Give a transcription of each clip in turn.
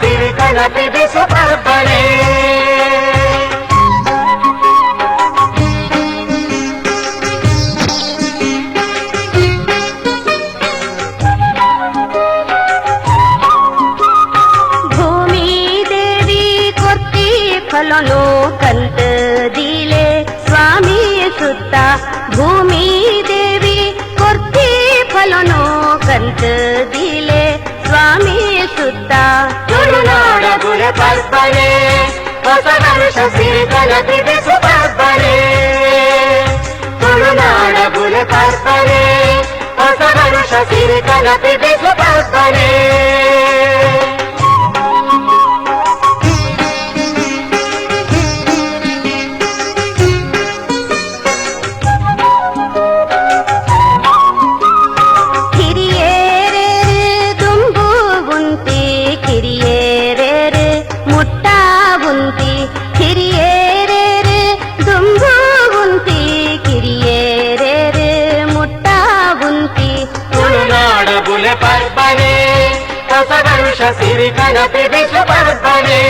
ಸಿರಿ ಕನಪಿ ಬಿಸು ಪರ್ಬನೆ. ಭೂಮಿ ದೇವಿ ಕೊರ್ತಿ ಫಲನು ಕಂತ ದಿಲೆ ಸ್ವಾಮಿ ಸುತ್ತ. ಭೂಮಿ ದೇವಿ ಕೊರ್ತಿ ಫಲನು ಕಂತ ದಿಲೆ ಸ್ವಾಮಿ ಸುತ್ತ. ತುಳುನಾಡ ಬುಲೆ ಪರ್ಬನೆ, ಹೊಸ ವರುಷ ಸಿರಿ ಕನಪಿ ಬಿಸು ಪರ್ಬನೆ. ತುಳುನಾಡ ಬುಲೆ ಪರ್ಬನೆ, ಹೊಸ ವರುಷ ಸಿರಿ ಕನಪಿ ಬಿಸು ಪರ್ಬನೆ. ಕಿರಿಯೇರೇರು ದುಂಬು ಉಂತಿ, ಕಿರಿಯೇರೇರು ಮುಟ್ಟ ಉಂತಿ. ಕಿರಿಯೇರೇರು ದುಂಬು ಉಂತಿ, ಕಿರಿಯೇರೇರು ಮುಟ್ಟ ಉಂತಿ. ತುಳುನಾಡ ಬುಲೆ ಪರ್ಬನೆ, ಹೊಸ ವರುಷ ಸಿರಿ ಕನಪಿ ಬಿಸು ಪರ್ಬನೆ.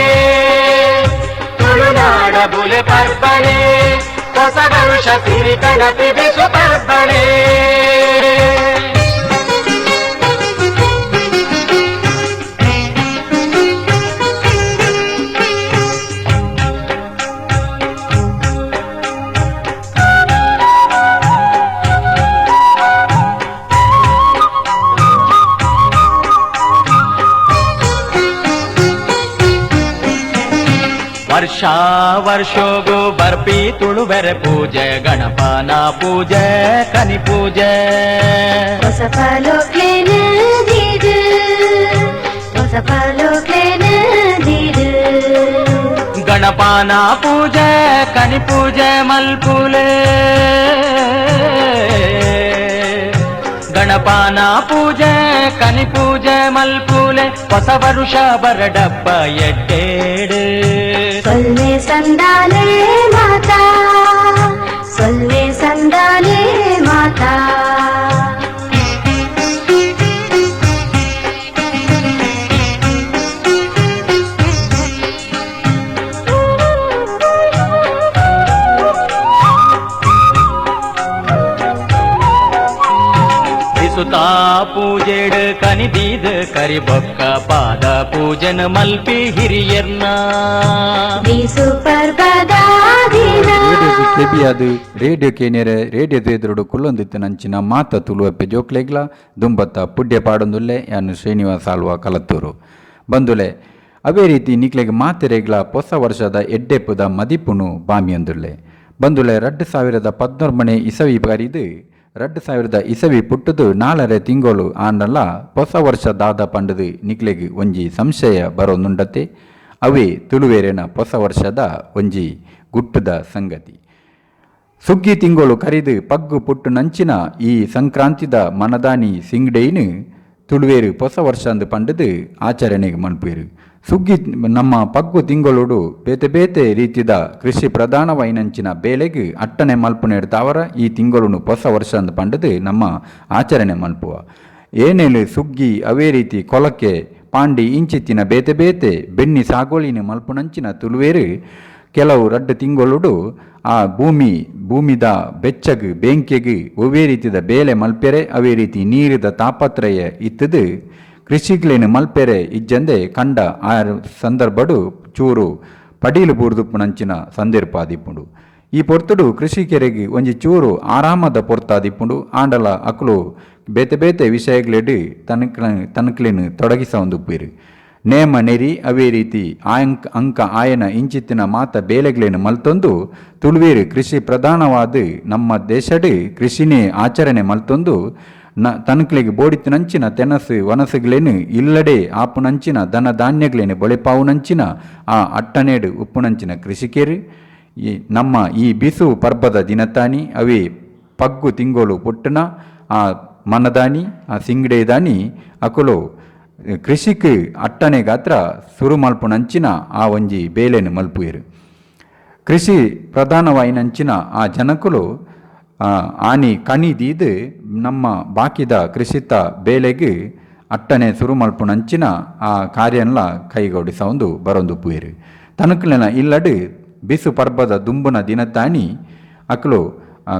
ತುಳುನಾಡ ಬುಲೆ ಪರ್ಬನೆ, ಹೊಸ ವರುಷ ಸಿರಿ ಕನಪಿ ಬಿಸು ಪರ್ಬನೆ. ವರ್ಷ ವರ್ಷೋಗು ಬರ್ಪಿ ತುಳುವೆರೆ ಪೂಜೆ, ಗಣಪನ ಪೂಜೆ ಕನಿ ಪೂಜೆ. ಹೊಸ ಫಲೋಕ್ಲೇನ ದೀದು, ಹೊಸ ಫಲೋಕ್ಲೇನ ದೀದು. ಗಣಪನ ಪೂಜೆ ಕನಿ ಪೂಜೆ ಮಲ್ಪುಲೆ, ಗಣಪನ ಪೂಜೆ ಕನಿ ಪೂಜೆ ಮಲ್ಪುಲೆ. ಹೊಸ ವರುಷ ಬರಡಪ್ಪ ಎಡ್ಡೇಡು. ಸೊಲ್ಲೆ ಸಂದಾಲೆ ಮಾತಾ, ಸೊಲ್ಲೆ ಸಂದಾಲೆ ಮಾತಾ. ಬಿಸುತಾ ಪೂಜೆಡ್ ಕನಿದೀದ್ ಕರಿಬೊಕ್ಕ ಪಾದ ಪೂಜನ ಮಲ್ಪಿ ಹಿರಿಯರ್ನ. ಬಿಸು ಪರ್ಬದ ದಿನ. ರೇಡಿಯೋಗು ಕೆಬಿಯಾದು ರೇಡಿಯೋ ಕೇನಿಯರೆ ರೇಡಿಯೋ ತೇದ್ರೋಡು ಕುಲ್ಲೊಂದಿತ್ತು ನಂಚಿನ ಮಾತ ತುಳುವಪ್ಪೆ ಜೋಕ್ಲೆಗ್ಲ ದುಂಬತ್ತ ಪುಡ್ಯ ಪಾಡೊಂದುಲ್ಲೆ. ಯಾನು ಶ್ರೀನಿವಾಸ ಆಳ್ವ ಕಲತ್ತೂರು ಬಂದುಲೆ. ಅವೇ ರೀತಿ ನಿಕ್ಲೆಗ್ ಮಾತೆರೆಗ್ಲ ಹೊಸ ವರ್ಷದ ಎಡ್ಡೆಪ್ಪುದ ಮದಿಪುನು ಬಾಮಿಯೊಂದುಲ್ಲೆ ಬಂದುಲೆ. 2013 ಇಸವಿ ಕರಿದು 2000 ಇಸವಿ ಪುಟ್ಟುದು 4.5 ತಿಂಗಳು ಆಂಡಲ ಹೊಸ ವರ್ಷ ದಾದ ಪಂಡದು ನಿಕ್ಲೆಗ್ ಒಂಜಿ ಸಂಶಯ ಬರೋನುಂಡತೆ. ಅವೇ ತುಳುವೇರೆನ ಹೊಸ ವರ್ಷದ ಒಂಜಿ ಗುಟ್ಟುದ ಸಂಗತಿ. ಸುಗ್ಗಿ ತಿಂಗಳು ಕರಿದು ಪಗ್ಗು ಪುಟ್ಟು ನಂಚಿನ ಈ ಸಂಕ್ರಾಂತಿದ ಮನದಾನಿ ಸಿಂಗಡೈನು ತುಳುವೇರು ಹೊಸ ವರ್ಷ ಅಂದು ಪಂಡದು ಆಚರಣೆಗೆ ಮನ್ಪೇರು. ಸುಗ್ಗಿ ನಮ್ಮ ಪಗ್ಗು ತಿಂಗಳೋಡು ಬೇತೆ ಬೇತೆ ರೀತಿದ ಕೃಷಿ ಪ್ರಧಾನವಾಯಿನಂಚಿನ ಬೇಲೆಗ್ ಅಟ್ಟನೆ ಮಲ್ಪುನೇಡು ತಾವರ ಈ ತಿಂಗಳುನು ಹೊಸ ವರ್ಷ ಅಂದು ಪಂಡದು ನಮ್ಮ ಆಚರಣೆ ಮನ್ಪುವ. ಏನೇನು ಸುಗ್ಗಿ ಅವೇ ರೀತಿ ಕೊಲಕೆ ಪಾಂಡಿ ಇಂಚಿತ್ತಿನ ಬೇತೆ ಬೇತೆ ಬೆನ್ನಿ ಸಾಗೋಳಿನ ಮಲ್ಪುನಂಚಿನ ತುಳುವೇರು ಕೆಲವು ರಡ್ಡು ತಿಂಗಳೋಡು ಆ ಭೂಮಿದ ಬೆಚ್ಚಗ್ ಬೇಂಕೆಗ್ ಒವ್ವೇ ರೀತಿದ ಬೇಲೆ ಮಲ್ಪೆರೆ ಅವೇ ರೀತಿ ನೀರಿದ ತಾಪತ್ರಯ ಇತ್ತದು ಕೃಷಿಗ್ಲೇನು ಮಲ್ಪೆರೆ ಇಜ್ಜಂದೆ ಕಂಡ ಆ ಸಂದರ್ಭಡು ಚೂರು ಪಡೀಲು ಬೂರ್ದುಪ್ಪುನಂಚಿನ ಸಂದರ್ಭಾದಿಪ್ಪುಂಡು. ಈ ಪೊರ್ತುಡು ಕೃಷಿಕೆರೆಗೆ ಒಂಜಿ ಚೂರು ಆರಾಮದ ಪೊರ್ತಾದಿಪ್ಪುಂಡು. ಆಂಡಲ ಅಕುಲು ಬೇತೆ ಬೇತೆ ವಿಷಯಗ್ಲೆಡ್ ತನಕ್ಲೇನು ತೊಡಗಿಸೊಂದುಪ್ಪೀರು. ನೇಮ ನೆರಿ ಅವೇ ರೀತಿ ಆಯಂಕ ಅಂಕ ಆಯನ ಇಂಚಿತ್ತಿನ ಮಾತ ಬೇಲೆಗಳೇನು ಮಲ್ತೊಂದು ತುಳುವೇರು ಕೃಷಿ ಪ್ರಧಾನವಾದ ನಮ್ಮ ದೇಶಡ್ ಕೃಷಿನೇ ಆಚರಣೆ ಮಲ್ತೊಂದು ನ ತನ್ಕ್ಲೆಗ್ ಬೋಡಿತ್ತಿನಂಚಿನ ತೆನಸು ವನಸುಗಳೇನು ಇಲ್ಲಡೆ ಆಪುನಂಚಿನ ದನ ಧಾನ್ಯಗಳೇನು ಬೊಳೆಪಾವುನಂಚಿನ ಆ ಅಟ್ಟನೇಡು ಉಪ್ಪುನಂಚಿನ ಕೃಷಿಕರು ಈ ನಮ್ಮ ಈ ಬಿಸು ಪರ್ಬದ ದಿನತಾನಿ ಅವೇ ಪಗ್ಗು ತಿಂಗಳು ಪುಟ್ಟನ ಆ ಮನದಾನಿ ಆ ಸಿಂಗಡೆದಾನಿ ಅಕುಲು ಕೃಷಿಕ್ ಅಟ್ಟನೆ ಗಾತ್ರ ಸುರು ಮಲ್ಪುನಂಚಿನ ಆ ಒಂಜಿ ಬೇಲೆನು ಮಲ್ಪುಯೆರು. ಕೃಷಿ ಪ್ರಧಾನವಾಯಿನಂಚಿನ ಆ ಜನಕುಲು ಆನಿ ಕಣಿ ದೀದ್ ನಮ್ಮ ಬಾಕಿದ ಕೃಷಿತ ಬೇಲೆಗ್ ಅಟ್ಟನೆ ಸುರು ಮಲ್ಪುನಂಚಿನ ಆ ಕಾರ್ಯನ್ಲ ಕೈಗೌಡಿಸವೊಂದು ಬರೊಂದು ಪುಯೆರು. ತನುಕುಲೆನ ಇಲ್ಲಡು ಬಿಸು ಪರ್ಬದ ದುಂಬುನ ದಿನತಾನಿ ಅಕ್ಲು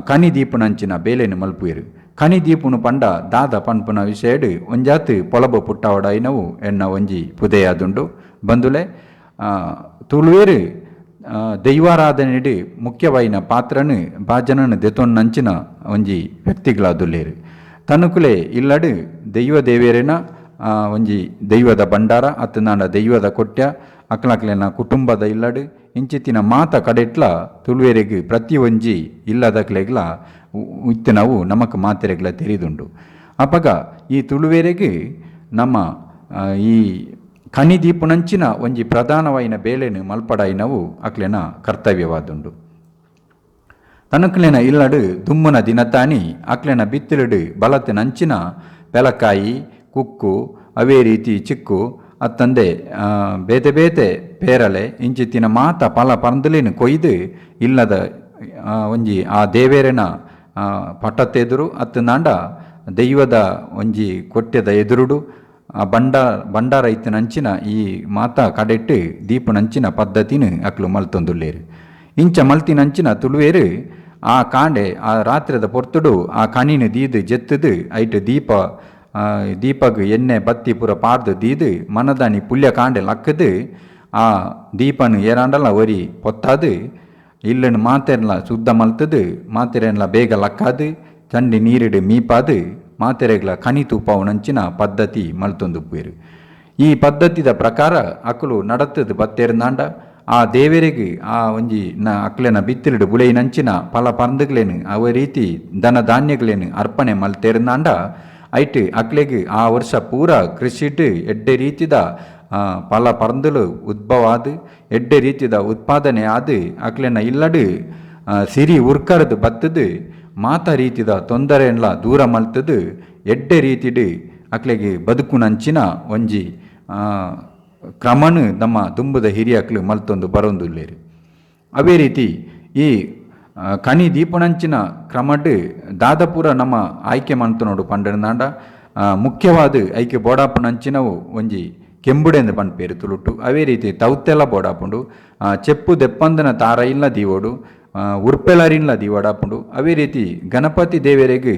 ಕನಿ ದೀಪುನಂಚಿನ ಬೇಲೆನು ಮಲ್ಪುಯೆರು. ಕನಿ ದೀಪುನು ಪಂಡ ದಾದ ಪನ್ಪುನ ವಿಷಯಡ್ ಒಂಜಾತ್ ಪೊಲಬು ಪುಟ್ಟವಡಾಯಿನವು ಎನ್ನ ಒಂಜಿ ಪುದೆಯಾದುಂಡು. ಬಂದುಲೆ ತುಳುವೇರು ದೈವಾರಾಧನೆಡ್ ಮುಖ್ಯವಾಯಿನ ಪಾತ್ರನು ಭಾಜನನು ದೆತೊನ್ನಂಚಿನ ಒಂಜಿ ವ್ಯಕ್ತಿಗಳಾದುಲ್ಲೇರು. ತನುಕುಲೆ ಇಲ್ಲಡು ದೈವ ದೇವೇರಿನ ಒಂಜಿ ದೈವದ ಭಂಡಾರ ಅತ್ತನಾಂಡ ದೈವದ ಕೊಟ್ಯ ಅಕ್ಲಕ್ಲೆನ ಕುಟುಂಬದ ಇಲ್ಲಡು ಇಂಚಿತ್ತಿನ ಮಾತ ಕಡೆಟ್ಲ ತುಳುವೆರೆಗ್ ಪ್ರತಿ ಒಂಜಿ ಇಲ್ಲದಕ್ಲೆಗ್ಲ ಇತ್ತಿನವು ನಮಕ್ ಮಾತೆರೆಗ್ಲ ತೆರಿದುಂಡು. ಅಪಗ ಈ ತುಳುವೆರೆಗ್ ನಮ್ಮ ಈ ಕನಿ ದೀಪುನಂಚಿನ ಒಂಜಿ ಪ್ರಧಾನವಾಯಿನ ಬೇಲೆನು ಮಲ್ಪಡಾಯಿನವು ಅಕ್ಲೆನ ಕರ್ತವ್ಯವಾದುಂಡು. ತನುಕ್ಲೆನ ಇಲ್ಲಡು ದುಮ್ಮುನ ದಿನತಾನಿ ಅಕ್ಲೆನ ಬಿತ್ತಿಲುಡು ಬಲತಿನಂಚಿನ ಪೆಲಕಾಯಿ, ಕುಕ್ಕು, ಅವೇ ರೀತಿ ಚಿಕ್ಕು ಅತ್ತಂದೆ ಬೇತೆ ಬೇತೆ ಪೇರಲೆ ಇಂಚಿತ್ತಿನ ಮಾತ ಪಲ ಪಂದಲೇನು ಕೊಯ್ದು ಇಲ್ಲದ ಒಂಜಿ ಆ ದೇವೇರೆನ ಪಟತ್ತೆದುರು ಅತ್ತನಾಂಡ ದೈವದ ಒಂಜಿ ಕೊಟ್ಯದ ಎದುರುಡು ಆ ಬಂಡಾರ ಇತ್ತಿನಂಚಿನ ಈ ಮಾತ ಕಡೆಟ್ಟು ದೀಪನಂಚಿನ ಪದ್ಧತಿನ ಅಕ್ಲು ಮಲ್ತೊಂದುಲ್ಲೇರು. ಇಂಚ ಮಲ್ತಿನಂಚಿನ ತುಳುವೇರು ಆ ಕಾಂಡೆ ಆ ರಾತ್ರಿದ ಪೊರ್ತುಡು ಆ ಕಣಿನ ದೀದು ಜೆತ್ತದು ಐಟ್ ದೀಪ ದೀಪಗ್ ಎಣ್ಣೆ ಬತ್ತಿ ಪೂರ ಪಾಡ್ದು ದೀದು ಮನದಾನಿ ಪುಲ್ಯ ಕಾಂಡೆ ಲಕ್ಕದು ಆ ದೀಪನು ಏರಾಂಡಲ ಒರಿ ಪೊತ್ತಾದು ಇಲ್ಲನ್ನು ಮಾತೆರ್ಲ ಶುದ್ಧ ಮಲ್ತದು ಮಾತೆರೆನ್ಲ ಬೇಗ ಲಕ್ಕಾದು ಚಂಡಿ ನೀರಿಡು ಮೀಪಾದು ಮಾತೆರೆಗ್ಲ ಕನಿ ತೂಪಾವುನಂಚಿನ ಪದ್ಧತಿ ಮಲ್ತೊಂದು ಪೋಯೆರು. ಈ ಪದ್ಧತಿದ ಪ್ರಕಾರ ಅಕುಲು ನಡತದು ಬತ್ತೇರ್ನಾಂಡ ಆ ದೇವರಿಗೆ ಆ ಒಂಜಿ ನ ಅಕ್ಲೆನ ಬಿತ್ತಿಲಿಡು ಬುಳೆಯಿನಂಚಿನ ಫಲ ಪಂದುಗಳೇನು ಅವ ರೀತಿ ಧನ ಧಾನ್ಯಗಳೇನು ಅರ್ಪಣೆ ಮಲ್ತೇರ್ನಾಂಡ ಐಟ್ ಅಕ್ಲೆಗ್ ಆ ವರ್ಷ ಪೂರ ಕೃಷಿಟ್ ಎಡ್ಡೆ ರೀತಿದ ಫಲ ಪರಂದುಲು ಉದ್ಭವ ಆದ್ ಎಡ್ಡೆ ರೀತಿದ ಉತ್ಪಾದನೆ ಆದ್ ಅಕ್ಲೆನ ಇಲ್ಲಡು ಸಿರಿ ಉರ್ಕರದು ಬತ್ತದು ಮಾತ ರೀತಿದ ತೊಂದರೆನ್ಲ ದೂರ ಮಲ್ತದು ಎಡ್ಡೆ ರೀತಿಡ್ ಅಕ್ಲೆಗ್ ಬದುಕುನಂಚಿನ ಒಂಜಿ ಕ್ರಮನು ನಮ್ಮ ದುಂಬುದ ಹಿರಿಯಕ್ಲು ಮಲ್ತೊಂದು ಬರೊಂದುಲ್ಲೇರು. ಅವೇ ರೀತಿ ಈ ಕಣಿ ದೀಪನಂಚಿನ ಕ್ರಮಡ್ ದಾದಪುರ ನಮ್ಮ ಆಯ್ಕೆ ಮಲ್ತನೋಡು ಪಂಡನಾಂಡ ಮುಖ್ಯವಾದ ಐಕೆ ಬೋಡಾಪುನಂಚಿನವು ಒಂಜಿ ಕೆಂಬುಡೆಂದು ಪನ್ಪೇರು ತುಳುಟು. ಅವೇ ರೀತಿ ತೌತೆಲ್ಲ ಬೋಡಾಪುಂಡು, ಚೆಪ್ಪು ದೆಪ್ಪಂದನ ತಾರ ಇಲ್ಲ ದೀವೋಡು, ಉರ್ಪೆಲರಿನ್ಲ ದೀವಡಾಪುಂಡು. ಅವೇ ರೀತಿ ಗಣಪತಿ ದೇವರಿಗೆ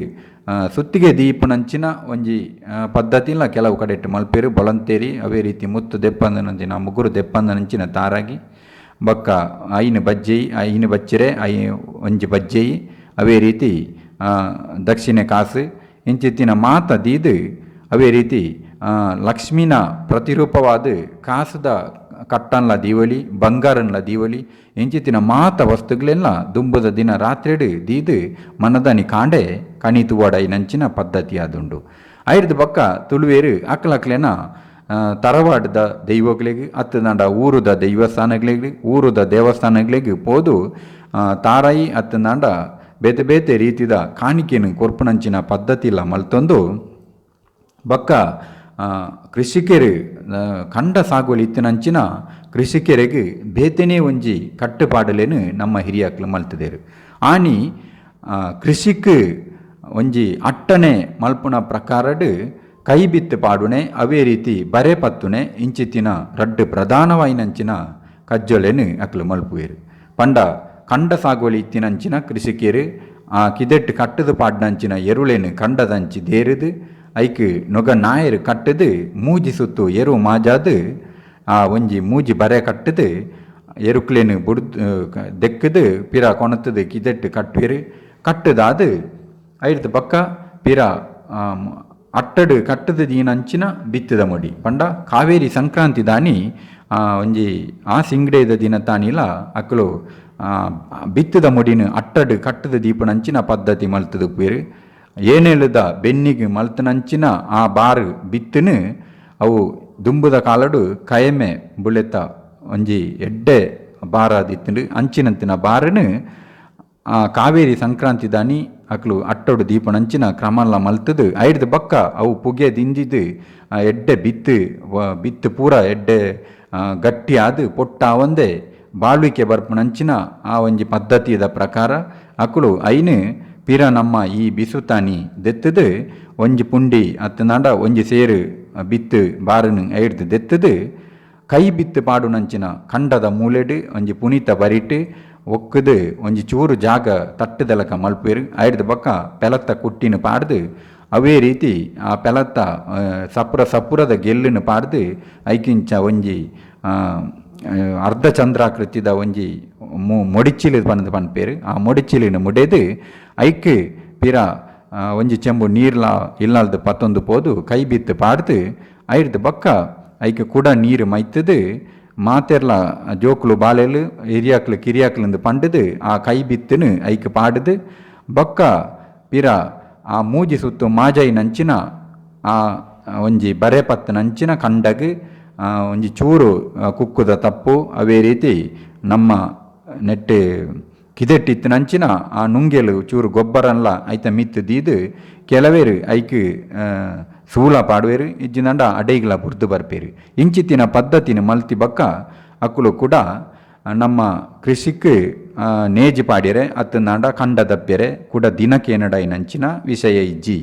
ಸುತ್ತಿಗೆ ದೀಪನಂಚಿನ ಒಂಜಿ ಪದ್ಧತಿಲ ಕೆಲವು ಕಡೆಟ್ ಮಲ್ಪೇರು ಬೊಳಂತೇರಿ. ಅವೇ ರೀತಿ ಮುತ್ತು ದೆಪ್ಪಂದನಂಚಿನ ಮುಗುರು ದೆಪ್ಪಂದನಂಚಿನ ತಾರಾಗಿ ಬೊಕ್ಕ ಐನು ಬಜ್ಜೆಯಿ ಐನು ಬಚ್ಚಿರೆ I ಒಂಜಿ ಬಜ್ಜೆಯಿ ಅವೇ ರೀತಿ ದಕ್ಷಿಣೆ ಕಾಸು ಇಂಚಿತ್ತಿನ ಮಾತ ದೀದು ಅವೇ ರೀತಿ ಲಕ್ಷ್ಮಿನ ಪ್ರತಿರೂಪವಾದ ಕಾಸುದ ಕಟ್ಟನ್ಲ ದೀವಳಿ ಬಂಗಾರನ್ಲ ದೀವಳಿ ಇಂಚಿತ್ತಿನ ಮಾತ ವಸ್ತುಗಳೆಲ್ಲ ದುಂಬುದ ದಿನ ರಾತ್ರಿಡು ದೀದು ಮನದಾನಿ ಕಾಂಡೆ ಕಣಿ ತುವಾಡೈನಂಚಿನ ಪದ್ಧತಿ ಆದುಂಡು. ಐರ್ದ ಬೊಕ್ಕ ತುಳುವೇರು ಅಕ್ಲಕ್ಲೆನ ತರವಾಡದ ದೈವಗಳಿಗೆ ಅತ್ತನಾಂಡ ಊರುದ ದೈವಸ್ಥಾನಗಳಿಗೆ ಊರುದ ದೇವಸ್ಥಾನಗಳಿಗೆ ಪೋದು ತಾರಾಯಿ ಅತ್ತನಾಂಡ ಬೇತೆ ಬೇತೆ ರೀತಿದ ಕಾಣಿಕೆಯನ್ನು ಕೊರ್ಪುನಂಚಿನ ಪದ್ಧತಿ ಇಲ್ಲ ಮಲ್ತೊಂದು ಬೊಕ್ಕ ಕೃಷಿಕೆರು ಕಂಡ ಸಾಗುವಳಿ ಇತ್ತಿನಂಚಿನ ಕೃಷಿಕೆರೆಗ್ ಬೇತೆನೇ ಒಂಜಿ ಕಟ್ಟುಪಾಡಲೇನು ನಮ್ಮ ಹಿರಿಯಕ್ಲು ಮಲ್ತದೇರು. ಆನಿ ಕೃಷಿಕ್ ಒಂಜಿ ಅಟ್ಟನೆ ಮಲ್ಪುನ ಪ್ರಕಾರಡ್ ಕೈ ಬಿತ್ತು ಪಾಡುನೆ ಅವೇ ರೀತಿ ಬರೆ ಪತ್ತುನೆ ಇಂಚಿತ್ತಿನ ರಡ್ಡು ಪ್ರಧಾನವಾಯಿನಂಚಿನ ಕಜ್ಜೊಲೆನು ಅಕ್ಲು ಮಲ್ಪುವೆರು. ಪಂಡ ಕಂಡ ಸಾಗುವಳಿ ಇತ್ತಿನಂಚಿನ ಕೃಷಿಕೆರು ಆ ಕಿದೆಟ್ ಕಟ್ಟದು ಪಾಡ್ನಂಚಿನ ಎರುಳೆನು ಕಂಡದಂಚಿ ದೇರುದು ಐಕ್ ನೊಗ ನಾಯರು ಕಟ್ಟದು ಮೂಜಿ ಸುತ್ತು ಎರು ಮಾಜಾದು ಆ ಒಂಜಿ ಮೂಜಿ ಬರೆ ಕಟ್ಟದು ಎರುಕ್ಲೇನು ಬುಡ್ದು ದೆಕ್ಕದು ಪಿರ ಕೊಣತದು ಕಿದೆಟ್ಟು ಕಟ್ಟುವೆರು. ಕಟ್ಟದಾದು ಐರ್ದ ಬೊಕ್ಕ ಪಿರ ಅಟ್ಟಡು ಕಟ್ಟದ ದೀನಂಚಿನ ಬಿತ್ತದ ಮೊಡಿ ಪಂಡ ಕಾವೇರಿ ಸಂಕ್ರಾಂತಿ ದಾನಿ ಒಂಜಿ ಆ ಸಿಂಗಡೇದ ದಿನ ತಾನಿಲ ಅಕುಲು ಬಿತ್ತದ ಮೊಡಿನ ಅಟ್ಟಡು ಕಟ್ಟದ ದೀಪನಂಚಿನ ಪದ್ಧತಿ ಮಲ್ತದು ಪೇರು. ಏನೇಳುದ ಬೆನ್ನಿಗೆ ಮಲ್ತನಂಚಿನ ಆ ಬಾರು ಬಿತ್ತನು ಅವು ದುಂಬುದ ಕಾಲಡು ಕಯಮೆ ಬುಳೆತ ಒಂಜಿ ಎಡ್ಡೆ ಬಾರಾದಿತ್ತುಂಡು. ಅಂಚಿನಂತಿನ ಬಾರನು ಆ ಕಾವೇರಿ ಸಂಕ್ರಾಂತಿ ದಾನಿ ಅಕ್ಲು ಅಟ್ಟೋಡು ದೀಪನಂಚಿನ ಕ್ರಮಲ್ಲ ಮಲ್ತದು ಐರ್ದ ಬೊಕ್ಕ ಅವು ಪುಗೆ ದಿಂಜಿದು ಎಡ್ಡೆ ಬಿತ್ತು ಬಿತ್ತು ಪೂರ ಎಡ್ಡೆ ಗಟ್ಟಿ ಆದ್ ಪೊಟ್ಟಾವಂದೆ ಬಾಳ್ವಿಕೆ ಬರ್ಪುನಂಚಿನ ಆ ಒಂಜಿ ಪದ್ಧತಿದ ಪ್ರಕಾರ ಅಕುಲು ಐನು ಪಿರ ನಮ್ಮ ಈ ಬಿಸುತಾನಿ ದೆತ್ತದು ಒಂಜಿ ಪುಂಡಿ ಅತ್ತನಾಂಡ ಒಂಜಿ ಸೇರು ಬಿತ್ತು ಬಾರನು ಐಡ್ದು ದೆತ್ತದು ಕೈ ಬಿತ್ತು ಪಾಡುನಂಚಿನ ಕಂಡದ ಮೂಲೆಡ್ ಒಂಜಿ ಪುನೀತ ಬರಿಟ್ ಒಕ್ಕುದು ಒಂಜಿ ಚೂರು ಜಾಗ ತಟ್ಟುದಲಕ ಮಲ್ಪೇರು. ಐಡ್ದು ಬೊಕ್ಕ ಪೆಲತ್ತ ಕುಟ್ಟಿನ ಪಾಡ್ದು ಅವೇ ರೀತಿ ಆ ಪೆಲತ್ತ ಸಪುರ ಸಪುರದ ಗೆಲ್ಲುನು ಪಾಡ್ದು ಐಕಿಂಚ ಒಂಜಿ ಅರ್ಧ ಚಂದ್ರಾಕೃತಿದ ಒಂಜಿ ಮೊಡಿಚಿಲು ಪಂದ್ ಪನ್ಪೇರು. ಆ ಮೊಡಿಚಿಲಿನ ಮುಡೆದು ಐಕ್ ಪಿರ ಒಂಜಿ ಚೆಂಬು ನೀರ್ಲ ಇಲ್ಲಾಲ್ದು ಪತ್ತೊಂದು ಪೋದು ಕೈ ಬಿತ್ತು ಪಾಡ್ದು ಐಡ್ದು ಬೊಕ್ಕ ಐಕ್ ಕೂಡ ನೀರು ಮೈತದು ಮಾತೆರ್ಲ ಜೋಕ್ಲು ಬಾಲೆಲು ಹಿರಿಯಾಕ್ಲು ಕಿರಿಯಾಕ್ಲು ಪಂಡುದು ಆ ಕೈ ಬಿತ್ತುನು ಐಕ್ ಪಾಡುದು ಬೊಕ್ಕ ಪಿರ ಆ ಮೂಜಿ ಸುತ್ತು ಮಾಜೈ ನಂಚಿನ ಆ ಒಂಜಿ ಬರೆ ಪತ್ತು ನಂಚಿನ ಕಂಡಗ್ ಒಂಜಿ ಚೂರು ಕುಕ್ಕುದ ತಪ್ಪು ಅವೇ ರೀತಿ ನಮ್ಮ ನೆಟ್ಟು ಕಿದೆಟ್ಟಿತ್ತು ನಂಚಿನ ಆ ನುಂಗೆಲು ಚೂರು ಗೊಬ್ಬರನ್ಲ ಐತ ಮಿತ್ತು ದೀದು ಕೆಲವೇರು ಐಕ್ ಸೂಲ ಪಾಡುವೇರು ಇಜ್ಜಿನಂಡ ಅಡೈಗ್ಲ ಬುರ್ದು ಬರ್ಪೇರು. ಇಂಚಿತ್ತಿನ ಪದ್ಧತಿನ ಮಲ್ತಿ ಬಕ್ಕ ಅಕ್ಕುಲು ಕೂಡ ನಮ್ಮ ಕೃಷಿಕ್ ನೇಜಿ ಪಾಡ್ಯರೆ ಅತ್ತಂದಾಂಡ ಕಂಡ ದಪ್ಪೆರೆ ಕೂಡ ದಿನಕ್ಕೇನಡೈ ನಂಚಿನ ವಿಷಯ ಇಜ್ಜಿ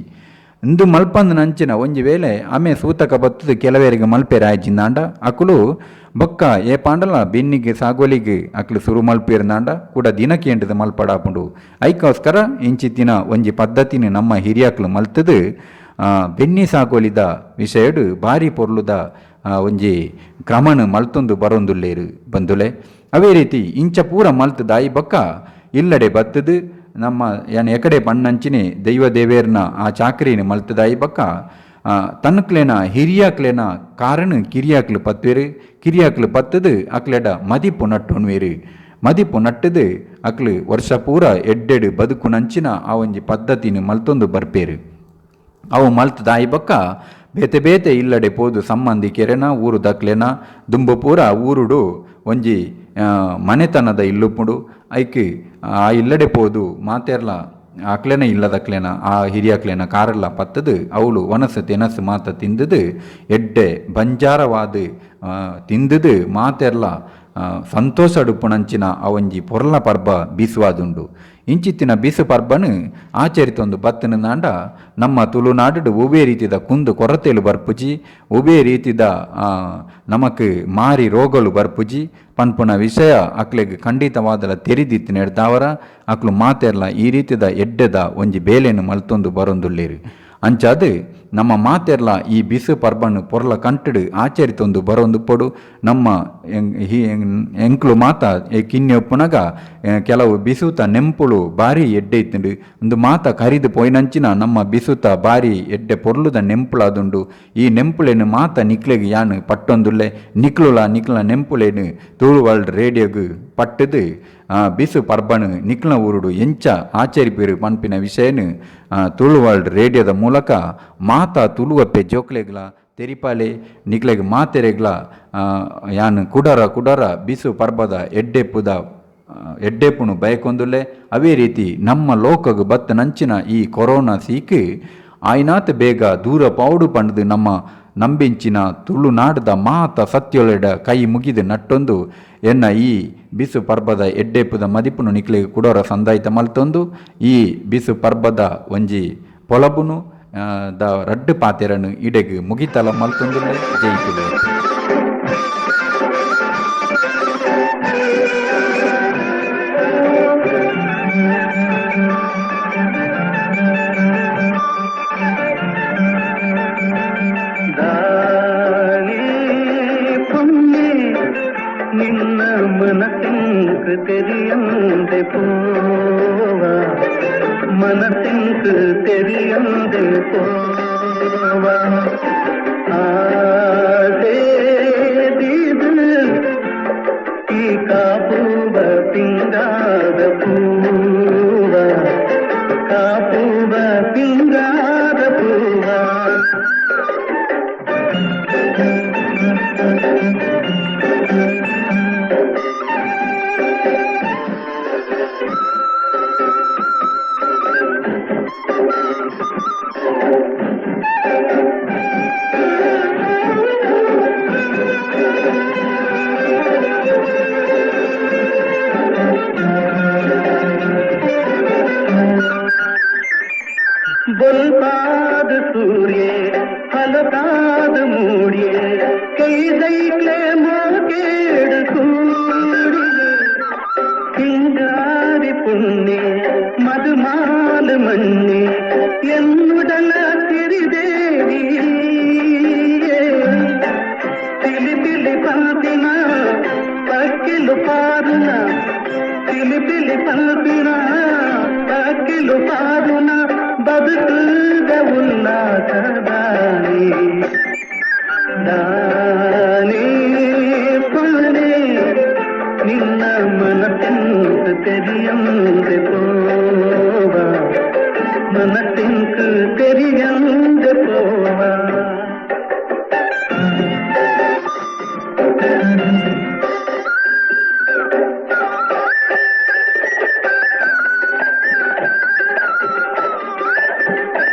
ಇಂದು ಮಲ್ಪಂದು ನಂಚಿನ ಒಂಜಿ ವೇಳೆ ಆಮೆ ಸೂತಕ ಬತ್ತದು ಕೆಲವೇರಿಗೆ ಮಲ್ಪೆರೆ ಆಯ್ಜಿಂದಾಂಡ ಅಕುಲು ಬೊಕ್ಕ ಏ ಪಾಂಡಲ ಬೆನ್ನಿಗೆ ಸಾಗೋಲಿಗೆ ಅಕ್ಲು ಸುರು ಮಲ್ಪೇರ್ನಾಂಡ ಕೂಡ ದಿನಕ್ಕೆ ಮಲ್ಪಡಾಪುಂಡು. ಐಕೋಸ್ಕರ ಇಂಚಿತ್ತಿನ ಒಂಜಿ ಪದ್ಧತಿನ ನಮ್ಮ ಹಿರಿಯಾಕ್ಲು ಮಲ್ತದು ಬೆನ್ನಿ ಸಾಗೋಲಿದ ವಿಷಯಡು ಭಾರಿ ಪೊರ್ಲುದ ಒಂಜಿ ಕ್ರಮನು ಮಲ್ತೊಂದು ಬರೊಂದುಲ್ಲೇರು ಬಂದುಲೆ. ಅವೇ ರೀತಿ ಇಂಚ ಪೂರ ಮಲ್ತು ದಾಯಿ ಬೊಕ್ಕ ಇಲ್ಲಡೆ ಬತ್ತದು ನಮ್ಮ ಯಾನ್ ಎಕಡೆ ಬಣ್ಣಂಚಿನಿ ದೈವ ದೇವೇರ್ನ ಆ ಚಾಕ್ರಿನ ಮಲ್ತದಾಯಿ ಬೊಕ್ಕ ತನ್ಕ್ಲೇನ ಹಿರಿಯಾಕ್ಲೇನ ಕಾರಣ ಕಿರಿಯಾಕ್ಲು ಪತ್ವೇರು ಕಿರಿಯಾಕ್ಲು ಪತ್ತದು ಅಕ್ಲೆಡ ಮದಿಪು ನಟ್ಟೊನ್ವೇರು ಮದಿಪು ನಟ್ಟದು ಅಕ್ಲು ವರ್ಷ ಪೂರ ಎಡ್ಡೆಡು ಬದುಕು ನಂಚಿನ ಆ ಒಂಜಿ ಪದ್ಧತಿನ ಮಲ್ತೊಂದು ಬರ್ಪೇರು. ಅವು ಮಲ್ತು ದಾಯಿ ಬೊಕ್ಕ ಬೇತೆ ಬೇತೆ ಇಲ್ಲಡೆ ಪೋದು ಸಂಬಂಧಿಕೆರೆನ ಊರು ದಕ್ಲೆನ ದುಂಬು ಪೂರ ಊರುಡು ಒಂಜಿ ಮನೆತನದ ಇಲ್ಲುಪುಂಡು ಐಕ್ ಆ ಇಲ್ಲಡೆ ಪೋದು ಮಾತೆರ್ಲ ಅಕ್ಲೆನ ಇಲ್ಲದಕ್ಲೆನ ಆ ಹಿರಿಯಕ್ಲೆನ ಕಾರೆಲ್ಲ ಪತ್ತದು ಅವಳು ಒನಸು ತೆನಸು ಮಾತ ತಿಂದದು ಎಡ್ಡೆ ಬಂಜಾರವಾದ ತಿಂದದು ಮಾತೆರ್ಲ ಸಂತೋಷ ಡುಪ್ಪುನಂಚಿನ ಆ ಒಂಜಿ ಪೊರ್ಲ ಪರ್ಬ ಬೀಸುವಾದುಂಡು. ಇಂಚಿತ್ತಿನ ಬೀಸು ಪರ್ಬನು ಆಚರಿತೊಂದು ಬತ್ತನ ನಾಂಡ ನಮ್ಮ ತುಳುನಾಡು ಒವ್ವೇ ರೀತಿದ ಕುಂದು ಕೊರತೆಲು ಬರ್ಪುಜಿ ಒವ್ವೇ ರೀತಿದ ನಮಕ್ ಮಾರಿ ರೋಗಲು ಬರ್ಪುಜಿ ಪನ್ಪುನ ವಿಷಯ ಅಕ್ಲೆಗ್ ಖಂಡಿತವಾದಲ ತೆರಿದಿತ್ತು ನೆಡ್ದಾವರ ಅಕ್ಲು ಮಾತೆರ್ಲ ಈ ರೀತಿದ ಎಡ್ಡೆದ ಒಂಜಿ ಬೇಲೆನು ಮಲ್ತೊಂದು ಬರೊಂದುಲ್ಲೇರು. ಅಂಚಾದ್ ನಮ್ಮ ಮಾತೆರ್ಲ ಈ ಬಿಸು ಪರ್ಬನು ಪೊರ್ಲ ಕಂಟಡು ಆಚರಿತೊಂದು ಬರೊಂದು ಪೊಡು. ನಮ್ಮ ಎಂಕ್ಲು ಮಾತ ಕಿನ್ನಿ ಒಪ್ಪುನಗ ಕೆಲವು ಬಿಸುತ ನೆಂಪುಳು ಬಾರಿ ಎಡ್ಡೆ ಇತ್ತುಂಡು ಒಂದು ಮಾತ ಕರಿದು ಪೋಯಿನಂಚಿನ ನಮ್ಮ ಬಿಸುತ ಬಾರಿ ಎಡ್ಡೆ ಪೊರ್ಲುದ ನೆಂಪುಳಾದುಂಡು. ಈ ನೆಂಪುಲೇನು ಮಾತ ನಿಕ್ಲೆಗ್ ಯಾನು ಪಟ್ಟೊಂದುಲ್ಲೆ ನಿಕ್ಲುಲ ನಿಕ್ಲ ನೆಂಪುಲೇನು ತುಳು ವರ್ಲ್ಡ್ ರೇಡಿಯೋಗು ಪಟ್ಟದು ಬಿಸು ಪರ್ಬನು ನಿಕ್ಲ ಊರುಡು ಎಂಚ ಆಚರಿಪೇರು ಪನ್ಪಿನ ವಿಷಯನು ತುಳು ವರ್ಲ್ಡ್ ರೇಡಿಯೋದ ಮೂಲಕ ಮಾತಾ ತುಳುವಪ್ಪೆ ಜೋಕ್ಲೆಗ್ಲ ತೆರಿಪಾಲೆ ನಿಕ್ಲೆಗ್ ಮಾತೆರೆಗ್ಲ ಯಾನ್ ಕುಡರ ಕುಡರ ಬಿಸು ಪರ್ಬದ ಎಡ್ಡೆಪ್ಪುದ ಎಡ್ಡೆಪ್ಪುನು ಬಯಕೊಂದುಲ್ಲೆ. ಅವೇ ರೀತಿ ನಮ್ಮ ಲೋಕಗ್ ಬತ್ತ ನಂಚಿನ ಈ ಕೊರೋನಾ ಸೀಕ್ ಆಯ್ನಾತ್ ಬೇಗ ದೂರ ಪೌಡು ಪಂಡ್ದು ನಮ್ಮ ನಂಬಿಂಚಿನ ತುಳುನಾಡದ ಮಾತ ಸತ್ಯೊಳೆಡ ಕೈ ಮುಗಿದು ನಟ್ಟೊಂದು ಎನ್ನ ಈ ಬಿಸು ಪರ್ಬದ ಎಡ್ಡೆಪ್ಪುದ ಮದಿಪುನು ನಿಕ್ಲೆಗ್ ಕುಡೋರ ಸಂದಾಯ್ತ ಮಲ್ತೊಂದು ಈ ಬಿಸು ಪರ್ಬದ ಒಂಜಿ ಪೊಲಬುನು ದ ರಡ್ಡು ಪಾತೆರನು ಇಡೆಗ್ ಮುಗಿತಲ ಮಲ್ತೊಂದುಲ್ಲೆ. ಜೈ ತುಳು. தெரியந்தே போவா மனத்திற்கு தெரியந்தே போவா ஆசேதிது ಈ ಕಾಪುವ ಪಿಂಗಾದ ಪೂವ ಕಾಪುವ ಪಿಂಗಾದ ಪೂವ. ಬೊಲ್ಪಾದ ಸೂರ್ಯ ಫಲಕಾದ ಮೂಡಿಯ ಕೈದೈಕ್ಲೆ ಮೋಕೇಡು ಕೂಡಿಗೆ ಸಿಂಗಾರಿ ಪುಣ್ಯ ಮಧುಮಾಲ ಮಣ್ಣೆ ಎನ್ನುಡಲ ಸಿರಿದೇವಿ ತಿಳಿ ತಿಳಿ ಪಲ್ಪಿನ ಪಕ್ಕಿಲು ಪಾರುನ ತಿಳಿ ತಿಳಿ ಪಲ್ಪಿನ ಪಕ್ಕಿಲು ಪಾರುನ ಬದುಕುದ ಉಲ್ಲಾಸದಾನಿ ದಾನಿ ಪುಣೆ ನಿನ್ನ ಮನತೆಂತ ತೆರಿಯಂದೆ ಪೋವ ಮನತೆಂಕು ತೆರಿಯಂದೆ ಪೋವ.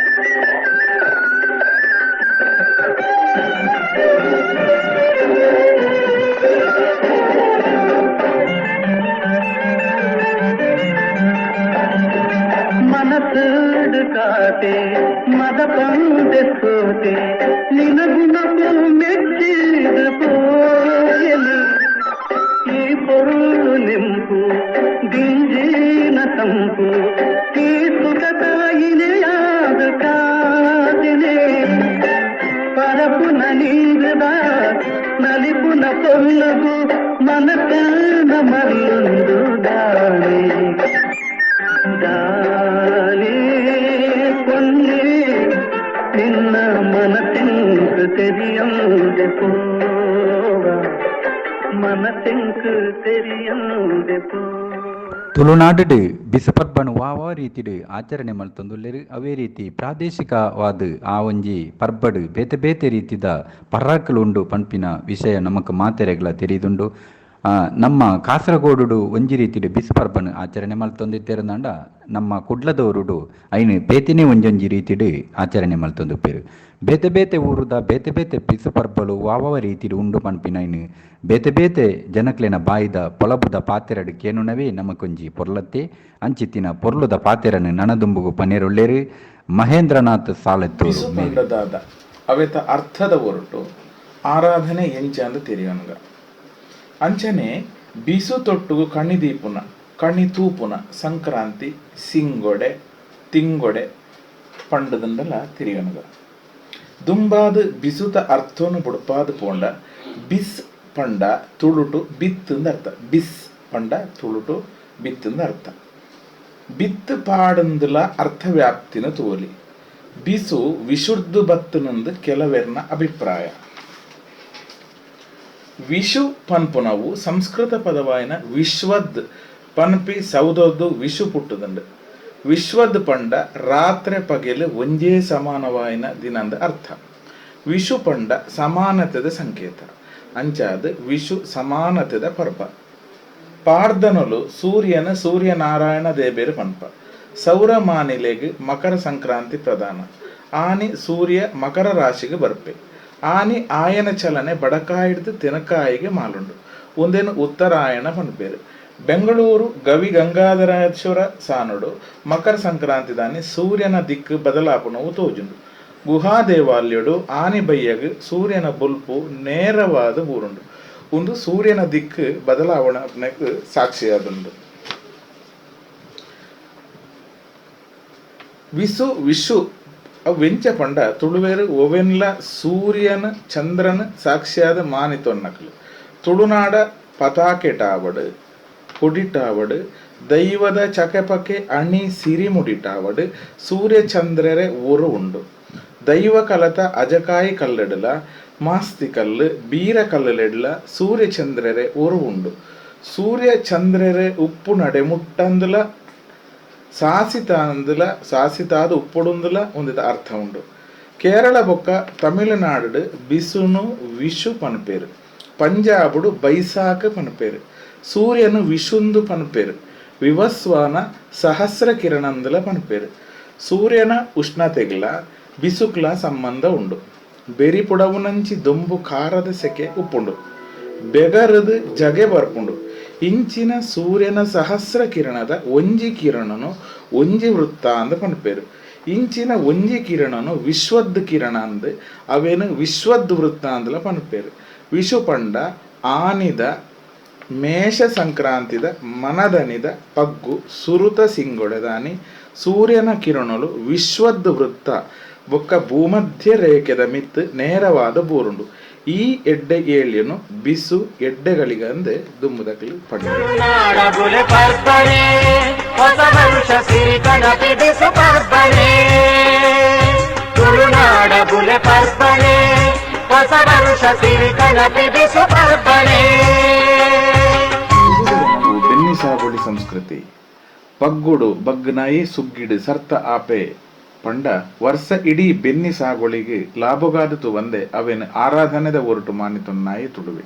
ಮನಸ್ಸು ಕಾತೆ ಮದ ಪಂದೆ ಸೋತೆ ನಿನಗುಣವು ಮೆಚ್ಚಿದ ಪೋಯಲು ಈ ಪೊರುಳು ನಿಂಪು ದಿಂಜಿನ ತಂಪು ತೀಸುಕ ತಾಯಿನೆಯಾದ ಕಾದಿನೆ ಪರಪುನ ನೀರದ ನಲಿಪುನ ಪೊಲ್ಲಗು ಮನತನ ಮಲ್ಲೊಂದು ದಾನೆ ದಾನೆ பொன்னே ನಿನ್ನ ಮನತೆಂಕು ತೆರಿಯಂದೆ ಪೋವ ಮನತೆಂಕು ತೆರಿಯಂದೆ ಪೋವ. ತುಳುನಾಡು ಬಿಸುಪರ್ಬನು ವಾವ ರೀತಿಡು ಆಚರಣೆ ಮಲ್ತೊಂದುಲ್ಲೆರ್. ಅವೇ ರೀತಿ ಪ್ರಾದೇಶಿಕವಾದ ಆ ಒಂಜಿ ಪರ್ಬಡು ಬೇತೆ ಬೇತೆ ರೀತಿದ ಪರ್ರಾಕುಲು ಉಂಡು ಪನ್ಪಿನ ವಿಷಯ ನಮಕ್ ಮಾತೆರೆಗ್ಲ ತೆರಿದುಂಡು. ನಮ್ಮ ಕಾಸರಗೋಡು ಒಂಜಿ ರೀತಿಡು ಬಿಸು ಪರ್ಬನು ಆಚರಣೆ ಮಲ್ತೊಂದಿತ್ತೆರ್ಂಡ ನಮ್ಮ ಕುಡ್ಲದವರುಡು ಐನು ಬೇತೆನೇ ಒಂಜೊಂಜಿ ರೀತಿಡು ಆಚರಣೆ ಮಲ್ತೊಂದುಪ್ಪೆರ್. ಬೇತೆ ಬೇತೆ ಊರುದ ಬೇತೆ ಬೇತೆ ಬಿಸು ಪರ್ಬಲು ವಾವ ರೀತಿಡು ಉಂಡು ಪನ್ಪಿನ ಐನು ಬೇತೆ ಬೇತೆ ಜನಕ್ಲೆನ ಬಾಯಿದ ಪೊಲಬುದ ಪಾತೆರಡು ಕೇನುನವೇ ನಮಕೊಂಜಿ ಪೊರ್ಲತ್ತೆ. ಅಂಚಿತ್ತಿನ ಪೊರ್ಲುದ ಪಾತೆರನು ನನದುಂಬುಗು ಪನೇರುಳ್ಳೇರು ಮಹೇಂದ್ರನಾಥ್ ಸಾಲೆತ್ತೂರು ಬಿಸು ಮೇರು. ಪಂಡದಾದ ಅವೆತ ಅರ್ಥದ ಹೊರಟು ಆರಾಧನೆ ಎಂಚ ಅಂದ್ ತೆರಿಯೊನ್ಗ. ಅಂಚನೆ ಬಿಸು ತೊಟ್ಟುಗು ಕಣಿ ದೀಪುನ ಕಣಿ ತೂಪುನ ಸಂಕ್ರಾಂತಿ ಸಿಂಗೊಡೆ ತಿಂಗೊಡೆ ಪಂಡದಂಡಲ ತಿರಿಯೊನ್ಗ. ದುಂಬಾದ ಬಿಸುತ ಅರ್ಥನು ಬುಡ್ಪಾದ ಪೋಂಡ ಬಿಸ್ ಪಂಡ ತುಳುಟು ಬಿತ್ತಂದ ಅರ್ಥ. ಬಿಸ್ ಪಂಡ ತುಳುಟು ಬಿತ್ತಂದ ಅರ್ಥ. ಬಿತ್ತು ಪಾಡಂದುಲ ಅರ್ಥವ್ಯಾಪ್ತಿನ ತೋಲಿ ಬಿಸು ವಿಶುದ್ಧ ಬತ್ತನಂದು ಕೆಲವೆರ್ನ ಅಭಿಪ್ರಾಯ. ವಿಶು ಪನ್ಪುನವು ಸಂಸ್ಕೃತ ಪದವಾಯಿನ ವಿಶ್ವದ್ ಪನ್ಪಿ ಸೌದೊದ್ದು ವಿಶು ಪುಟ್ಟುದಂಡು. ವಿಶ್ವದ್ ಪಂಡ ರಾತ್ರೆ ಪಗೆಲು ಒಂಜೇ ಸಮಾನವಾಯಿನ ದಿನಂದ ಅರ್ಥ. ವಿಶು ಪಂಡ ಸಮಾನತೆದ ಸಂಕೇತ. ಅಂಚಾದ್ ವಿಶು ಸಮಾನತೆದ ಪರ್ಬ. ಪಾರ್ದನಲು ಸೂರ್ಯನ ಸೂರ್ಯನಾರಾಯಣ ದೇಬೇರು ಪನ್ಪ. ಸೌರಮಾನಿಲೆಗ್ ಮಕರ ಸಂಕ್ರಾಂತಿ ಪ್ರಧಾನ. ಆನಿ ಸೂರ್ಯ ಮಕರ ರಾಶಿಗೆ ಬರ್ಪೆ. ಆನಿ ಆಯನ ಚಲನೆ ಬಡಕಾಯಿಡ್ದು ತೆನಕಾಯಿಗೆ ಮಾಲುಂಡು. ಉಂದೆನ್ ಉತ್ತರಾಯಣ ಪನ್ಪೇರು. ಬೆಂಗಳೂರು ಗವಿ ಗಂಗಾಧರೇಶ್ವರ ಸಾನುಡು ಮಕರ ಸಂಕ್ರಾಂತಿ ದಾನಿ ಸೂರ್ಯನ ದಿಕ್ಕು ಬದಲಾಪಣವು ತೋಜುಂಡು. ಗುಹಾ ದೇವಾಲಯಡು ಆನಿ ಬಯ್ಯಗ್ ಸೂರ್ಯನ ಬೊಲ್ಪು ನೇರವಾದ ಬೂರುಂಡು. ಉಂದು ಸೂರ್ಯನ ದಿಕ್ಕು ಬದಲಾವಣೆಗೆ ಸಾಕ್ಷಿಯಾದುಂಡು. ವಿಸು ವಿಶು ಅವು ವೆಂಚ ಪಂಡ ತುಳುವೇರು ಒವೆನ್ಲ ಸೂರ್ಯನ ಚಂದ್ರನ ಸಾಕ್ಷಿಯಾದ ಮಾನಿತೊನ್ನಕಲು. ತುಳುನಾಡ ಪತಾಕೆಟಾವಡು ಕೊಡಿಟಾವಡು ದೈವದ ಚಕೆಪಕೆ ಅಣಿ ಸಿರಿಮುಡಿಟಾವಡು ಸೂರ್ಯ ಚಂದ್ರರೆ ಒರು ಉಂಡು. ದೈವ ಕಲತ ಅಜಕಾಯಿ ಕಲ್ಲಡಲ ಮಾಸ್ತಿ ಕಲ್ಲು ಬೀರ ಕಲ್ಲಲೆಡ್ಲ ಸೂರ್ಯ ಚಂದ್ರರೆ ಒರು ಉಂಡು. ಸೂರ್ಯ ಚಂದ್ರರೆ ಉಪ್ಪು ನಡೆ ಮುಟ್ಟಂದುಲ ಸಾಸಿತಾಂದುಲ ಸಾಸಿತಾದ ಉಪ್ಪುಡುಂದುಲ ಒಂದಿದ ಅರ್ಥ ಉಂಡು. ಕೇರಳ ಬೊಕ್ಕ ತಮಿಳುನಾಡು ಬಿಸುನು ವಿಶು ಪನ್ಪೇರು. ಪಂಜಾಬುಡು ಬೈಸಾಖ ಪನ್ಪೇರು. ಸೂರ್ಯನು ವಿಶುಂದು ಪನ್ಪೇರು. ವಿವಸ್ವಾನ ಸಹಸ್ರ ಕಿರಣಂದುಲ ಪನ್ಪೇರು. ಸೂರ್ಯನ ಉಷ್ಣತೆಗ್ಲ ಬಿಸುಕ್ಲ ಸಂಬಂಧ ಉಂಡು. ಬೆರಿ ಪುಡವುನಂಚಿ ದೊಂಬು ಖಾರದ ಸೆಕೆ ಉಪ್ಪುಂಡು. ಬೆಗರದು ಜಗೆ ಬರ್ಪುಂಡು. ಇಂಚಿನ ಸೂರ್ಯನ ಸಹಸ್ರ ಕಿರಣದ ಒಂಜಿ ಕಿರಣನು ಒಂಜಿ ವೃತ್ತ ಅಂದ್ ಪನ್ಪೇರು. ಇಂಚಿನ ಒಂಜಿ ಕಿರಣನು ವಿಶ್ವದ್ ಕಿರಣ ಅಂದ್ ಅವೇನು ವಿಶ್ವದ್ ವೃತ್ತ ಅಂದ್ಲ ಪನ್ಪೆರ್. ವಿಷು ಪಂಡ ಆನಿದ ಮೇಷ ಸಂಕ್ರಾಂತಿದ ಮನದನಿದ ಪಗ್ಗು ಸುರುತ ಸಿಂಗೊಡೆದಾನಿ ಸೂರ್ಯನ ಕಿರಣಲು ವಿಶ್ವದ್ ವೃತ್ತ ಬೊಕ್ಕ ಭೂಮಧ್ಯ ರೇಖೆದ ಮಿತ್ತ್ ನೇರವಾದ ಬೂರುಂಡು. ಈ ಎಡ್ಡೆ ಏಳ್ಯನು ಬಿಸು ಎಡ್ಡೆಗಳಿಗಂದು ದುಂಬುದಕ್ಲು ಪಂಡೆರ್. ತುಳುನಾಡ ಬುಲೆ ಪರ್ಬನೆ ಹೊಸ ವರುಷ ಸಿರಿ ಕಣಪಿ ಬಿಸು ಪರ್ಬನೆ. ತುಳುನಾಡ ಬುಲೆ ಪರ್ಬನೆ ಹೊಸ ವರುಷ ಸಿರಿ ಕಣಪಿ ಬಿಸು ಪರ್ಬನೆ. ಬೆನ್ನಿ ಸಾಗುಳಿ ಸಂಸ್ಕೃತಿ ಪಗ್ಗುಡು ಬಗ್ನಾಯಿ ಸುಗ್ಗಿಡು ಸರ್ತ ಆಪೆ ಪಂಡ ವರ್ಷ ಇಡೀ ಬೆನ್ನಿ ಸಾಗುಳಿಗೆ ಲಾಭಗಾದ ಬಂದೆ ಅವೇನು ಆರಾಧನೆದ ಒರಟು ಮಾನಿತೊನ್ನಾಯಿ ತುಳುವೆ.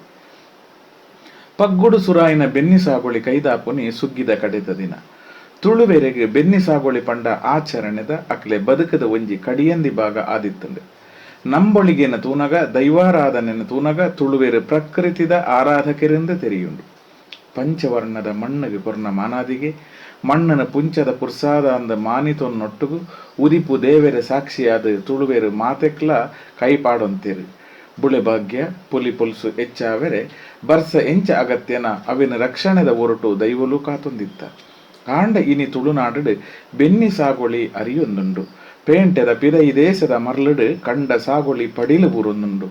ಪಗ್ಗುಡು ಸುರಾಯಿನ ಬೆನ್ನಿ ಸಾಗುಳಿ ಕೈದಾಪುನಿ ಸುಗ್ಗಿದ ಕಡೆತ ದಿನ. ತುಳುವೆರೆಗೆ ಬೆನ್ನಿ ಸಾಗುಳಿ ಪಂಡ ಆಚರಣೆದ ಅಕ್ಲೆ ಬದುಕದ ಒಂಜಿ ಕಡಿಯಂದಿ ಭಾಗ ಆದಿತ್ತಂಡು. ನಂಬೊಳಿಗೆನ ತೂನಗ ದೈವಾರಾಧನೆನ ತೂನಗ ತುಳುವೆರು ಪ್ರಕೃತಿದ ಆರಾಧಕರೆಂದು ತೆರಿಯುಂಡು. ಪಂಚವರ್ಣದ ಮಣ್ಣಿಗೆ ಕೊರ್ನ ಮಾನಾದಿಗೆ ಮಣ್ಣನ ಪುಂಚದ ಪುರ್ಸಾದ ಅಂದ ಮಾನಿತೊನ್ನೊಟ್ಟುಗು ಉದಿಪು ದೇವೆರೆ ಸಾಕ್ಷಿಯಾದ ತುಳುವೆರು ಮಾತೆಕ್ಲ ಕೈಪಾಡೊಂತೇರು. ಬುಳೆ ಭಾಗ್ಯ ಪುಲಿ ಪೊಲ್ಸು ಹೆಚ್ಚಾವೆರೆ ಬರ್ಸ ಎಂಚ ಅಗತ್ಯನ ಅವಿನ ರಕ್ಷಣೆದ ಒರಟು ದೈವಲು ಕಾತೊಂದಿತ್ತ. ಕಾಂಡ ಇನಿ ತುಳುನಾಡು ಬೆನ್ನಿ ಸಾಗೊಳಿ ಅರಿಯೊಂದುಂಡು. ಪೇಂಟೆದ ಪಿದೈ ದೇಶದ ಮರ್ಲುಡು ಕಂಡ ಸಾಗೊಳಿ ಪಡಿಲು ಬೂರೊಂದುಂಡು.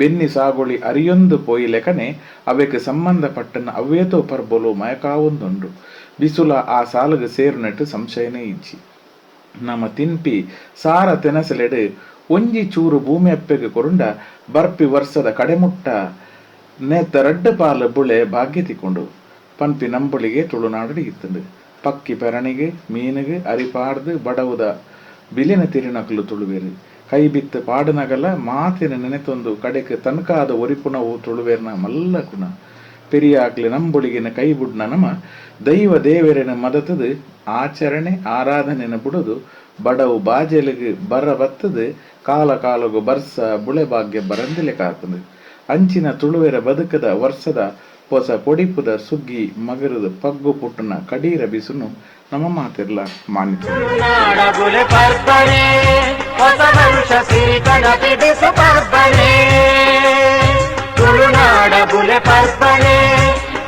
ಬೆನ್ನಿ ಸಾಗೊಳಿ ಅರಿಯೊಂದು ಪೋಯಿಲೆಕನೆ ಅವೆಕ್ ಸಂಬಂಧಪಟ್ಟನ ಅವ್ವೇತೋ ಪರ್ಬೊಲು ಮಯಕಾವೊಂದುಂಡು. ಬಿಸುಲ ಆ ಸಾಲುಗು ಸೇರುನೆಟ್ ಸಂಶಯನೇ ಇಜ್ಜಿ. ನಮ ತಿನ್ಪಿ ಸಾರ ತೆನಸಲೆಡ್ ಒಂಜಿ ಚೂರು ಭೂಮಿ ಅಪ್ಪೆಗ್ ಕೊರುಂಡ ಬರ್ಪಿ ವರ್ಷದ ಕಡೆಮುಟ್ಟ ನೇತ ರಡ್ಡ್ ಪಾಲು ಬುಳೆ ಭಾಗ್ಯ ತಿಕ್ಕೊಂಡು ಪನ್ಪಿ ನಂಬೊಳಿಗೆ ತುಳುನಾಡು ಇತ್ತುಂಡು. ಪಕ್ಕಿ ಪೆರಣಿಗೆ ಮೀನಿಗೆ ಅರಿಪಾಡ್ದು ಬಡವುದ ಬಿಲೆನ ತಿರಿನಕಲು ತುಳುವೆರು. ಕೈ ಬಿತ್ತು ಪಾಡುನಗಲ ಮಾತಿನ ನೆನೆತೊಂದು ಕಡೆಕ್ ತನ್ಕಾದ ಒರಿಪುನವು ತುಳುವೆರ್ನ ಮಲ್ಲ ಗುಣ. ಪೆರಿಯಾಕ್ಲೆ ನಂಬೊಳಿಗೆನ ಕೈ ಬುಡ್ನ ನಮ ದೈವ ದೇವರೆನ ಮದತದು ಆಚರಣೆ ಆರಾಧನೆನ ಬುಡುದು ಬಡವು ಬಾಜೆಲಿಗೆ ಬರ ಬತ್ತದು ಕಾಲ ಕಾಲಗು ಬರ್ಸ ಬುಳೆ ಭಾಗ್ಯ ಬರಂದಿಲೆ ಕಾತುಂಡು. ಅಂಚಿನ ತುಳುವೆರ ಬದುಕದ ವರ್ಷದ ಹೊಸ ಕೊಡಿಪುದ ಸುಗ್ಗಿ ಮಗರದ ಪಗ್ಗು ಪುಟ್ಟನ ಕಡೀರ ಬಿಸುನು ನಮ್ಮ ಮಾತಿರ್ಲ ಮಾನಿತು. ತುಳುನಾಡ ಬುಲೆ ಪರ್ಬನೆ ಹೊಸ ವರುಷ ಸಿರಿ ಕಣಪಿ ಬಿಸು ಪರ್ಬನೆ. ತುಳುನಾಡ ಬುಲೆ ಪರ್ಬನೆ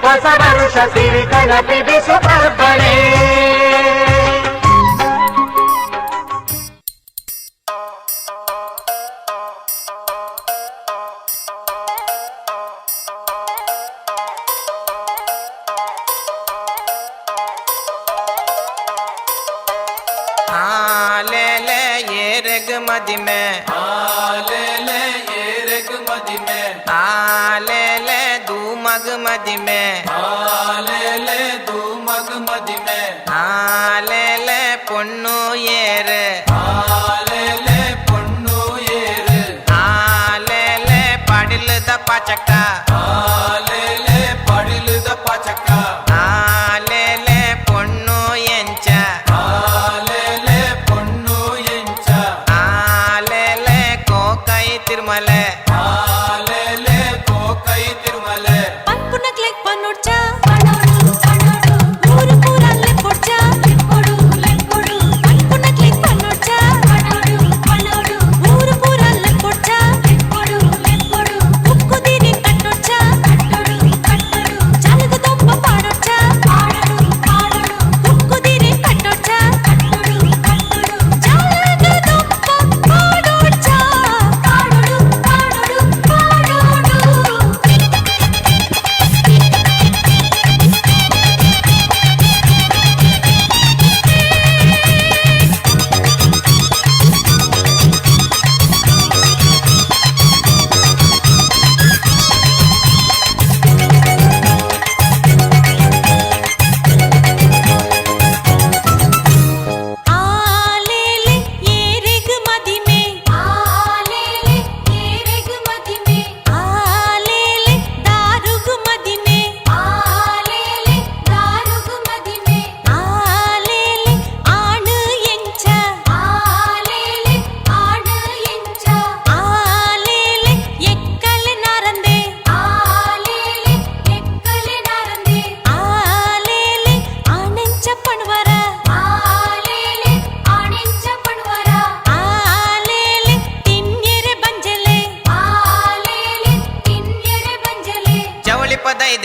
ಹೊಸ ವರುಷ ಸಿರಿ ಕಣಪಿ ಬಿಸು ಪರ್ಬನೆ. ಮದಿಮೆ ಆಲೇಲೆ ಏರೆಗ್ ಮದಿಮೆ ಆಲೇಲೆ ದೂಮಗ್ ಮದಿಮೆ ಆಲೇಲೆ ದೂಮಗ್ ಮದಿಮೆ ಆಲೇಲೆ ಪೊಣ್ಣು ಏರು ಆಲೇಲೆ ಪೊಣ್ಣು ಏರು ಆಲೇಲೆ ಪಡಿಲದ ಪಚಕ ಆಲೇಲೆ ಪಡಿಲದ ಪಚಕ ಆಲೇಲೆ ಪೊಣ್ಣು ಎಂಚ ಆಲೇಲೆ ಪೊಣ್ಣು ಎಂಚ ಆಲೇಲೆ ಕೋಕೈ ತಿರುಮಲೆ ಆಲೇಲೆ ಕೋಕೈ ತಿರುಮಲೆ ಪನ್ಪುನಕ್ಲೆಗ್ ಪನ್ನೊಡ್ಚ ಪನೊಡು ಪನೊಡು ಊರು ಪೂರ ಲೆಪ್ಪೊಡ್ಚ ಲೆಪ್ಪೊಡು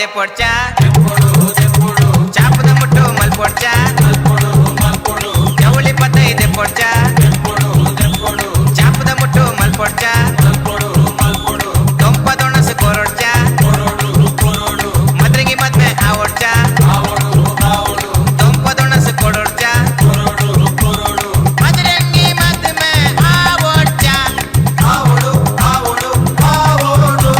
ದೆಪೊಡ್ಚ ಚಾಪುದ ಮುಟ್ಟು ಮಲ್ಪೊಡ್ಚ ಜವಳಿ ಪತ್ತೈ ದೆಪೊಡ್ಚ ಚಾಪುದ ಮುಟ್ಟು ಮಲ್ಪೊಡ್ಚ ದೊಂಪದೊಣಸು ಕೊರೊಡ್ಚ ಮದ್ರಂಗಿ ಮದ್ವೆ ಆವೊಡ್ಚ ದೊಂಪದೊಣಸು ಕೊಡೊಡ್ಚ ಮದ್ರಂಗಿ ಮದ್ವೆ ಆವೊಡ್ಚ ಆವೊಡು ಆವೊಡು ಆವೊಡು.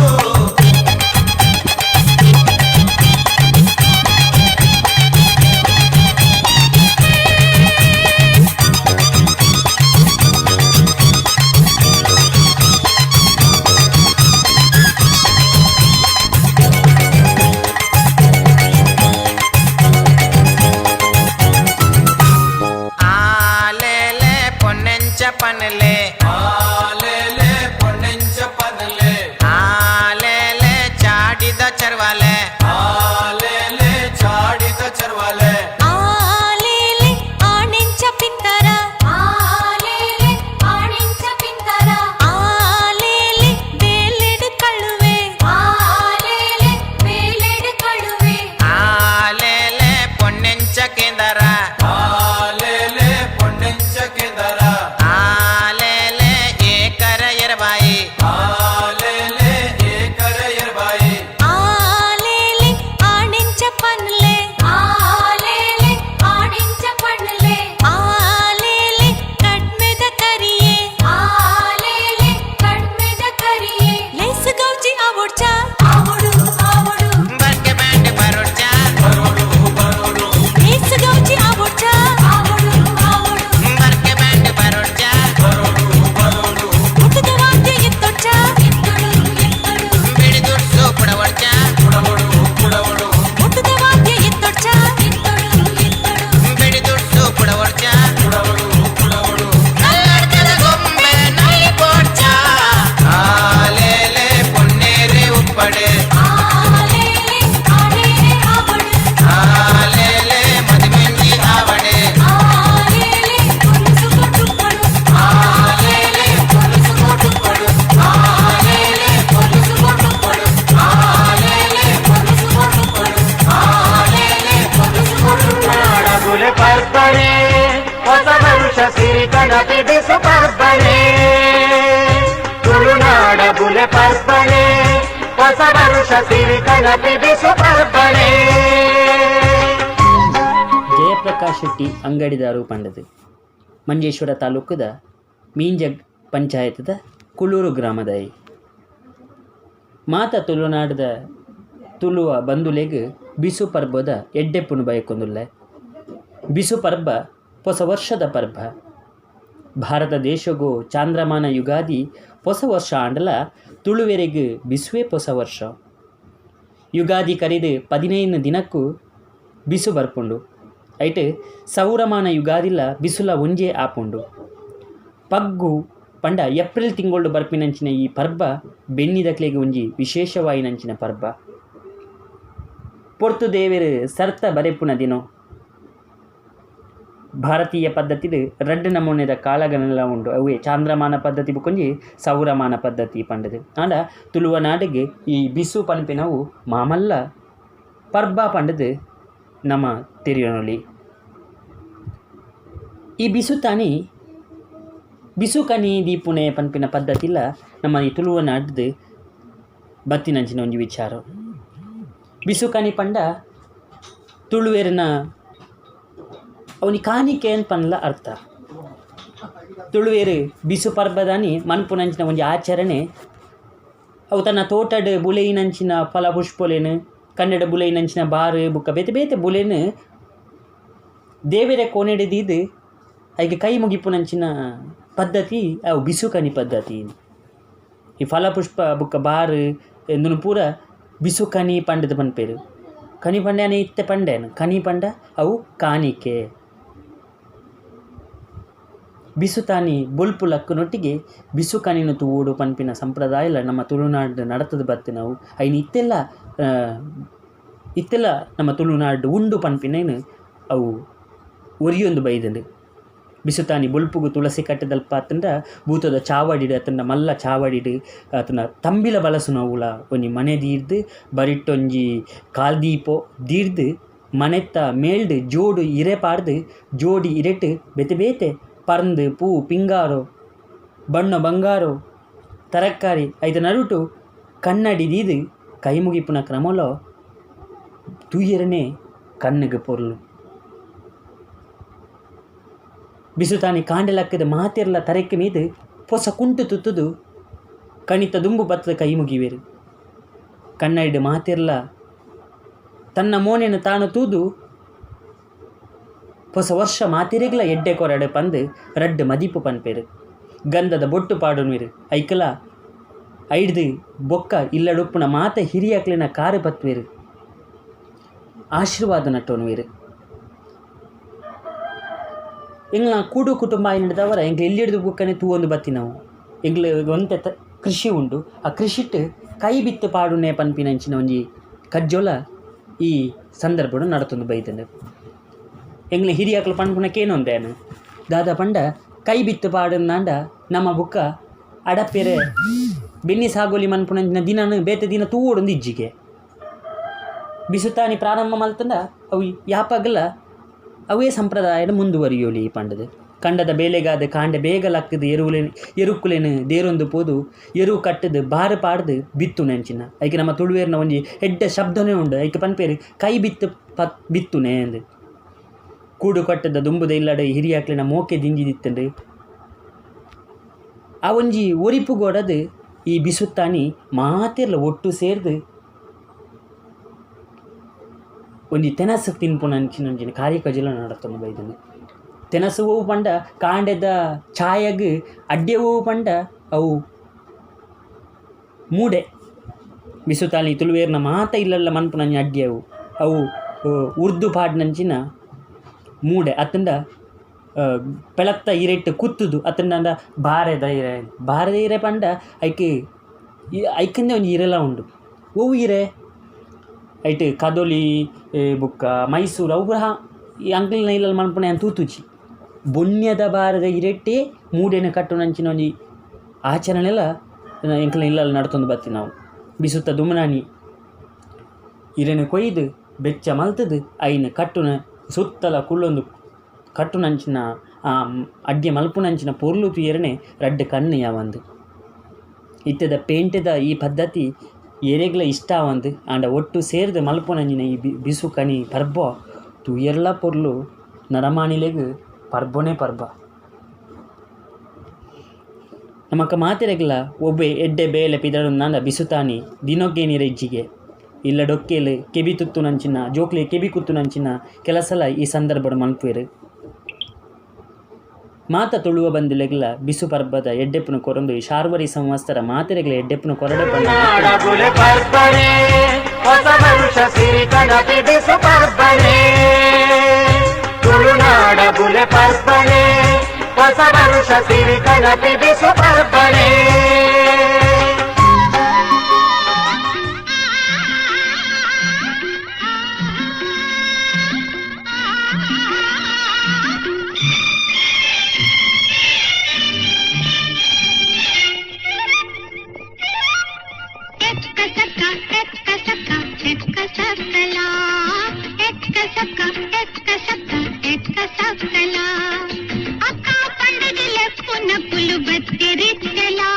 ಆಲೇಲೆ ಪೊನ್ನೆಂಚ ಪನ್ಲೆ ಆಲೇಲೆ ಪೊನ್ನೆಂಚ ಪನ್ಲೆ ಆಲೇಲೆ ಚಾಡಿದ ಚರ್ವಾಲೆ ಆಲೇಲೆ ಚಾಡಿದ ಚರ್ವಾಲೆ ಆಲೇಲೆ ಆಣಿಂಚ ಪಿಂತರ ಆಲೇಲೆ ಆಣಿಂಚ ಪಿಂತರ ಆಲೇಲೆ ಬೇಲೆಡು ಕಳುವೆ ಆಲೇಲೆ ಬೇಲೆಡು ಕಳುವೆ ಆಲೇಲೆ ಪೊನ್ನೆಂಚ ಕೇಂದರ ಆಲೇಲೆ ಪೊನ್ನೆಂಚ ಕೇಂದರ ಆಲೇಲೆ ಏಕರ ಎರಬಾಯಿ ಆಲೇಲೆ ಏಕರ ಎರಬಾಯಿ ಆಲೇಲೆ ಆಣಿಂಚ ಪನ್ಲೆ ಆಲೇಲೆ ಆಣಿಂಚ ಪನ್ಲೆ ಆಲೇಲೆ ಕಡ್ಮೆದ ಕರಿಯೆ ಆಲೇಲೆ ಕಡ್ಮೆದ ಕರಿಯೆ ಲೇಸು ಗೌಜಿ ಆವೊಡ್ಚ ಆವೊಡು ಆವೊಡು ಬರ್ಕೆ ಬ್ಯಾಂಡ್ ಬರೋಡ್ಚ ಲೇಸು ಗೌಜಿ ಆವೊಡ್ಚ ಆವೊಡು ಆವೊಡು ಬರ್ಕೆ ಬ್ಯಾಂಡ್ ಬರೋಡ್ಚ ಮುಟ್ಟದ ವಾದ್ಯ ಎತ್ತೊಡ್ಚ ಎತ್ತೊಡು ಎತ್ತೊಡು ಬಿಡಿದುರ್ಸು ಪುಡವಡ್ಚ ಮುಟ್ಟದ ವಾದ್ಯ ಎತ್ತೊಡ್ಚ ಎತ್ತೊಡು ಎತ್ತೊಡು ಬಿಡಿದುರ್ಸು ಪುಡವಡ್ಚ ಕಲ್ಲಡ್ಕದ ಗೊಂಬೆ ನೈ ಪೋಡ್ಚ ಆಲೇಲೆ ಪೊನ್ನೇರೆ ಉಪ್ಪಡೆ ಆಲೇಲೆ ಆಡೇರೆ ಆವಡು ಆಲೇಲೆ ಮದುವೆಂಜಿ ಆವಡೆ ಆಲೇಲೆ ಕೊಲುಸು ಕೊಟ್ಟುಪ್ಪಡು ಆಲೇಲೆ ಕೊಲುಸು ಕೊಟ್ಟುಪ್ಪಡು ಆಲೇಲೆ ಕೊಲುಸು ಕೊಟ್ಟುಪ್ಪಡು ಆಲೇಲೆ ಕೊಲುಸು ಕೊಟ್ಟುಪ್ಪಡು ಆಲೇಲೆ ಕೊಲುಸು ಕೊಟ್ಟುಪ್ಪಡು ಬುಲೆ ಪರ್ಬನೆ ಹೊಸ ವರುಷ ಸಿರಿ ಕನಪಿ ಬಿಸು ಪರ್ಬನೆ ತುಳುನಾಡ ಬುಲೆ ಪರ್ಬನೆ ಹೊಸ ವರುಷ ಸಿರಿ ಕನಪಿ ಬಿಸು ಪರ್ಬನೆ. ಜಯಪ್ರಕಾಶ್ ಶೆಟ್ಟಿ ಅಂಗಡಿದಾರು ಪಂಡದು ಮಂಜೇಶ್ವರ ತಾಲೂಕದ ಮೀಂಜ ಪಂಚಾಯತ್ದ ಕುಳೂರು ಗ್ರಾಮದಾಯಿ. ಮಾತ ತುಳುನಾಡದ ತುಳುವ ಬಂಧುಲೆಗ್ ಬಿಸು ಪರ್ಬದ ಎಡ್ಡೆಪ್ಪುನು ಬಯಕೊಂದುಲ್ಲೆ. ಬಿಸು ಪರ್ಬ ಹೊಸ ವರ್ಷದ ಪರ್ಬ. ಭಾರತ ದೇಶಗೋ ಚಾಂದ್ರಮಾನ ಯುಗಾದಿ ಹೊಸ ವರ್ಷ ಆಂಡಲ ತುಳುವೆರೆಗ್ ಬಿಸುವೆ ಹೊಸ ವರ್ಷ. ಯುಗಾದಿ ಕರಿದು 15 ದಿನಕ್ಕೂ ಬಿಸು ಬರ್ಪುಂಡು. ಐಟ್ ಸೌರಮಾನ ಯುಗಾದಿಲ ಬಿಸುಲ ಒಂಜೇ ಆಪುಂಡು. ಪಗ್ಗು ಪಂಡ ಏಪ್ರಿಲ್ ತಿಂಗೊಳ್ಳು ಬರ್ಪಿನಂಚಿನ ಈ ಪರ್ಬ ಬೆನ್ನಿದಕ್ಲೆಗ್ ಒಂಜಿ ವಿಶೇಷವಾಯಿನಂಚಿನ ಪರ್ಬ. ಪೊರ್ತು ದೇವೆರ್ ಸರ್ತ ಬರೆಪುನ ದಿನೊ. ಭಾರತೀಯ ಪದ್ಧತಿಡ್ ರಡ್ಡ್ ನಮೂನೆದ ಕಾಲಗಣಲ ಉಂಡು. ಅವುವೆ ಚಾಂದ್ರಮಾನ ಪದ್ಧತಿ ಬುಕೊಂಜಿ ಸೌರಮಾನ ಪದ್ಧತಿ ಪಂಡದು. ಆಂಡ ತುಳುವ ನಾಡಿಗೆ ಈ ಬಿಸು ಪನ್ಪಿನವು ಮಾಮಲ್ಲ ಪರ್ಬ ಪಂಡದು ನಮ ತೆರಿಯೊನೊಲಿ. ಈ ಬಿಸು ತಾನಿ ಬಿಸು ಕನಿ ದೀಪುನೆ ಪನ್ಪಿನ ಪದ್ಧತಿಲ ನಮ್ಮ ಈ ತುಳುವ ನಾಡ್ದು ಬತ್ತಿನಂಚಿನ ಒಂಜಿ ವಿಚಾರ. ಬಿಸು ಕನಿ ಪಂಡ ತುಳುವೆರ್ನ ಅವನಿ ಕಾಣಿಕೆ ಪನ್ಲ ಅರ್ಥ. ತುಳುವೆರು ಬಿಸು ಪರ್ಬದಾನಿ ಮನ್ಪುನಂಚಿನ ಒಂಜಿ ಆಚರಣೆ. ಅವು ತನ್ನ ತೋಟಡ್ ಬುಲೆಯಿನಂಚಿನ ಫಲ ಪುಷ್ಪೊಲೆನ್ ಕನ್ನಡ ಬುಲೆಯಿನಂಚಿನ ಬಾರು ಬುಕ್ಕ ಬೇತೆ ಬೇತೆ ಬುಲೆನ್ ದೇವೆರೆ ಕೋನೆಡೆ ದೀದ್ ಐಕ್ ಕೈ ಮುಗಿಪುನಂಚಿನ ಪದ್ಧತಿ ಅವು ಬಿಸು ಕನಿ ಪದ್ಧತಿ. ಈ ಫಲಪುಷ್ಪ ಬುಕ್ಕ ಬಾರು ಇಂದುನು ಪೂರ ಬಿಸು ಕನಿ ಪಂಡದು ಪನ್ಪೆರ್. ಕನಿ ಪಂಡ್ಯಾನೆ ಇತ್ತೆ ಪಂಡೇನು ಕನಿ ಪಂಡ ಅವು ಕಾಣಿಕೆ. ಬಿಸುತಾನಿ ಬೊಲ್ಪು ಲಕ್ಕುನೊಟ್ಟಿಗೆ ಬಿಸು ಕನಿನ ತೂವೊಡು ಪನ್ಪಿನ ಸಂಪ್ರದಾಯಲ ನಮ್ಮ ತುಳುನಾಡು ನಡತದ ಬತ್ತಿನವು. ಐನ್ ಇತ್ತೆಲ್ಲ ಇತ್ತೆಲ್ಲ ನಮ್ಮ ತುಳುನಾಡು ಉಂಡು ಪನ್ಪಿನೇನು ಅವು ಒರಿಯೊಂದು ಬೈದಂಡು. ಬಿಸುತಾನಿ ಬೊಲ್ಪುಗು ತುಳಸಿ ಕಟ್ಟೆದಲ್ಪ ಅತ್ತಂಡ ಭೂತದ ಚಾವಡಿಡ್ ಅತ್ತಂಡ ಮಲ್ಲ ಚಾವಡಿಡ್ ಅತ್ತಂಡ ತಂಬಿಲ ಬಲಸುನವುಲ ಒಂಜಿ ಮನೆ ದೀಡ್ದ್ ಬರಿಟ್ಟೊಂಜಿ ಕಾಲ್ ದೀಪೊ ದೀಡ್ದ್ ಮನೆತ್ತ ಮೇಲ್ಡ್ ಜೋಡು ಇರೆ ಪಾಡ್ದ್ ಜೋಡಿ ಇರೆಟ್ ಬೇತೆ ಬೇತೆ ಪರ್ಂದ್ ಪೂ ಪಿಂಗಾರೊ ಬಣ್ಣೊ ಬಂಗಾರೊ ತರಕಾರಿ ಐತ ನಡುಟು ಕನ್ನಡಿ ದೀದ್ ಕೈ ಮುಗಿಪುನ ಕ್ರಮೊಲ ತೂಯೆರೆನೆ ಕಣ್ಣ್ಗ್ ಪೊರ್ಲು. ಬಿಸುತಾನಿ ಕಾಂಡೆ ಲಕ್ಕದ ಮಾತೆರ್ಲ ತರೆಕ್ ಮೀದ್ ಪೊಸ ಕುಂಟು ತುತ್ತುದು ಕಣಿತ ದುಂಬು ಬತ್ತದ ಕೈ ಮುಗಿವೆರ್. ಕನ್ನಡಿಡ್ ಮಾತೆರ್ಲ ತನ್ನ ಮೋನೆನ್ ತಾನು ತೂದು ಪೊಸ ವರ್ಷ ಮಾತೆರೆಗ್ಲ ಎಡ್ಡೆ ಕೊರಡ್ ಪಂದ್ ರಡ್ಡ್ ಮದಿಪು ಪನ್ಪೆರ್. ಗಂಧದ ಬೊಟ್ಟು ಪಾಡೊನ್ವೆರ್. ಐಕಲ ಐಡ್ದ್ ಬೊಕ್ಕ ಇಲ್ಲಡ್ ಉಪ್ಪುನ ಮಾತ ಹಿರಿಯಕ್ಲೆನ ಕಾರ್ ಪತ್ತುವೆರ್. ಆಶೀರ್ವಾದ ನಟ್ಟೊನುವೆರ್. ಎಂಕ್ಲ್ನ ಕೂಡು ಕುಟುಂಬ ಆಯಿನೆಡ್ದಾವರ ಎಂಕ್ಲು ಎಲ್ಯೆಡ್ದ್ ಬೊಕ್ಕನೆ ತೂವೊಂದು ಬತ್ತಿನವು. ಎಂಕ್ಲು ಒಂತೆ ಕೃಷಿ ಉಂಡು. ಆ ಕೃಷಿಟ್ ಕೈ ಬಿತ್ತ್ ಪಾಡುನೆ ಪನ್ಪಿನಂಚಿನ ಒಂಜಿ ಕಜ್ಜೊಲ ಈ ಸಂದರ್ಭಡ್ ನಡತೊಂದು ಬೈದ್ಂಡ್. ಎಂಕ್ಲ್ನ ಹಿರಿಯಕ್ಲು ಪನ್ಪುನ ಕೇನೊಂದೆ ಯಾನ್. ದಾದ ಪಂಡ ಕೈ ಬಿತ್ತ್ ಪಾಡುನಾಂಡ ನಮ ಬೊಕ್ಕ ಅಡಪೆರೆ ಬೆನ್ನಿ ಸಾಗೊಲಿ ಮನ್ಪುನಂಚಿನ ದಿನನ್ ಬೇತೆ ದಿನ ತೂವೊಡುಂದು ಇಜ್ಜಿಗೆ. ಬಿಸುತ್ತಾನಿ ಪ್ರಾರಂಭ ಮಲ್ತ್ಂಡ ಅವು ಯಾಪಗ್ಲ ಅವೇ ಸಂಪ್ರದಾಯಡ್ ಮುಂದುವರಿಯೊಲಿ ಪಂಡ್ದ್. ಕಂಡದ ಬೇಲೆಗಾದ್ ಕಾಂಡೆ ಬೇಗ ಲಕ್ಕ್ದ್ ಎರುವುಲೆನ್ ಎರುಕ್ಕುಲೆನ್ ದೇರೊಂದು ಪೋದು ಎರು ಕಟ್ಟ್ದ್ ಬಾರ್ ಪಾಡ್ದ್ ಬಿತ್ತುನೆ ಅಂಚಿನ. ಐಕ್ ನಮ್ಮ ತುಳುವೆರ್ನ ಒಂಜಿ ಎಡ್ಡೆ ಶಬ್ದನೇ ಉಂಡು ಐಕ್ ಪನ್ಪೆರ್ ಕೈ ಬಿತ್ತ್ ಪತ್ ಬಿತ್ತುನೆ ಅಂದ್. ಕೂಡು ಕಟ್ಟ್ದ ದುಂಬುದ ಇಲ್ಲಡ್ ಹಿರಿಯಕ್ಲೆನ ಮೋಕೆ ದಿಂಜಿದಿತ್ತ್ಂಡ್. ಆ ಒಂಜಿ ಒರಿಪು ಗೋಡದ್ ಈ ಬಿಸುತ್ತಾನಿ ಮಾತೆರ್ಲ ಒಟ್ಟು ಸೇರ್ದ್ ಒಂಜಿ ತೆನಸ್ ತಿನ್ಪುನಂಚಿನ ಒಂಜಿ ಕಾರ್ಯಕಜಲ ನಡತೊಂದು ಬೈದ್ಂಡ್. ತೆನಸ್ ಒವು ಪಂಡ ಕಾಂಡೆದ ಚಾಯಗ್ ಅಡ್ಡೆ ಒವು ಪಂಡ ಅವು ಮೂಡೆ. ಬಿಸುತ್ತಾನಿ ತುಳುವೆರ್ನ ಮಾತ ಇಲ್ಲಲ್ಲ ಮನ್ಪುನ ಅಡ್ಡೆ ಅವು. ಅವು ಉರ್ದು ಪಾಡ್ನಂಚಿನ ಮೂಡೆ ಅತ್ತಂಡ ಪೆಲತ್ತ ಇರೆಟ್ ಕುತ್ತುದು ಅತ್ತಂಡ ಬಾರೆದ ಇರೆ. ಬಾರೆದ ಇರೆ ಪಂಡ ಐಕ್ ಐಕಂದೆ ಒಂಜಿ ಇರೆಲ ಉಂಡು. ಒವು ಇರೆ? ಐಟ್ ಕದೊಲಿ ಬೊಕ್ಕ ಮೈಸೂರು ಅವು ಪೂರ ಈ ಅಂಕಲ್ನ ಇಲ್ಲಲ್ ಮನ್ಪುನ ಯಾನ್ ತೂತುಜಿ. ಬೊನ್ಯದ ಬಾರೆದ ಇರೆಟ್ಟೆ ಮೂಡೆನ್ ಕಟ್ಟುನಂಚಿನ ಒಂಜಿ ಆಚರಣೆಲ ಎಂಕಲ್ನ ಇಲ್ಲಲ್ ನಡತೊಂದು ಬತ್ತಿನವು. ಬಿಸುತ್ತ ದುಮುನಾನಿ ಇರೆನ್ ಕೊಯ್ದು ಬೆಚ್ಚ ಮಲ್ತ್ದ್ ಐನ್ ಕಟ್ಟುನ ಸುತ್ತಲ ಕುಲ್ಲೊಂದು ಕಟ್ಟುನಂಚಿನ ಅಡ್ಗೆ ಮಲ್ಪುನಂಚಿನ ಪೊರ್ಲು ತೂಯೆರೆನೆ ರಡ್ಡ್ ಕಣ್ಣು ಯಾವಂದ್. ಇತ್ತೆದ ಪೇಂಟೆದ ಈ ಪದ್ಧತಿ ಏರೆಗ್ಲ ಇಷ್ಟ ಆವಂದ್. ಆಂಡ ಒಟ್ಟು ಸೇರ್ದ್ ಮಲ್ಪುನಂಚಿನ ಈ ಬಿಸು ಕಣಿ ಪರ್ಬೊ ತೂಯೆರ್ಲ ಪೊರ್ಲು ನರಮಾನಿಲೆಗ್ ಪರ್ಬೊನೆ ಪರ್ಬ. ನಮಕ್ ಮಾತೆರೆಗ್ಲ ಒವ್ವೆ ಎಡ್ಡೆ ಬೇಲೆ ಪಿದಡುಂದಾಂಡ ಬಿಸುತಾನಿ ದಿನೊಕ್ಕೇನಿರ ಇಜ್ಜಿಗೆ. ಇಲ್ಲ ಡೊಕ್ಕೆಲ್ ಕೆಬಿ ತುತ್ತುನಂಚಿನ ಜೋಕ್ಲೆ ಕೆಬಿ ಕುತ್ತುನಂಚಿನ ಕೆಲಸಲ ಈ ಸಂದರ್ಭಡ್ ಮನ್ಪುವೆರ್. ಮಾತ ತುಳುವ ಬಂಧುಲೆಗ್ಲ ಬಿಸು ಪರ್ಬದ ಎಡ್ಡೆಪ್ಪುನ ಕೊರೊಂದು ಈ ಶಾರ್ವರಿ ಸಂವತ್ಸರ ಮಾತೆರೆಗ್ಲ ಎಡ್ಡೆಪ್ಪುನ ಕೊರಡೆ ತುಳುನಾಡ ಪರ್ಬನೆ ಹೊಸ ವರುಷ ಸಿರಿ ಕನಪಿ ಬಿಸು ಪರ್ಬನೆ. ತುಳುನಾಡ ಬುಲೆ ಪರ್ಬನೆ ಹೊಸ ವರುಷ ಸಿರಿ ಕನಪಿ ಬಿಸು ಪರ್ಬನೆ. ಅಕ್ಕ ಪಂಡದ ಲೆಪ್ಪುನ ಪುಲು ಬತ್ತಿರಿತ್ತಲಾ.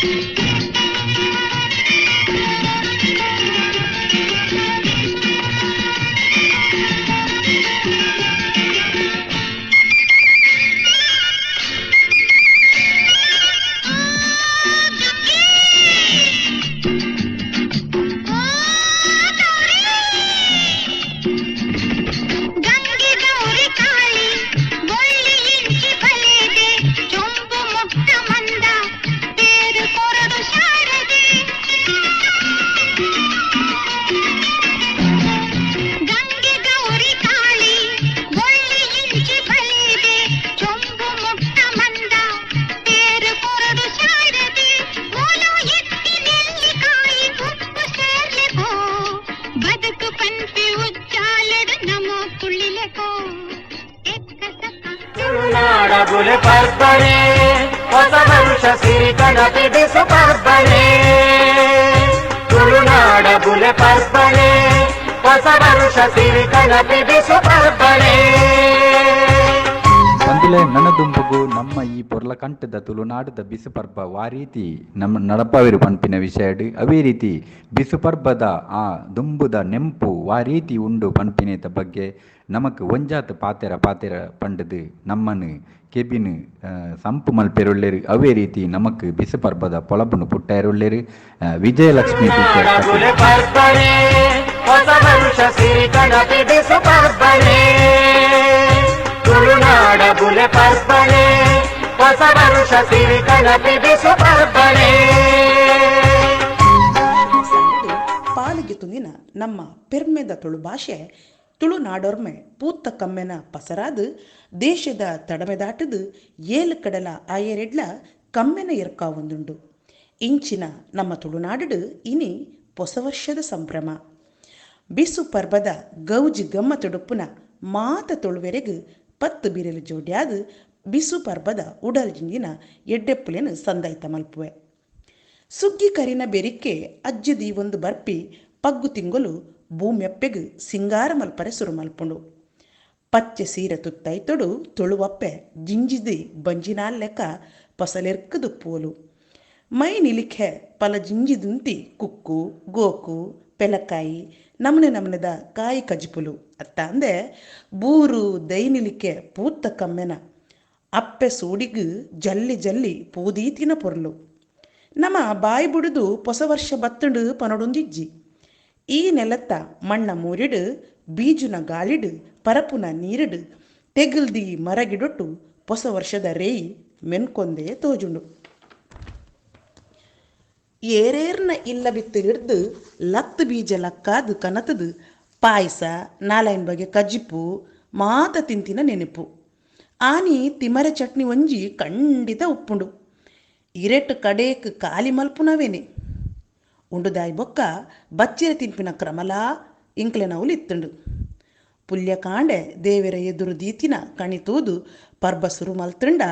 ಗಂಗೆ ಗೌರಿ ಕಾಳಿ ಬೊಳ್ಳಿ ಇಂಚಿ ಬಲೇದೆ ಚೊಂಬು ಮುಕ್ತ ಮಂದ ತೇರು ಕೊರಡು ಶಾರದೆ. ಗಂಗೆ ಗೌರಿ ಕಾಳಿ ಬೊಳ್ಳಿ ಇಂಚಿ ಬಲೇದೆ ಚೊಂಬು ಮುಕ್ತ ಮಂದ ತೇರು ಕೊರಡು ಶಾರದೆ. ಮೂಲು ಎತ್ತಿ ನೆಲ್ಲಿಕಾಯಿ ಉಪ್ಪು ಸೇರ್ಲೆಕೋ ಬದುಕು ಪನ್ಪಿ ಉಚ್ಚಾಲಡು ನಮೋ ತುಳ್ಳಿಲೆಕೋ ಎಕ್ಕ ಸಕ್ಕ. ತುಳುನಾಡ ಬುಲೆ ಪರ್ಬನೆ, ಹೊಸ ವರುಷ ಸಿರಿ ಕನಪಿ ಬಿಸು ಪರ್ಬನೆ. ತುಳುನಾಡ ಬುಲೆ ಪರ್ಬನೆ, ಹೊಸ ವರುಷ ಸಿರಿ ಕನಪಿ ಬಿಸು ಪರ್ಬನೆ. ಬಂದುಲೆ ನನದುಂಬುಗು ನಮ್ಮ ಈ ಪೊರ್ಲಕಂಠದ ತುಳುನಾಡದ ಬಿಸು ಪರ್ಬ ವಾ ರೀತಿ ನಮ್ಮ ನಡಪಾವಿರು ಪನ್ಪಿನ ವಿಷಯಡ್, ಅವೇ ರೀತಿ ಬಿಸು ಪರ್ಬದ ಆ ದುಂಬುದ ನೆಂಪು ವಾ ರೀತಿ ಉಂಡು ಪನ್ಪಿನೇತ ಬಗ್ಗೆ ನಮಕ್ ಒಂಜಾತ್ ಪಾತೆರ ಪಾತೆರ ಪಂಡದು ನಮ್ಮನು ಕೆಬಿನ್ ಸಂಪು ಮಲ್ಪೆರುಳ್ಳೇರು. ಅವೇ ರೀತಿ ನಮಕ್ ಬಿಸು ಪರ್ಬದ ಪೊಳಬುನು ಪುಟ್ಟಾರುಳ್ಳೇರು ವಿಜಯಲಕ್ಷ್ಮಿ ಟೀಚರ್ ತುಳುನಾಡ ಕಟೀಲ್. ಬುಲೆ ಪರ್ಬನೆ, ಹೊಸ ವರುಷ ಸಿರಿ ಕನಪಿ ಬಿಸು ಪರ್ಬನೆ. ತುಳುನಾಡ ಬುಲೆ ಪರ್ಬನೆ, ಹೊಸ ವರುಷ ಸಿರಿ ಕನಪಿ ಬಿಸು ಪರ್ಬನೆ. ಸಾಲುಡು ಪಾಲಿಗೆ ತುಂದಿನ ನಮ್ಮ ಪೆರ್ಮೆದ ತುಳು ಭಾಷೆ ತುಳುನಾಡೊರ್ಮೆ ಪೂತ್ತ ಕಮ್ಮೆನ ಪಸರಾದು ದೇಶದ ತಡಮೆದಾಟದು ಏಲು ಕಡಲ ಆಯರೆಡ್ಲ ಕಮ್ಮೆನ ಎರ್ಕಾವೊಂದುಂಡು. ಇಂಚಿನ ನಮ್ಮ ತುಳುನಾಡು ಇನಿ ಹೊಸ ವರ್ಷದ ಸಂಭ್ರಮ. ಬಿಸು ಪರ್ಬದ ಗೌಜಿ ಗಮ್ಮ ತುಡುಪುನ ಮಾತ ತುಳುವೆರೆಗ್ ಪತ್ತು ಬಿರೆಲು ಜೋಡ್ಯಾದು ಬಿಸು ಪರ್ಬದ ಉಡಲ್ ಜಿಂಜಿನ ಎಡ್ಡೆಪ್ಪುಲೆನು ಸಂದಾಯ್ತ ಮಲ್ಪುವೆ. ಸುಗ್ಗಿ ಕರಿನ ಬೆರಿಕೆ ಅಜ್ಜಿ ಒಂದು ಬರ್ಪಿ ಪಗ್ಗು ತಿಂಗೊಲು ಭೂಮ್ಯಪ್ಪೆಗ್ ಸಿಂಗಾರ ಮಲ್ಪರೆ ಸುರು ಮಲ್ಪುಂಡು. ಪಚ್ಚೆ ಸೀರೆ ತುತ್ತೈತೊಡು ತುಳುವಪ್ಪೆ ಜಿಂಜಿದಿ ಬಂಜಿನಾಲ್ ಲೆಕ್ಕ ಪಸಲೆರ್ಕುದುಪ್ಪುವಲು. ಮೈ ನಿಲಿಖೆ ಪಲ ಜಿಂಜಿದುಂತಿ ಕುಕ್ಕು ಗೋಕು ಪೆಲಕಾಯಿ ನಮನೆ ನಮನೆದ ಕಾಯಿ ಕಜಿಪುಲು ಅತ್ತಾಂದೆ ಬೂರು ದೈನಿಲಿಕೆ ಪೂತ್ತ ಕಮ್ಮೆನ ಅಪ್ಪೆ ಸೂಡಿಗ್ ಜಲ್ಲಿ ಜಲ್ಲಿ ಪೂದೀತಿನ ಪೊರ್ಲು. ನಮ ಬಾಯಿ ಬುಡುದು ಪೊಸ ವರ್ಷ ಬತ್ತುಂಡು ಪನೊಡೊಂದಿಜ್ಜಿ. ಈ ನೆಲತ್ತ ಮಣ್ಣ ಮೂರಿಡು ಬೀಜುನ ಗಾಳಿಡು ಪರಪುನ ನೀರಿಡು ತೆಗಲ್ದಿ ಮರಗಿಡೊಟ್ಟು ಪೊಸ ವರ್ಷದ ರೇಯಿ ಮೆನ್ಕೊಂದೇ ತೋಜುಂಡು. ಏರೇರ್ನ ಇಲ್ಲ ಬಿತ್ತಿರಿಡ್ದು ಲತ್ತು ಬೀಜ ಲಕ್ಕಾದು ಕನತದು ಪಾಯಸ ನಾಲೈನ್ ಬಗೆ ಕಜ್ಜಿಪು ಮಾತ ತಿಂತಿನ ನೆನಪು. ಆನಿ ತಿಮರೆ ಚಟ್ನಿ ಒಂಜಿ ಖಂಡಿತ ಉಪ್ಪುಂಡು. ಇರೆಟ್ ಕಡೇಕ್ ಕಾಲಿ ಮಲ್ಪುನವೇನೆ ಉಂಡುದಾಯಿ ಬೊಕ್ಕ ಬಚ್ಚಿರ ತಿನ್ಪಿನ ಕ್ರಮಲಾ ಇಂಕ್ಲೆನವುಲು ಇತ್ತುಂಡು. ಪುಲ್ಯಕಾಂಡೆ ದೇವರ ಎದುರು ದೀತಿನ ಕಣಿತೂದು ಪರ್ಬ ಸುರು ಮಲ್ತುಂಡ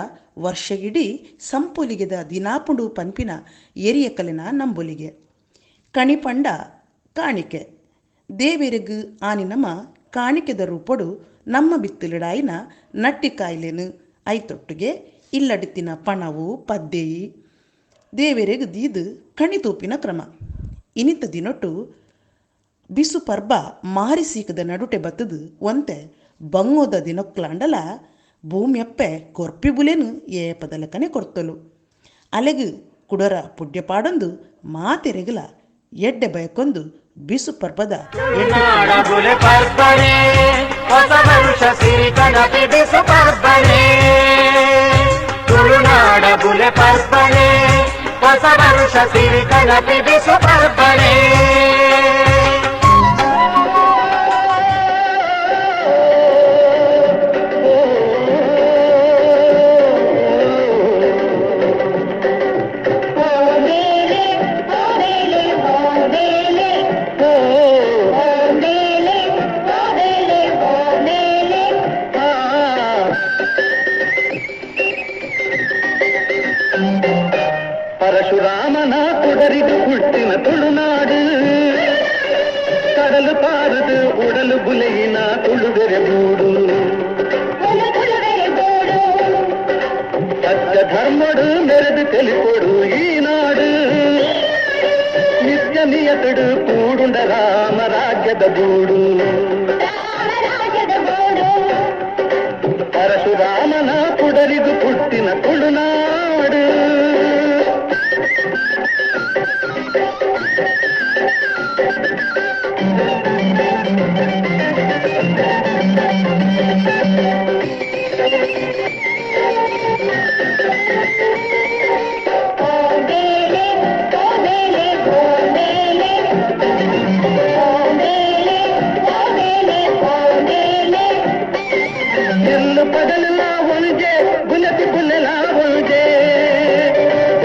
ವರ್ಷಗಿಡೀ ಸಂಪೊಲಿಗೆದ ದಿನಾಪುಂಡು ಪನ್ಪಿನ ಎರಿಯಕಲಿನ ನಂಬೊಲಿಗೆ. ಕಣಿಪಂಡ ಕಾಣಿಕೆ ದೇವೆರೆಗ್ ಆನಿ ನಮ ಕಾಣಿಕೆದ ರೂಪೊಡು ನಮ್ಮ ಬಿತ್ತುಲಿಡಾಯಿನ ನಟ್ಟಿ ಕಾಯಿಲೆನು ಐತೊಟ್ಟಿಗೆ ಇಲ್ಲಡಿತ್ತಿನ ಪಣವು ಪದ್ದೇಯಿ ದೇವೆರೆಗ್ ದೀದು ಕಣಿ ತೂಪಿನ ಕ್ರಮ. ಇನಿತ ದಿನೊಟ್ಟು ಬಿಸು ಪರ್ಬ ಮಾರಿ ಸೀಕದ ನಡುಟೆ ಬತ್ತದು ಒಂತೆ ಬಂಗೋದ ದಿನಕ್ಲಾಂಡಲ ಭೂಮ್ಯಪ್ಪೆ ಕೊರ್ಪಿ ಬುಲೆನು ಏಪದಲಕನೆ ಕೊರ್ತಲು. ಅಲೆಗು ಕುಡರ ಪುಡ್ಯಪಾಡೊಂದು ಮಾತೆರೆಗಲ ಎಡ್ಡೆ ಬಯಕೊಂದು ಬಿಸು ಪರ್ಬದ ಎಡ್ಡೆ ತುಳುನಾಡ ಬುಲೆ ಪರ್ಬನೆ, ಹೊಸ ವರುಷ ಸಿರಿ ಕನಪಿ ಬಿಸು ಪರ್ಬನೆ. ತುಳುನಾಡ ಬುಲೆ ಪರ್ಬನೆ, ಹೊಸ ವರುಷ ಸಿರಿ ಕನಪಿ ಬಿಸು ಪರ್ಬನೆ. ಪರಶುರಾಮನ ಕುಡರಿದು ಹುಟ್ಟಿನ ತುಳುನಾಡು, ಕಡಲು ಪಾರದು ಉಡಲು ಬುಲೆಯಿನ ತುಳುವೆರೆ ಗೂಡು. ಸತ್ಯ ಧರ್ಮಡು ಮೆರೆದು ತೆಲಿಪೊಡು ಈ ನಾಡು. ನಿತ್ಯ ನಿಯತಡು ಕೂಡುಂಡ ರಾಮ ರಾಜ್ಯದ ಗೂಡು. ಪರಶುರಾಮನ ಪುಡರಿದು ಪುಟ್ಟಿನ ತುಳುನಾಡು. ಎಲ್ಲು ಪಗಲೆಲ್ಲ ಒಂಜೆ, ಗುಲತಿ ಪುಲ್ಲೆಲ ಒಂಜೆ,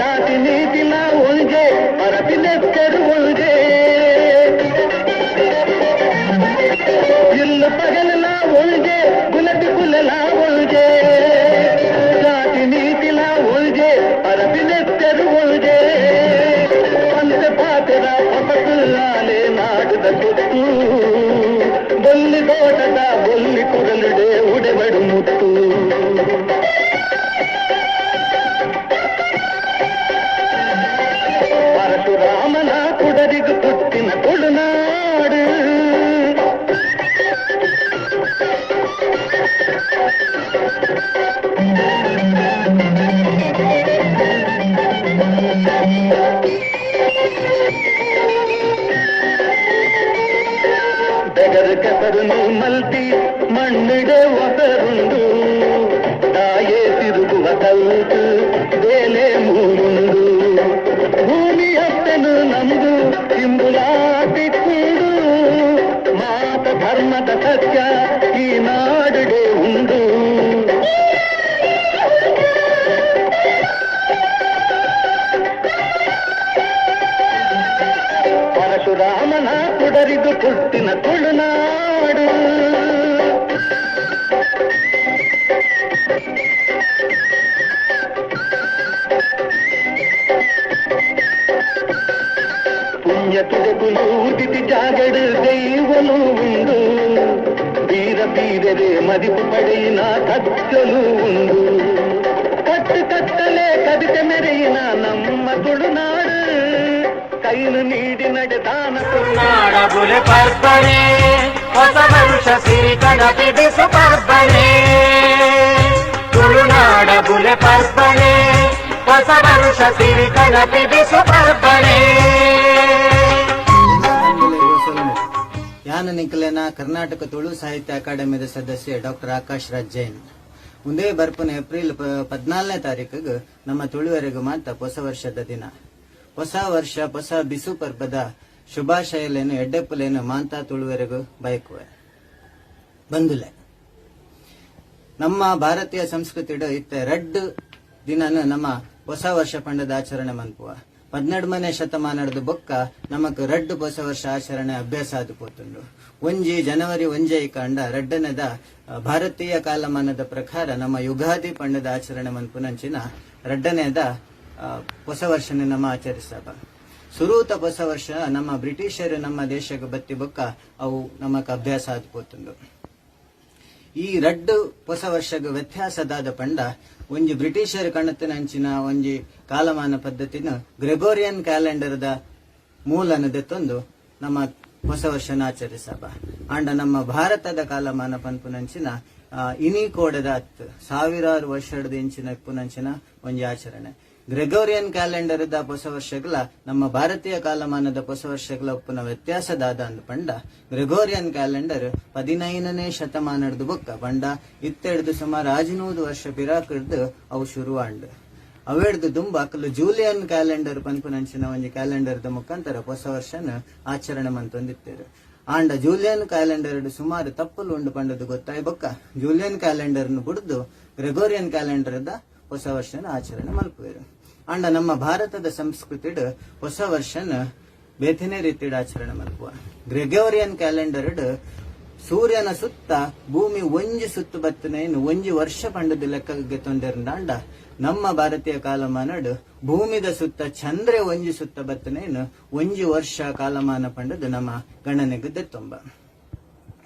ಜಾತಿ ನೀತಿಲ ಒಂಜೆ, ಪರಪಿಲೆಕ್ಕರು ಒಂಜೆ. ಇಲ್ಲು ಪಗಲೆಲ್ಲ ಒಂಜೆ, ಗುಲತಿ ಪುಲ್ಲೆಲ ಒಂಜೆ, ಜಾತಿ ನೀತಿಲ ಒಂಜೆ, ಪರಪಿಲೆಕ್ಕರು ಒಂಜೆ. ಪಂತೆ ಪಾತೆರ ಪಪಕುಲ್ಲಾಲೆ ನಾಡದ ಸುತ್ತು, ಬೊಲ್ಲಿ ತೋಟದ ಬೊಲ್ಲಿ ಕುರಲುಡೆ ಉಡೆಬಡು ಮುತ್ತು. ಪರಶುರಾಮನ ಕುಡರಿಗು ಪುಟ್ಟಿನ ತುಳುನಾಡು. ಬೆಗರು ಕೆಸರುನು ಮಲ್ತಿ ಮಣ್ಣಿಡೆ ಒಸರುಂಡು, ತಾಯೇ ತಿರುಗುವ ಕಲ್ತು ಬೇಲೆ ಮೂರುಂಡು. ಭೂಮಿ ಅಪ್ಪನು ನಮ್ದು ಇಂಬುಲಾಟಿಕ್ಕುಂಡು, ಮಾತ ಧರ್ಮದ ಸತ್ಯ ಈ ನಾಡುಡೆ ಉಂಡು. ಪರಶುರಾಮನ ಕುಡರಿದು ಪುಟ್ಟಿನ ತುಳುನಾಡು. ಪುಣ್ಯ ತುದೆಗುಲು ಉದಿತಿ ಜಾಗಡು ದೈವನು ಉಂಡು, ಬೀರ ಬೀರರೆ ಮದಿಪು ಪಡೆಯಿನ ಕತ್ತಲು ಉಂಡು. ಕಟ್ಟು ಕತ್ತಲೆ ಕವಿತೆ ಮೆರೆಯಿನ ನಮ್ಮ ತುಳುನಾಡು, ಕೈನು ನೀಡಿ ನಡೆದಾನ ನಾಡ ಬುಲೆ ಪರ್ಬನೆ, ಹೊಸ ವರುಷ ಸಿರಿ ಕನಪಿಡಿಸು ಪರ್ಬನೆ. ತುಳುನಾಡ ಬುಲೆ ಪರ್ಬನೆ, ಹೊಸ ವರುಷ ಸಿರಿ ಕನಪಿಡಿಸು ಪರ್ಬನೆ. ಯಾನ ನಿಖಲೇನ ಕರ್ನಾಟಕ ತುಳು ಸಾಹಿತ್ಯ ಅಕಾಡೆಮಿದ ಸದಸ್ಯ ಡಾಕ್ಟರ್ ಆಕಾಶ್ ರಾಜ್ ಜೈನ್. ಮುಂದೆ ಬರ್ಪುನ ಏಪ್ರಿಲ್ 14ನೇ ತಾರೀಕಿಗೆ ನಮ್ಮ ತುಳುವರೆಗೂ ಮಾತ್ರ ಹೊಸ ವರ್ಷದ ದಿನ. ಹೊಸ ವರ್ಷ ಹೊಸ ಬಿಸು ಪರ್ಬದ ಶುಭಾಶಯಲೇನು ಎಡ್ಡೆಪ್ಪುಲೇನು ಮಾಂತ ತುಳುವರೆಗೂ ಬಯಕುವೆ. ಬಂದುಲೆ, ನಮ್ಮ ಭಾರತೀಯ ಸಂಸ್ಕೃತಿಡು ಇತ್ತೆ ರಡ್ಡ್ ದಿನನ ನಮ್ಮ ಹೊಸ ವರ್ಷ ಪಂಡದ ಆಚರಣೆ ಮನ್ಪುವ. 12ನೇ ಶತಮಾನದ ಬೊಕ್ಕ ನಮಕ್ ರಡ್ಡ್ ಹೊಸ ವರ್ಷ ಆಚರಣೆ ಅಭ್ಯಾಸ ಆದು ಪೋತುಂಡು. ಒಂಜಿ ಜನವರಿ ಒಂಜೈ ಕಾಂಡ, ರಡ್ಡನೆದ ಭಾರತೀಯ ಕಾಲಮಾನದ ಪ್ರಕಾರ ನಮ್ಮ ಯುಗಾದಿ ಪಂಡದ ಆಚರಣೆ ಮನ್ಪುನಂಚಿನ ರಡ್ಡನೇದ ಹೊಸ ವರ್ಷನ ನಮ್ಮ ಆಚರಿಸಬ. ಸುರೂತ ಹೊಸ ವರ್ಷ ನಮ್ಮ ಬ್ರಿಟಿಷರು ನಮ್ಮ ದೇಶಕ್ಕೆ ಬತ್ತಿ ಬೊಕ್ಕ ಅವು ನಮಕ್ ಅಭ್ಯಾಸ ಆದು ಪೋತುಂಡು. ಈ ರಡ್ಡು ಹೊಸ ವರ್ಷಗ ವ್ಯತ್ಯಾಸದಾದ ಪಂಡ, ಒಂಜಿ ಬ್ರಿಟಿಷರ್ ಕಣತಿನ ಅಂಚಿನ ಒಂಜಿ ಕಾಲಮಾನ ಪದ್ಧತಿನ ಗ್ರೆಗೋರಿಯನ್ ಕ್ಯಾಲೆಂಡರ್ದ ಮೂಲನ ದೆತ್ತೊಂದು ನಮ್ಮ ಹೊಸ ವರ್ಷನ ಆಚರಿಸಬ. ಆಂಡ ನಮ್ಮ ಭಾರತದ ಕಾಲಮಾನ ಪನ್ಪುನಂಚಿನ ಇನಿ ಕೋಡದ ಅತ್, ಸಾವಿರಾರು ವರ್ಷದ ಇಂಚಿನ ಇಪ್ಪುನಂಚಿನ ಒಂಜಿ ಆಚರಣೆ. ಗ್ರೆಗೋರಿಯನ್ ಕ್ಯಾಲೆಂಡರ್ ದ ಹೊಸ ವರ್ಷಗಳ ನಮ್ಮ ಭಾರತೀಯ ಕಾಲಮಾನದ ಹೊಸ ವರ್ಷಗಳ ಉಪ್ಪುನ ವ್ಯತ್ಯಾಸದಾದ ಅಂದ್ ಪಂಡ, ಗ್ರೆಗೋರಿಯನ್ ಕ್ಯಾಲೆಂಡರ್ 15ನೇ ಶತಮಾನದ ಬೊಕ್ಕ ಪಂಡ ಇತ್ತೆಡ್ದು ಸುಮಾರು 500 ವರ್ಷ ಪಿರಾಕಿಡ್ದು ಅವು ಶುರುವಾಂಡ್. ಅವೆಡ್ದು ದುಂಬ ಅಕಲು ಜೂಲಿಯನ್ ಕ್ಯಾಲೆಂಡರ್ ಪನ್ಪುನಂಚಿನ ಒಂಜಿ ಕ್ಯಾಲೆಂಡರ್ ದ ಮುಖಾಂತರ ಹೊಸ ವರ್ಷನ ಆಚರಣೆ ಮಂತೊಂದಿತ್ತೇರು. ಆಂಡ ಜೂಲಿಯನ್ ಕ್ಯಾಲೆಂಡರ್ ಸುಮಾರು ತಪ್ಪುಲು ಉಂಡು ಪಂಡದು ಗೊತ್ತಾಯ್ ಬೊಕ್ಕ ಜೂಲಿಯನ್ ಕ್ಯಾಲೆಂಡರ್ ಬುಡ್ದು ಗ್ರೆಗೋರಿಯನ್ ಕ್ಯಾಲೆಂಡರ್ ದ ಹೊಸ ವರ್ಷನ ಆಚರಣೆ ಮಲ್ಪುವೆರು. ಆಂಡ ನಮ್ಮ ಭಾರತದ ಸಂಸ್ಕೃತಿಡ್ ಹೊಸ ವರ್ಷನ ಬೇತಿನೇ ರೀತಿಡ್ ಆಚರಣೆ ಮಲ್ಪುವ. ಗ್ರೆಗೋರಿಯನ್ ಕ್ಯಾಲೆಂಡರ್ ಸೂರ್ಯನ ಸುತ್ತ ಭೂಮಿ ಒಂಜಿ ಸುತ್ತು ಬತ್ತನೇನು ಒಂಜಿ ವರ್ಷ ಪಂಡದ ಲೆಕ್ಕಗೆ ತೊಂದರೆಂದಾಂಡ, ನಮ್ಮ ಭಾರತೀಯ ಕಾಲಮಾನಡ್ ಭೂಮಿದ ಸುತ್ತ ಚಂದ್ರೆ ಒಂಜಿ ಸುತ್ತ ಬತ್ತನೇನು ಒಂಜಿ ವರ್ಷ ಕಾಲಮಾನ ಪಂಡದು ನಮ್ಮ ಗಣನೆಗೆ ದೆತ್ತೊಂಬ.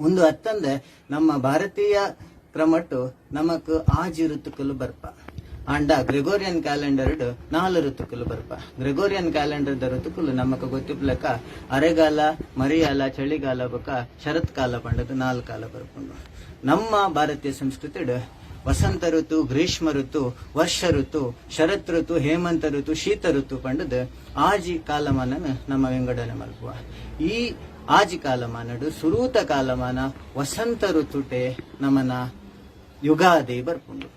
ಒಂದು ಅತ್ತಂದೆ ನಮ್ಮ ಭಾರತೀಯ ಕ್ರಮಟ್ಟು ನಮಕ್ ಆಜಿ ಋತುಕುಲು ಬರ್ಪ. ಆಂಡ ಗ್ರೆಗೋರಿಯನ್ ಕ್ಯಾಲೆಂಡರ್ ನಾಲ್ ಋತುಕುಲು ಬರ್ಪ. ಗ್ರೆಗೋರಿಯನ್ ಕ್ಯಾಲೆಂಡರ್ ದ ಋತುಕುಲು ನಮಕ್ ಗೊತ್ತಿಪ್ಪುಲೆಕ ಅರೆಗಾಲ, ಮರಿಯಾಲ, ಚಳಿಗಾಲ ಬೊಕ ಶರತ್ಕಾಲ ಪಂಡದ್ ನಾಲ್ ಕಾಲ ಬರ್ಪುಂಡು. ನಮ್ಮ ಭಾರತೀಯ ಸಂಸ್ಕೃತಿಡ್ ವಸಂತ ಋತು, ಗ್ರೀಷ್ಮ ಋತು, ವರ್ಷ ಋತು, ಶರತ್ ಋತು, ಹೇಮಂತ ಋತು, ಶೀತ ಋತು ಪಂಡದ್ ಆಜಿ ಕಾಲಮಾನನ್ ನಮ್ಮ ವಿಂಗಡಣೆ ಮಲ್ಪುವ. ಈ ಆಜಿ ಕಾಲಮಾನಡ್ ಸುರೂತ ಕಾಲಮಾನ ವಸಂತ ಋತುಟೆ ನಮನ ಯುಗಾದಿ ಬರ್ಪುಂಡು.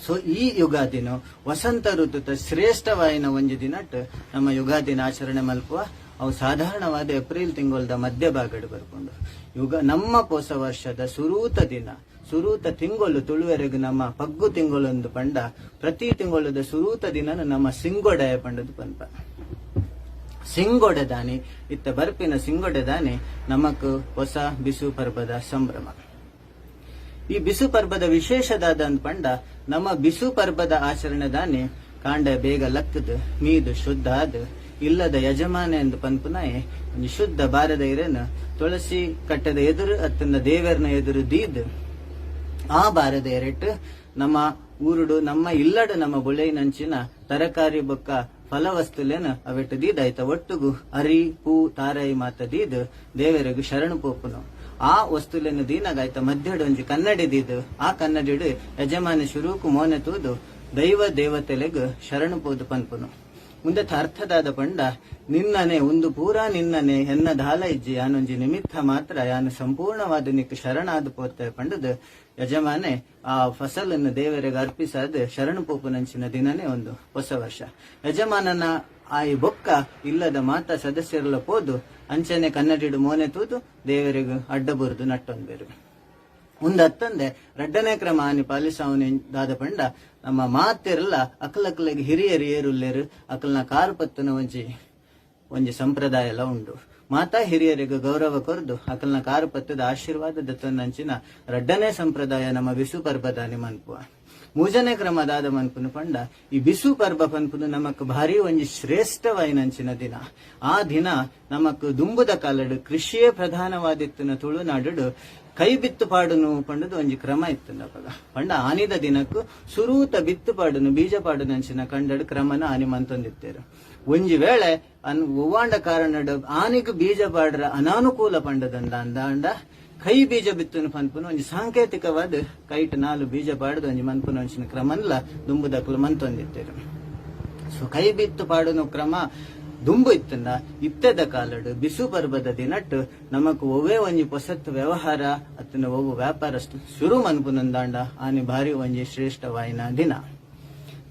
ಸೊ ಈ ಯುಗಾದಿನ ವಸಂತ ಋತುತ ಶ್ರೇಷ್ಠವಾಯಿನ ಒಂಜಿ ದಿನಟ್ ನಮ್ಮ ಯುಗಾದಿನ ಆಚರಣೆ ಮಲ್ಪುವ. ಅವು ಸಾಧಾರಣವಾದ ಏಪ್ರಿಲ್ ತಿಂಗೊಲ್ದ ಮಧ್ಯಭಾಗಡ್ ಬರ್ಪುಂಡು. ಯುಗ ನಮ್ಮ ಪೊಸ ವರ್ಷದ ಸುರೂತ ದಿನ, ಸುರೂತ ತಿಂಗೊಲು ತುಳುವೆರೆಗ್ ನಮ್ಮ ಪಗ್ಗು ತಿಂಗೊಲೊಂದು ಪಂಡ ಪ್ರತಿ ತಿಂಗೊಲುದ ಸುರೂತ ದಿನನ ನಮ್ಮ ಸಿಂಗೊಡೆ ಪಂಡದು ಪನ್ಪ. ಸಿಂಗೊಡೆ ದಾನಿ, ಇತ್ತ ಬರ್ಪಿನ ಸಿಂಗೊಡೆ ದಾನಿ ನಮಕ್ ಹೊಸ ಬಿಸು ಪರ್ಬದ ಸಂಭ್ರಮ. ಈ ಬಿಸು ಪರ್ಬದ ವಿಶೇಷದಾದ ಪಂಡ ನಮ್ಮ ಬಿಸು ಪರ್ಬದ ಆಚರಣೆ ದಾನಿ ಕಾಂಡ ಬೇಗ ಲಕ್ಕದ ಮೀದು ಶುದ್ಧ ಆದ್ ಇಲ್ಲದ ಯಜಮಾನ ಎಂದು ಪನ್ಪುನಾಯೆ ಒಂಜಿ ಶುದ್ಧ ಬಾರದ ಇರೇನ ತುಳಸಿ ಕಟ್ಟದ ಎದುರು ಅತ್ತಂದ ದೇವೆರ್ನ ಎದುರು ದೀದ್ ಆ ಬಾರದ ಎರೆಟ್ ನಮ್ಮ ಊರುಡು ನಮ್ಮ ಇಲ್ಲಡು ನಮ್ಮ ಬುಳೆಯಿನಂಚಿನ ತರಕಾರಿ ಬೊಕ್ಕ ಫಲವಸ್ತುಲೇನ ಅವೆಟ್ ದೀದಾಯ್ತ ಒಟ್ಟುಗು ಅರಿ ಪೂ ತಾರೈ ಮಾತ ದೀದ್ ದೇವರೆಗ್ ಶರಣು ಪೋಪುನು. ಆ ವಸ್ತುಲೆನ್ ದೀನಗಾಯ್ತ ಮಧ್ಯಡು ಒಂಜಿ ಕನ್ನಡಿ ದೀದ್ ಆ ಕನ್ನಡಿಡು ಯಜಮಾನ ಶುರುಕು ಮೋನೆ ತೂದು ದೈವ ದೇವತೆಲೆಗ್ ಶರಣು ಪೋದು ಪನ್ಪುನು. ಉಂದೆತ ಅರ್ಥದಾದ ಪಂಡ ನಿನ್ನನೆ ಉಂದು ಪೂರಾ ನಿನ್ನನೆ, ಎನ್ನ ದಾಲ ಇಜ್ಜಿ, ಯಾನೊಂಜಿ ನಿಮಿತ್ತ ಮಾತ್ರ, ಯಾನು ಸಂಪೂರ್ಣವಾದ ನಿಕ್ ಶರಣಾದ ಪೋತೆ ಪಂಡದು ಯಜಮಾನೆ ಆ ಫಸಲನ್ನು ದೇವರಿಗೆ ಅರ್ಪಿಸಾದ ಶರಣು ಪೋಪುನಂಚಿನ ದಿನನೇ ಒಂದು ಹೊಸ ವರ್ಷ. ಯಜಮಾನನ ಆಯಿ ಬೊಕ್ಕ ಇಲ್ಲದ ಮಾತಾ ಸದಸ್ಯರುಲ ಪೋದು ಅಂಚನೆ ಕನ್ನಡಿಡು ಮೋನೆ ತೂದು ದೇವರಿಗೆ ಅಡ್ಡ ಬುರುದು ನಟ್ಟೊಂಬೇರು. ಉಂದತ್ತಂದೆ ರಡ್ಡನೇ ಕ್ರಮ ಆನಿ ಪಾಲಿಸಾವನೆ ದಾದ ಪಂಡ ನಮ್ಮ ಮಾತೆರ್ಲ ಅಕಲಕಲೆಗ್ ಹಿರಿಯರು ಏರುಲ್ಲೇರು ಅಕಲ್ನ ಕಾರ್ ಪತ್ತುನ ಒಂಜಿ ಒಂಜಿ ಸಂಪ್ರದಾಯ ಎಲ್ಲ ಉಂಡು. ಮಾತಾ ಹಿರಿಯರಿಗೆ ಗೌರವ ಕೊರ್ದು ಅಕಲ್ನ ಕಾರು ಪತ್ತದ ಆಶೀರ್ವಾದ ದತ್ತನಂಚಿನ ರಡ್ಡನೇ ಸಂಪ್ರದಾಯ ನಮ್ಮ ಬಿಸು ಪರ್ಬದಾನಿ ಮನ್ಪುವ. ಮೂಜನೇ ಕ್ರಮದಾದ ಮನ್ಪುನು ಪಂಡ ಈ ಬಿಸು ಪರ್ಬ ಪನ್ಪುನು ನಮಕ್ ಭಾರಿ ಒಂಜಿ ಶ್ರೇಷ್ಠವಾಯಿನಂಚಿನ ದಿನ. ಆ ದಿನ ನಮಕ್ ದುಂಬುದ ಕಾಲಡು ಕೃಷಿಯೇ ಪ್ರಧಾನವಾದಿತ್ತಿನ ತುಳುನಾಡು ಕೈ ಬಿತ್ತು ಪಾಡುನು ಪಂಡದು ಒಂಜಿ ಕ್ರಮ ಇತ್ತು. ಅಪಗ ಪಂಡ ಆನಿದ ದಿನಕ್ಕೂ ಸುರೂತ ಬಿತ್ತು ಪಾಡುನು ಬೀಜ ಪಾಡುನಂಚಿನ ಕಂಡಡು ಕ್ರಮನ ಆನಿ ಮಂತೊಂದಿತ್ತೇರು. ಒಂಜಿ ವೇಳೆ ಅನ್ ಒವ್ವಾಂಡ ಕಾರಣಡ್ ಆನಿಗ್ ಬೀಜ ಪಾಡ್ರ ಅನಾನುಕೂಲ ಪಂಡದಂಡ ಅಂದಾಂಡ ಕೈ ಬೀಜ ಬಿತ್ತುನು ಪನ್ಪುನು ಒಂಜಿ ಸಾಂಕೇತಿಕವಾದ ಕೈಟ್ ನಾಲು ಬೀಜ ಪಾಡುದು ಒಂಜಿ ಮನ್ಪುನ ಒಂಚಿನ ಕ್ರಮನ್ಲ ದುಂಬುದಕ್ಲು ಮಂತೊಂದಿತ್ತೇರು. ಸೊ ಕೈ ಬಿತ್ತು ಪಾಡುನು ಕ್ರಮ ದುಂಬು ಇತ್ತಂದ ಇತ್ತದ ಕಾಲಡು ಬಿಸು ಪರ್ಬದ ದಿನಟ್ಟು ನಮಕ್ ಒವ್ವೇ ಒಂಜಿ ಪೊಸತ್ ವ್ಯವಹಾರ ಅತ್ತನ ಒವ್ವು ವ್ಯಾಪಾರ ಶುರು ಮನ್ಪುನಂದಾಂಡ ಆನಿ ಭಾರಿ ಒಂಜಿ ಶ್ರೇಷ್ಠವಾಯಿನ ದಿನ.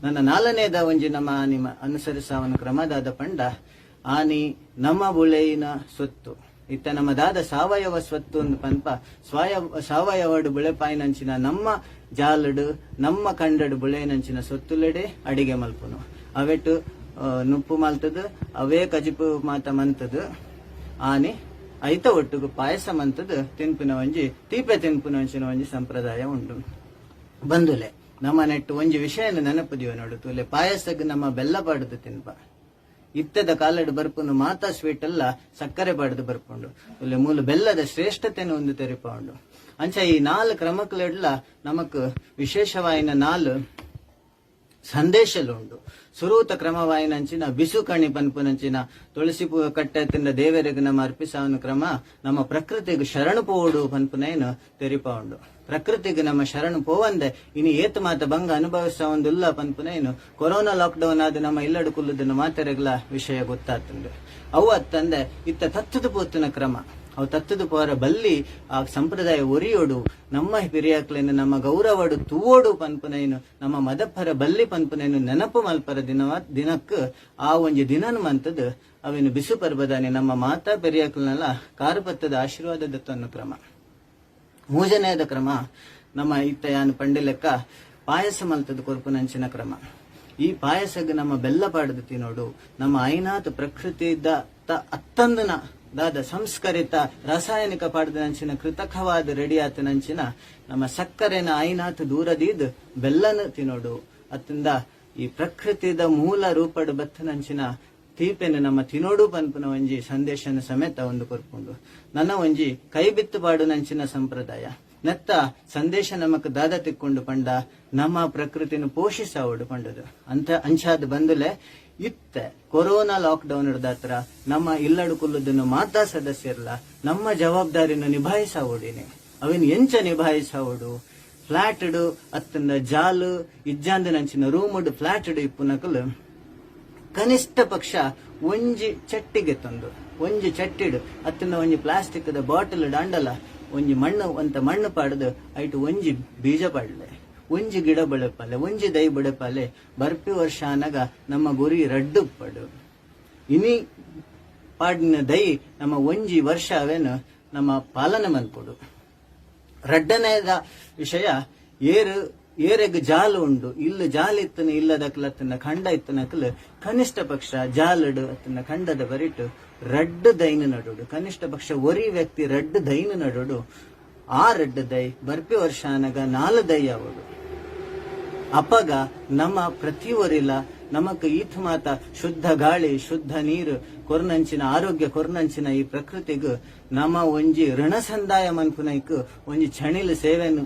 ನನ್ನ ನಾಲ್ನೇದ ಒಂಜಿ ನಮ್ಮ ಆನಿ ಅನುಸರಿಸಾವನ ಕ್ರಮದಾದ ಪಂಡ ಆನಿ ನಮ್ಮ ಬುಳೆಯಿನ ಸ್ವತ್ತು ಇತ್ತ ನಮ್ಮ ದಾದ ಸಾವಯವ ಸ್ವತ್ತು ಒಂದು ಪನ್ಪ ಸಾವಯವಡು ಬುಳೆಪಾಯಿನಂಚಿನ ನಮ್ಮ ಜಾಲಡು ನಮ್ಮ ಕಂಡಡು ಬುಳೆಯಿನಂಚಿನ ಸೊತ್ತುಲೆಡೆ ಅಡಿಗೆ ಮಲ್ಪುನು. ಅವೆಟ್ಟು ನುಪ್ಪು ಮಲ್ತದು ಅವೇ ಕಜಿಪು ಮಾತ ಮಂತದು ಆನಿ ಐತ ಒಟ್ಟುಗು ಪಾಯಸ ಮಂತದು ತಿನ್ಪಿನ ಒಂಜಿ ತೀಪೆ ತಿನ್ಪಿನ ಒಂಚಿನ ಒಂಜಿ ಸಂಪ್ರದಾಯ ಉಂಡು. ಬಂದುಲೆ ನಮ್ಮ ನೆಟ್ಟು ಒಂಜಿ ವಿಷಯ ನೆನಪುದಿವ ನೋಡು ತುಲೆ ಪಾಯಸಗ್ ನಮ್ಮ ಬೆಲ್ಲ ಪಾಡುದು ತಿನ್ಪ. ಇತ್ತದ ಕಾಲಡು ಬರ್ಪುನು ಮಾತಾ ಸ್ವೀಟ್ ಅಲ್ಲ ಸಕ್ಕರೆ ಪಾಡ್ದು ಬರ್ಪುಂಡು. ತುಲೆ ಮೂಲ ಬೆಲ್ಲದ ಶ್ರೇಷ್ಠತೆನ ಒಂದು ತೆರಿಪ ಉಂಡು. ಅಂಚ ಈ ನಾಲ್ ಕ್ರಮಕ್ಲೆಡ್ಲ ನಮಕ್ ವಿಶೇಷವಾಯಿನ ನಾಲ್ ಸಂದೇಶಲುಂಡು. ಸುರೂತ ಕ್ರಮವಾಯಿನಂಚಿನ ಬಿಸು ಕಣಿ ಪನ್ಪುನಂಚಿನ ತುಳಸಿ ಪೂ ಕಟ್ಟೆತ್ತಿಂದ ದೇವರಿಗೆ ನಮ್ಮ ಅರ್ಪಿಸಾವನ ಕ್ರಮ ನಮ್ಮ ಪ್ರಕೃತಿಗೆ ಶರಣು ಪೋಡು ಪನ್ಪುನೇನು ತೆರಿಪ ಉಂಡು. ಪ್ರಕೃತಿಗೆ ನಮ್ಮ ಶರಣು ಪೋವಂದೆ ಇನಿ ಏತ್ ಮಾತ ಬಂಗ ಅನುಭವಿಸ ಒಂದುಲ್ಲ ಪನ್ಪುನೇನು ಕೊರೋನಾ ಲಾಕ್ ಡೌನ್ ಆದ ನಮ್ಮ ಇಲ್ಲಡು ಕುಲ್ಲುದನ್ನು ಮಾತೆರೆಗ್ಲ ವಿಷಯ ಗೊತ್ತಾತುಂಡು. ಅವು ಅತ್ತಂದೆ ಇತ್ತ ತತ್ತದ ಪೋತುನ ಕ್ರಮ ಅವು ತತ್ತದ ಪೋರ ಬಲ್ಲಿ ಆ ಸಂಪ್ರದಾಯ ಒರಿಯೋಡು ನಮ್ಮ ಹಿರಿಯಕ್ಲೇನು ನಮ್ಮ ಗೌರವಡು ತೂವೋಡು ಪನ್ಪುನೇನು ನಮ್ಮ ಮದಪ್ಪರ ಬಲ್ಲಿ ಪನ್ಪುನೇನು ನೆನಪು ಮಲ್ಪರ ದಿನಕ್ ಆ ಒಂಜಿ ದಿನನು ಮಂತದ್ ಅವೇನು ಬಿಸು ಪರ್ಬದಾನಿ ನಮ್ಮ ಮಾತಾ ಪೆರಿಯಕ್ಲನೆಲ್ಲ ಕಾರುಪತ್ತದ ಆಶೀರ್ವಾದ ದತ್ತನ್ನು ಕ್ರಮ. ಮೂಜನೇದ ಕ್ರಮ ನಮ್ಮ ಇತ್ತ ಯಾನು ಪಂಡಿಲೆಕ್ಕ ಪಾಯಸ ಮಲ್ತದ ಕೊರ್ಪುನಂಚಿನ ಕ್ರಮ. ಈ ಪಾಯಸಗ್ ನಮ್ಮ ಬೆಲ್ಲ ಪಾಡದು ತಿನ್ನೋಡು. ನಮ್ಮ ಐನಾತ್ ಪ್ರಕೃತಿದ ಅತ್ತಂದನ ದಾದ ಸಂಸ್ಕರಿತ ರಾಸಾಯನಿಕ ಪಾಡದ ಕೃತಕವಾದ ರೆಡಿ ಆತನಂಚಿನ ನಮ್ಮ ಸಕ್ಕರೆನ ಐನಾತ್ ದೂರದೀದ್ ಬೆಲ್ಲನ ತಿನ್ನೋಡು. ಅತ್ತಂದ ಈ ಪ್ರಕೃತಿದ ಮೂಲ ರೂಪಡು ಬತ್ತನಂಚಿನ ತೀಪೆನ ನಮ್ಮ ತಿನೋಡು ಪನ್ಪುನ ಒಂಜಿ ಸಂದೇಶನ ಸಮೇತ ಒಂದು ಕೊರ್ಪುಂಡು. ನನ್ನ ಒಂಜಿ ಕೈ ಬಿತ್ತು ಪಾಡುನಂಚಿನ ಸಂಪ್ರದಾಯ. ನೆತ್ತ ಸಂದೇಶ ನಮಕ್ ದಾದ ತಿಕ್ಕೊಂಡು ಪಂಡ ನಮ್ಮ ಪ್ರಕೃತಿನ ಪೋಷಿಸಾವಡು ಪಂಡದು. ಅಂತ ಅಂಚಾದ ಬಂದುಲೆ ಇತ್ತೆ ಕೊರೋನಾ ಲಾಕ್ ಡೌನ್ ಹಿಡ್ದಾತ್ರ ನಮ್ಮ ಇಲ್ಲಡು ಕುಲ್ಲುದನ್ನು ಮಾತಾ ಸದಸ್ಯರ್ಲ ನಮ್ಮ ಜವಾಬ್ದಾರಿನ ನಿಭಾಯಿಸಾವೋಡಿನಿ. ಅವಿನ ಎಂಚ ನಿಭಾಯಿಸಾವೋಡು? ಫ್ಲಾಟ್ ಅತ್ತಂದ ಜಾಲು ಇಜ್ಜಾಂದ ನಂಚಿನ ರೂಮ್ ಫ್ಲಾಟ್ ಇಪ್ಪುನಕಲು ಕನಿಷ್ಠ ಪಕ್ಷ ಒಂಜಿ ಚಟ್ಟಿಗೆ ತಂದು ಒಂಜಿ ಚಟ್ಟಿಡು ಅತ್ತಂದ ಒಂಜಿ ಪ್ಲಾಸ್ಟಿಕ್ ದ ಬಾಟಲ್ ದಾಂಡಲ ಒಂಜಿ ಮಣ್ಣು ಅಂತ ಮಣ್ಣು ಪಾಡದು ಐಟು ಒಂಜಿ ಬೀಜ ಪಾಡ್ಲೆ, ಒಂಜಿ ಗಿಡ ಬೆಳೆಪಾಲೆ, ಒಂಜಿ ದೈ ಬೆಳೆಪಾಲೆ. ಬರ್ಪಿ ವರ್ಷ ಅನಗ ನಮ್ಮ ಗುರಿ ರಡ್ಡು ಪಡು. ಇನಿ ಪಾಡಿನ ದೈ ನಮ್ಮ ಒಂಜಿ ವರ್ಷ ಅವೇನು ನಮ್ಮ ಪಾಲನೆ ಮನ್ಪೊಡು. ರಡ್ಡನೇದ ವಿಷಯ, ಏರು ಏರೆಗ್ ಜಾಲು ಉಂಡು ಇಲ್ಲ ಜಾಲ್ ಇತ್ತನ ಇಲ್ಲದಕ್ಲ ಅತ್ತನ ಖಂಡ ಇತ್ತನಕ್ಲ ಕನಿಷ್ಠ ಪಕ್ಷ ಜಾಲಡು ಅತ್ತನ ಖಂಡದ ಬರಿಟು ರಡ್ಡು ದೈನ ನಡುಡು, ಕನಿಷ್ಠ ಪಕ್ಷ ಒರಿ ವ್ಯಕ್ತಿ ರಡ್ಡು ದೈನ ನಡುಡು. ಆ ರಡ್ಡು ದೈ ಬರ್ಪಿ ವರ್ಷ ಅನಗ ನಾಲು ದೈ ಅವಡು. ಅಪಗ ನಮ್ಮ ಪ್ರತಿ ಒರಿಲ ನಮಕ್ ಈತ್ ಮಾತ ಶುದ್ಧ ಗಾಳಿ, ಶುದ್ಧ ನೀರು ಕೊರ್ನಂಚಿನ ಆರೋಗ್ಯ ಕೊರ್ನಂಚಿನ ಈ ಪ್ರಕೃತಿಗ್ ನಮ್ಮ ಒಂಜಿ ಋಣ ಸಂದಾಯ ಮನ್ಪುನೈಕ್ ಒಂಜಿ ಚಣಿಲ್ ಸೇವೆನು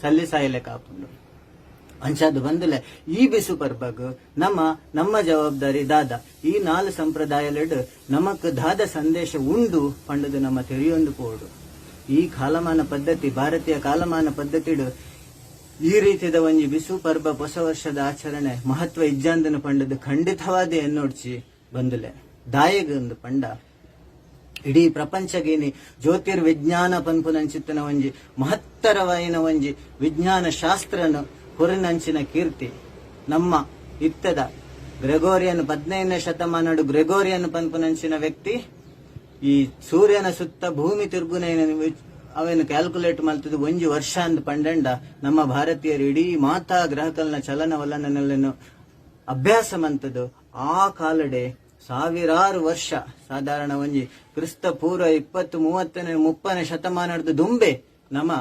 ಸಲ್ಲಿಸಾಯಲೆ ಕಾಪುಂಡು. ಅಂಚಾದ ಬಂದಲೆ ಈ ಬಿಸು ಪರ್ಬಗ್ ನಮ್ಮ ನಮ್ಮ ಜವಾಬ್ದಾರಿ ದಾದ, ಈ ನಾಲ್ ಸಂಪ್ರದಾಯಲೆಡ್ ನಮಕ್ ದಾದ ಸಂದೇಶ ಉಂಡು ಪಂಡದು ನಮ್ಮ ತೆರಿಯೊಂದು ಪೋಡು. ಈ ಕಾಲಮಾನ ಪದ್ಧತಿ, ಭಾರತೀಯ ಕಾಲಮಾನ ಪದ್ಧತಿಡು ಈ ರೀತಿಯ ಒಂಜಿ ಬಿಸು ಪರ್ಬ ಹೊಸ ವರ್ಷದ ಆಚರಣೆ ಮಹತ್ವ ಇಜ್ಜಾಂದನ ಪಂಡದು ಖಂಡಿತವಾದ ಎನ್ನೋಡ್ಚಿ ಬಂದುಲೆ. ದಾಯಗ ಒಂದು ಪಂಡ ಇಡೀ ಪ್ರಪಂಚಗೇನಿ ಜ್ಯೋತಿರ್ವಿಜ್ಞಾನ ಪನ್ಪುನಂಚಿತ್ತನ ಒಂಜಿ ಮಹತ್ತರವಾಯಿನ ಒಂಜಿ ವಿಜ್ಞಾನ ಶಾಸ್ತ್ರನು ಹೊರನಂಚಿನ ಕೀರ್ತಿ ನಮ್ಮ ಇತ್ತದ ಗ್ರೆಗೋರಿಯನ್ 15ನೇ ಶತಮಾನಡು ಗ್ರೆಗೋರಿಯನ್ ಪನ್ಪುನಂಚಿನ ವ್ಯಕ್ತಿ ಈ ಸೂರ್ಯನ ಸುತ್ತ ಭೂಮಿ ತಿರುಗುನ ಅವೇನು ಕ್ಯಾಲ್ಕುಲೇಟ್ ಮಲ್ತದ ಒಂಜಿ ವರ್ಷ ಅಂದ್ ಪಂಡಂಡ ನಮ್ಮ ಭಾರತೀಯರು ಇಡೀ ಮಾತಾ ಗ್ರಹಕಲ್ನ ಚಲನವಲನಗಳನ್ನು ಅಭ್ಯಾಸ ಮಂತದ್ದು ಆ ಕಾಲಡೆ ಸಾವಿರಾರು ವರ್ಷ, ಸಾಧಾರಣ ಒಂಜಿ ಕ್ರಿಸ್ತ ಪೂರ್ವ 20 30ನೇ 30ನೇ ಶತಮಾನದ ದುಂಬೆ ನಮ್ಮ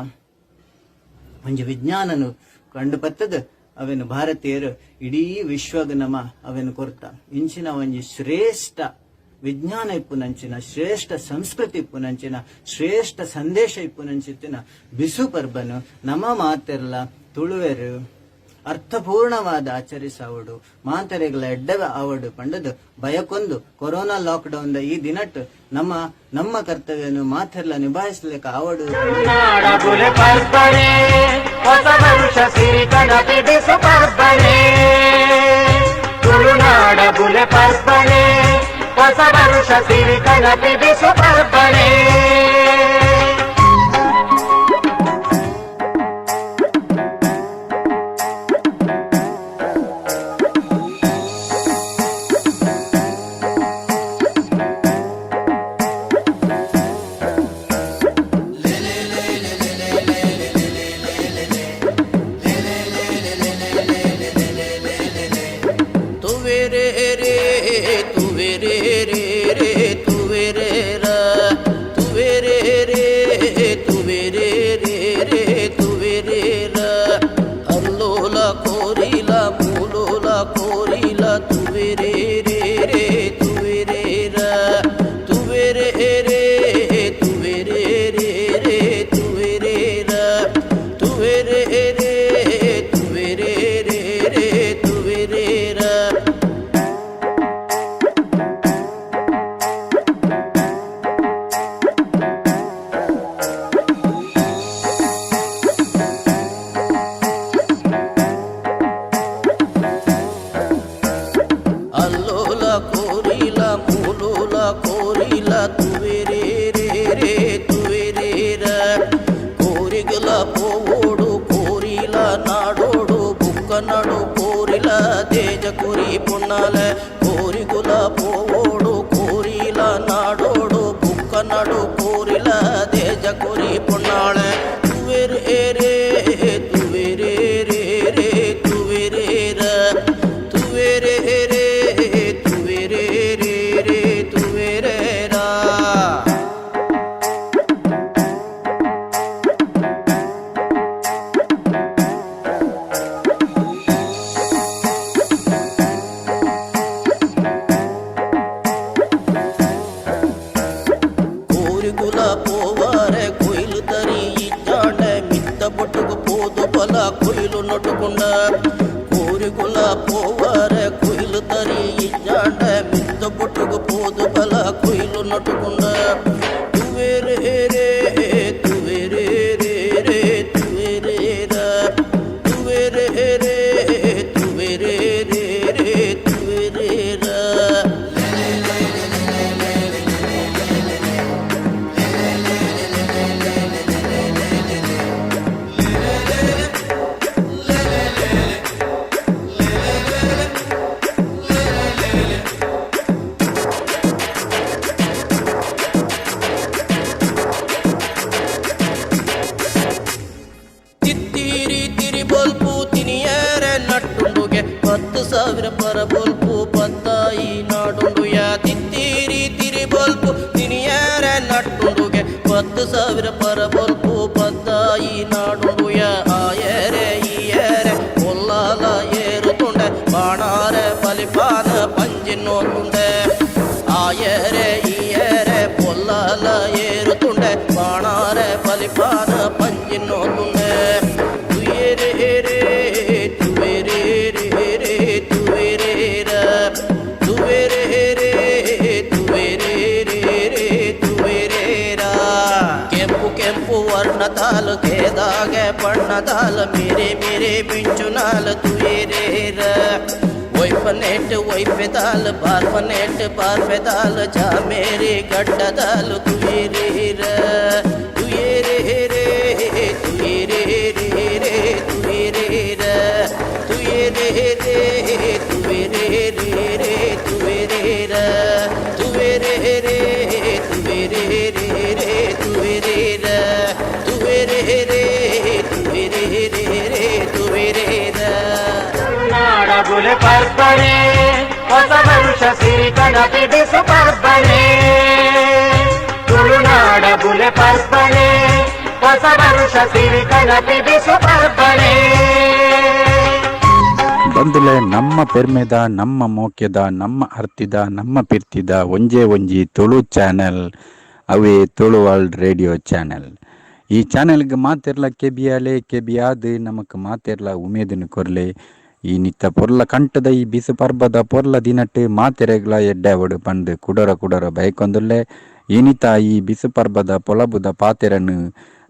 ಒಂಜಿ ವಿಜ್ಞಾನನು ಕಂಡು ಪತ್ತದ ಅವೇನು ಭಾರತೀಯರು ಇಡೀ ವಿಶ್ವಗ ನಮ ಅವೇನು ಕೊರ್ತ. ಇಂಚಿನ ಒಂಜಿ ಶ್ರೇಷ್ಠ ವಿಜ್ಞಾನ ಇಪ್ಪುನಂಚಿನ, ಶ್ರೇಷ್ಠ ಸಂಸ್ಕೃತಿ ಇಪ್ಪುನಂಚಿನ, ಶ್ರೇಷ್ಠ ಸಂದೇಶ ಇಪ್ಪುನಂಚಿತ್ತಿನ ಬಿಸು ಪರ್ಬನು ನಮ್ಮ ಮಾತೆರ್ಲ ತುಳುವೆರು ಅರ್ಥಪೂರ್ಣವಾದ ಆಚರಿಸಾವಡು, ಮಾತೆರೆಗಳ ಎಡ್ಡವ ಆವಡು ಪಂಡದು ಬಯಕೊಂದು ಕೊರೋನಾ ಲಾಕ್ ಡೌನ್ ಈ ದಿನಟ್ ನಮ್ಮ ನಮ್ಮ ಕರ್ತವ್ಯನು ಮಾತೆರ್ಲ ನಿಭಾಯಿಸಲಿಕ್ಕೆ ಆವಡು. ನಾಡಬುಲೆ ಪರ್ಬನೆ, ಹೊಸ ವರುಷ ಸಿರಿಕನ ಬಿಡಿಸು ಪರ್ಬನೆ. ತುಳುನಾಡಬುಲೆ ಪರ್ಬನೆ, ಹೊಸ ವರುಷ ಸಿರಿಕನ ಬಿಡಿಸು ಪರ್ಬನೆ. ತುವೆರೆ ರೇ ತುವೆರೆ ರೇ ರೇ ತುವೆರೆ ರ ತುವೆರೆ. ಬೊಟ್ಟುಗು ಪೋದು ಬಲ ಕೊಯ್ಲು ನಟುಕೊಂಡ ತುವೇರೇ ರೇ ತುವೇರೇ ರೇ ರೇ ತುವೇರೇ ರ ತುವೇರೇ ರೇ ತುವೇರೇ ರೇ ರೇ ತುವೇರೇ ರ. ತಿತ್ತೀರಿ ತಿರಿ ಬೊಲ್ಪು ತಿನಿಯರೆ ನಟ್ಟುಂಡುಗೆ 10,000 ಪರ ಬೊಲ್ಪು ಪತ್ತಾಯಿ ನಾಡುಂಡುಯ. ತಿತ್ತೀರಿ ತಿರಿ ಬೊಲ್ಪು ತಿನಿಯರೆ ನಟ್ಟುಂಡುಗೆ 10,000 ಪರ ಬೊಲ್ಪು ಪತ್ತಾಯಿ ನಾಡುಂಡುಯ. ಆಯರೆ ಈಯರೆ ಕೊಲ್ಲಾಲ ಏರುತುಂಡೆ ಬಾಣಾರೆ ಬಲಿಪಾನ ಪಂಜಿನೋತುಂಡೆ. ಆಯರೆ ಈಯರೆ ಪೊಲ್ಲಾಲ ಏರುತುಂಡೆ ಬಾಣಾರೆ ಬಲಿಪಾನ ಪಂಜಿನೋತುಂಡೆ. ತುಯೇರೇ ರೇ ತುವೇರೇ ರೇ ರೇ ತುವೇರೇ ರ ತುವೇರೇ ರೇ ತುವೇರೇ ರೇ ರೇ ತುವೇರೇ ರ. ಕೆಂಪು ಕೆಂಪು ವರ್ಣದಾಲ್ ಕೇದಾಗೆ ಬಣ್ಣದಾಲ್ ಮೇರೆ ಮೇರೆ ಮಿಂಚುನಾಲ್ ತುವೇರೇ ರ. ಒಯ್ಪನೇಟ್ ಒಯ್ಪೆದಾಲ್ ಬಾರ್ಪನೇಟ್ ಬಾರ್ಪೆದಾಲ್ ಜಾಮೇರಿ ಗಡ್ಡದಾಲ್ ತುಯೇರೇ ರ ತುಯೇರೇ ರೇ ತುಯೇರೇ ರೇ ರೇ ತುಯೇರೇ ರ ತುಯೇರೇ ರೇ ತುವೇರೇ ರೇ ರೇ ತುವೇರೇ ರ ತುವೇರೇ ರೇ ತುವೇರೇ ರೇ ರೇ ತುವೇರೇ ರ ತುವೇರೇ ರೇ ತುವೇರೇ ರೇ ರೇ ತುವೇರೇ ರ. ತುಳುನಾಡ ಬುಲೆ ಪರ್ಬನೆ, ಹೊಸ ವರುಷ ಸಿರಿತನ ಬಿಡಿಸು ಪರ್ಬನೆ. ತುಳುನಾಡ ಬುಲೆ ಪರ್ಬನೆ, ಹೊಸ ವರುಷ ಸಿರಿತನ ಬಿಡಿಸು ಪರ್ಬನೆ. ಬಂದುಲೆ ನಮ್ಮ ಪೆರ್ಮೆದ, ನಮ್ಮ ಮೋಕ್ಯದ, ನಮ್ಮ ಅರ್ತಿದ, ನಮ್ಮ ಪಿರ್ತಿದ ಒಂಜೇ ಒಂಜಿ ತುಳು ಚಾನೆಲ್ ಅವೇ ತುಳು ವರ್ಲ್ಡ್ ರೇಡಿಯೋ ಚಾನೆಲ್. ಈ ಚಾನೆಲ್ಗೆ ಮಾತೆರ್ಲ ಕೆಬಿಯಾಲೆ ಕೆಬಿಯಾದ್ ನಮಕ್ ಮಾತೆರ್ಲ ಉಮೇದನ್ನು ಕೊರ್ಲೆ. ಈ ನಿತ್ತ ಪೊರ್ಲ ಕಂಠದ ಈ ಬಿಸು ಪರ್ಬದ ಪೊರ್ಲ ದಿನಟ್ಟು ಮಾತೆರೆಗ್ಲ ಎಡ್ಡೆವಡು ಪಂದ್ ಕುಡೊರ ಕುಡೊರ ಬೈಕೊಂದುಲ್ಲೆ. ಏನಿತ ಈ ಬಿಸು ಪರ್ಬದ ಪೊಲಬುದ ಪಾತೆರನು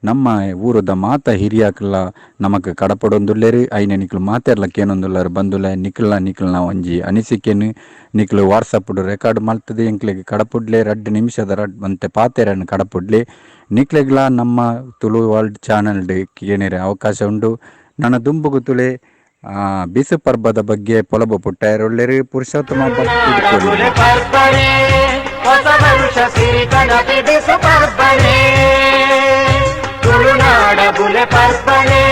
ನಮ್ಮ ಊರುದ ಮಾತ ಹಿರಿಯಾಕ್ಲ ನಮಕ್ ಕಡಪಡೊಂದುಲ್ಲೆರ್. ಐನ ನಿಕ್ಲು ಮಾತೆರ್ಲ ಕೇನೊಂದುಲ್ಲರ್. ಬಂದುಲೆ, ನಿಕ್ಲ ನಿಕ್ಲ್ನ ಒಂಜಿ ಅನಿಸಿಕೆನು ನಿಕ್ಲು ವಾಟ್ಸಪ್ ರೆಕಾರ್ಡ್ ಮಲ್ತದೆ ಎಂಕ್ಲೆಗ್ ಕಡಪುಡ್ಲೆ. 2 ನಿಮಿಷದ ರಡ್ ಒಂತೆ ಪಾತೆರನ್ನು ಕಡಪುಡ್ಲೆ. ನಿಕ್ಲೆಗ್ಲ ನಮ್ಮ ತುಳು ವರ್ಲ್ಡ್ ಚಾನಲ್ ಕೇನೆರೆ ಅವಕಾಶ ಉಂಡು. ನನ್ನ ದುಂಬುಗು ತುಳೆ ಬಿಸು ಪರ್ಬದ ಬಗ್ಗೆ ಪೊಲಬು ಪುಟ್ಟಾಯರುಳ್ಳೆರ್ ಪುರುಷೋತ್ತಮ ಭಟ್ ತುಳುನಾಡ ಇದ್ಕೊಳ್ಳಿ. ಬುಲೆ ಪರ್ಬನೆ, ಹೊಸ ವರುಷ ಸಿರಿತನ ಬಿಡಿಸು ಪರ್ಬನೆ. ತುಳುನಾಡ ಬುಲೆ ಪರ್ಬನೆ,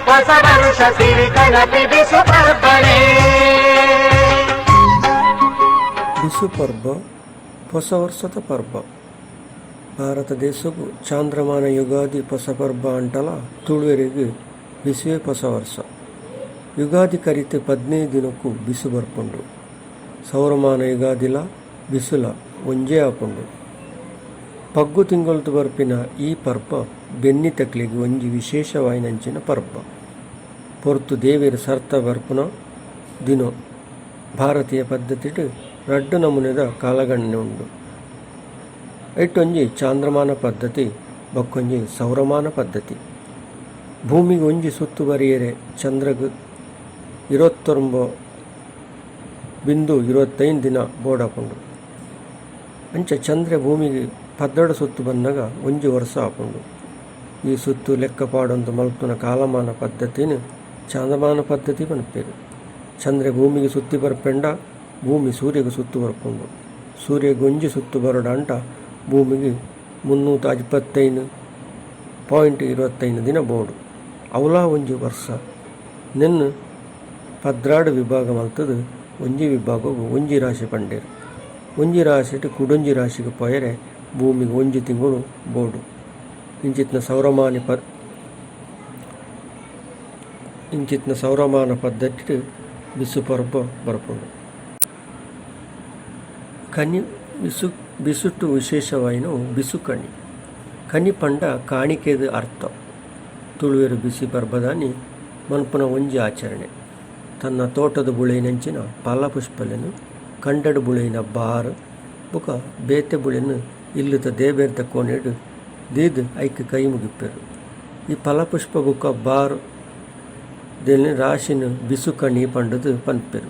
ಹೊಸ ವರುಷ ಸಿರಿತನ ಬಿಡಿಸು ಪರ್ಬನೆ. ಬಿಸು ಪರ್ಬ ಹೊಸ ವರ್ಷದ ಪರ್ಬ. ಭಾರತ ದೇಶಕ್ಕೂ ಚಾಂದ್ರಮಾನ ಯುಗಾದಿ ಹೊಸ ಪರ್ಬ ಅಂಟಲ ತುಳುವೆರೆಗ್ ಬಿಸುವೆ ಹೊಸ ವರ್ಷ. ಯುಗಾದಿ ಕರಿತ 15 ದಿನಕ್ಕೂ ಬಿಸು ಬರ್ಪುಂಡು. ಸೌರಮಾನ ಯುಗಾದಿಲ ಬಿಸುಲ ಒಂಜೇ ಆಪುಂಡು. ಪಗ್ಗು ತಿಂಗೊಲ್ತು ಬರ್ಪಿನ ಈ ಪರ್ಬ ಬೆನ್ನಿ ತಕ್ಲೆಗ್ ಒಂಜಿ ವಿಶೇಷವಾಯಿನಂಚಿನ ಪರ್ಬ. ಪೊರ್ತು ದೇವೆರ್ ಸರ್ತ ಬರ್ಪುನ ದಿನೊ. ಭಾರತೀಯ ಪದ್ಧತಿಡ್ ರಡ್ಡ್ ನಮೂನೆದ ಕಾಲಗಣನೆ ಉಂಡು. ಐಟೊಂಜಿ ಚಾಂದ್ರಮಾನ ಪದ್ಧತಿ, ಬೊಕ್ಕೊಂಜಿ ಸೌರಮಾನ ಪದ್ಧತಿ. ಭೂಮಿಗೆ ಒಂಜಿ ಸುತ್ತು ಬರಿಯರೆ ಚಂದ್ರಗ್ 29.25 ದಿನ ಬೋಡಾಪುಂಡು. ಅಂಚ ಚಂದ್ರೆ ಭೂಮಿಗೆ 12 ಸುತ್ತು ಬನ್ನಗ ಒಂಜಿ ವರ್ಷ ಆಪುಂಡು. ಈ ಸುತ್ತು ಲೆಕ್ಕ ಪಾಡೊಂದು ಮಲ್ಪುನ ಕಾಲಮಾನ ಪದ್ಧತಿನ ಚಾಂದ್ರಮಾನ ಪದ್ಧತಿ ಪನ್ಪೆರ್. ಚಂದ್ರೆ ಭೂಮಿಗೆ ಸುತ್ತಿ ಬರ್ಪೆಂಡ ಭೂಮಿ ಸೂರ್ಯಗೆ ಸುತ್ತು ಬರ್ಪುಂಡು. ಸೂರ್ಯಗೆ ಒಂಜಿ ಸುತ್ತು ಬರೊಡಾಂಡ ಭೂಮಿಗೆ 365.25 ದಿನ ಬೋಡು. ಅವಲಾ ಒಂಜಿ ವರ್ಷ. ನೆನ್ನ್ 12 ವಿಭಾಗ ಮಲ್ತುದು ಒಂಜಿ ವಿಭಾಗಗ್ ಒಂಜಿ ರಾಶಿ ಪಂಡೆರ್. ಒಂಜಿ ರಾಶಿಟ್ ಕುಡೊಂಜಿ ರಾಶಿಗ್ ಪೋಯೆರೆ ಭೂಮಿಗೆ ಒಂಜಿ ತಿಂಗಳು ಬೋಡು. ಇಂಚಿತ್ನ ಸೌರಮಾನ ಪದ್ಧತಿಡ್ ಬಿಸು ಪರ್ಬ ಬರ್ಪುಂಡು. ಕನಿ ಬಿಸು ಬಿಸುಟ್ಟು ವಿಶೇಷವಾಯಿನವು ಬಿಸು ಕಣಿ. ಕನಿ ಪಂಡ ಕಾಣಿಕೆದ ಅರ್ಥ. ತುಳುವೆರ್ ಬಿಸಿ ಪರ್ಬದಾನಿ ಮನ್ಪುನ ಒಂಜಿ ಆಚರಣೆ. ತನ್ನ ತೋಟದ ಬುಳೆಯಿನಂಚಿನ ಫಲಪುಷ್ಪಲೆನ್ ಕಂಡಡ್ ಬುಳೆಯಿನ ಬಾರ್ ಬೊಕ ಬೇತೆ ಬುಳೆನ್ ಇಲ್ಲದ ದೇಬೆರ್ದ ಕೋಣೆಡ್ ದೀದ್ ಐಕ್ ಕೈ ಮುಗಿಪೆರ್. ಈ ಫಲಪುಷ್ಪ ಬೊಕ ಬಾರ್ ದೆನ್ ರಾಶಿನ್ ಬಿಸು ಕಣಿ ಪಂಡುದು ಪನ್ಪೆರ್.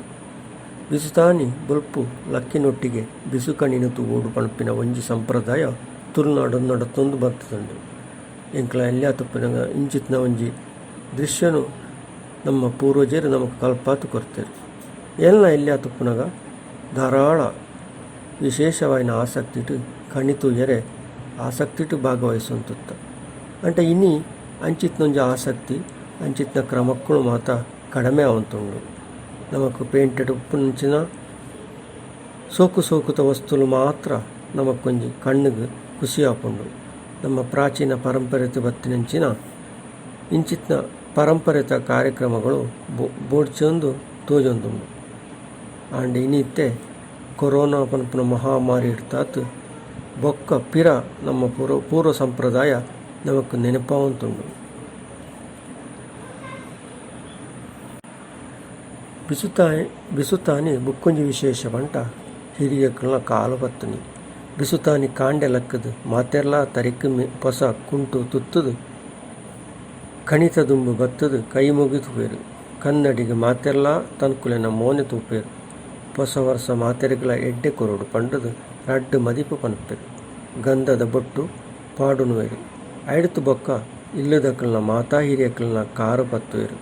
ಬಿಸುತಾನಿ ಬೊಲ್ಪು ಲಕ್ಕಿನೊಟ್ಟಿಗೆ ಬಿಸು ಕಣಿನ್ ತೂವೊಡು ಪನ್ಪಿನ ಒಂಜಿ ಸಂಪ್ರದಾಯ ತುಳುನಾಡ್ ನಡತೊಂದು ಬತ್ತುದುಂಡು. ಎಂಕ್ಲ ಎಲ್ಯ ತುಪ್ಪುನಗ ಇಂಚಿತ್ತಿನ ಒಂಜಿ ದೃಶ್ಯನು ನಮ್ಮ ಪೂರ್ವಜೆರ್ ನಮಕ್ ಕಲ್ಪಾತ್ ಕೊರ್ತೆರ್. ಏನ್ಲ ಎಲ್ಯ ತುಪ್ಪುನಗ ಧಾರಾಳ ವಿಶೇಷವಾಯಿನ ಆಸಕ್ತಿಡ್ ಕಣಿ ತೂಯೆರೆ ಆಸಕ್ತಿಡ್ ಭಾಗವಹಿಸೊಂದಿತ್ತ. ಅಂಟ ಇನಿ ಅಂಚಿತ್ತಿನ ಒಂಜಿ ಆಸಕ್ತಿ ಅಂಚಿತ್ತಿನ ಕ್ರಮಕ್ಕುಲು ಮಾತ ಕಡಮೆ ಆವೊಂದುಂಡು. ನಮಕ್ ಪೇಂಟೆಡ್ ಉಪ್ಪುನಂಚಿನ ಸೋಕು ಸೋಕುದ ವಸ್ತುಲು ಮಾತ್ರ ನಮಕೊಂಜಿ ಕಣ್ಣುಗ್ ಕುಸಿ ಆಪುಂಡು. ನಮ್ಮ ಪ್ರಾಚೀನ ಪರಂಪರೆತ ಬತ್ತಿನಂಚಿನ ಇಂಚಿತ್ತಿನ ಪರಂಪರೆತ ಕಾರ್ಯಕ್ರಮಗಳು ಬೋಡ್ಚೊಂದು ತೋಜೊಂದುಂಡು. ಆಂಡ ಇನಿ ಇತ್ತೆ ಕೊರೋನಾ ಪನ್ಪುನ ಮಹಾಮಾರಿ ಇಡ್ತಾತ್ ಬೊಕ್ಕ ಪಿರ ನಮ್ಮ ಪೂರ್ವ ಸಂಪ್ರದಾಯ ನಮಕ್ ನೆನಪಾವೊಂದುಂಡು. ಬಿಸುತಾನಿ ಬುಕ್ಕೊಂಜಿ ವಿಶೇಷ ಪಂಟ ಹಿರಿಯಕ್ಲ್ನ ಕಾಲು ಪತ್ತುನಿ. ಬಿಸುತಾನಿ ಕಾಂಡೆ ಲಕ್ಕುದು ಮಾತೆರ್ಲಾ ತರಿಕ್ ಪೊಸ ಕುಂಟು ತುತ್ತುದು ಕಣಿತ ದುಂಬು ಬತ್ತುದು ಕೈ ಮುಗಿತುವೆರ್. ಕನ್ನಡಿಗ್ ಮಾತೆರ್ಲಾ ತನ್ಕುಲೆನ ಮೋನೆ ತೂಪೆರ್. ಪೊಸ ವರ್ಸ ಮಾತೆರ್ಗ್ಲಾ ಎಡ್ಡೆ ಕೊರೊಡು ಪಂಡುದು ರಡ್ಡ್ ಮದಿಪು ಪನ್ಪೆರ್. ಗಂಧದ ಬೊಟ್ಟು ಪಾಡುನುವೆರ್. ಐಡ್ದ್ ಬೊಕ್ಕ ಇಲ್ಲದಕಲ್ನ ಮಾತಾ ಹಿರಿಯಕ್ಲ್ನ ಕಾರ್ ಪತ್ತುವೆರ್.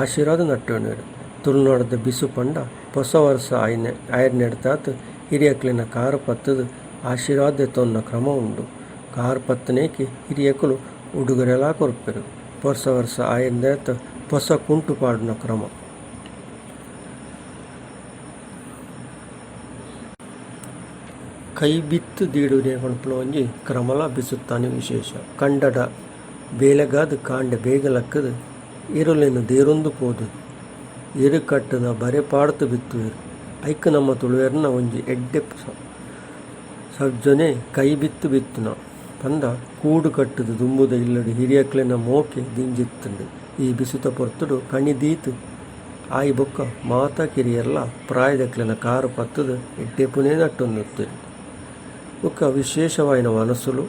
ಆಶೀರ್ವಾದ ನಟ್ಟೊನುವೆರ್. ತುಳುನಾಡ್ದ ಬಿಸು ಪಂಡ ಪೊಸ ವರ್ಸ ಆಯಿನೆಡ್ದಾತ್ ಹಿರಿಯಕ್ಲೆನ ಕಾರ್ ಪತ್ತುದು ಆಶೀರ್ವಾದ ದೆತೊನ್ನ ಕ್ರಮ ಉಂಡು. ಕಾರ್ ಪತ್ತುನೇಕ್ ಹಿರಿಯಕುಲು ಉಡುಗೊರೆಲಾ ಕೊರ್ಪೆರ್. ಪೊಸ ವರ್ಸ ಆಯಿನೆಡ್ದಾತ್ ಪೊಸ ಕುಂಟು ಪಾಡುನ ಕ್ರಮ. ಕೈ ಬಿತ್ತ್ ದೀಡುನೆ ಪನ್ಪುನ ಒಂಜಿ ಕ್ರಮಲ ಬಿಸುತ್ತಾನಿ ವಿಶೇಷ. ಕಂಡದ ಬೇಲೆಗಾದ್ ಕಾಂಡೆ ಬೇಗ ಲಕ್ಕುದು ಎರುಲೆನ್ ದೇರೊಂದು ಪೋದು ಎರು ಕಟ್ಟುದ ಬರೆ ಪಾಡ್ದ್ ಬಿತ್ತುವೆರ್. ಐಕ್ ನಮ್ಮ ತುಳುವೆರ್ನ ಒಂಜಿ ಎಡ್ಡೆ ಸಬ್ಜೊನೆ ಕೈ ಬಿತ್ತ್ ಬಿತ್ತುನ ಪಂಡ ಕೂಡು ಕಟ್ಟುದು ದುಂಬುದ ಇಲ್ಲಡ್ ಹಿರಿಯಕ್ಲೆನ ಮೋಕೆ ದಿಂಜಿತ್ತ್ಂಡ್. ಈ ಬಿಸುತ ಪೊರ್ತುಡು ಕಣಿ ದೀತ್ ಆಯಿ ಬೊಕ್ಕ ಮಾತ ಕಿರಿಯೆರ್ಲ ಪ್ರಾಯದಕ್ಲೆನ ಕಾರ್ ಪತ್ತುದು ಎಡ್ಡೆಪುನೇ ನಟ್ಟೊಂದಿತ್ತೆರ್. ಬೊಕ್ಕ ವಿಶೇಷವಾಯಿನ ವನಸುಲು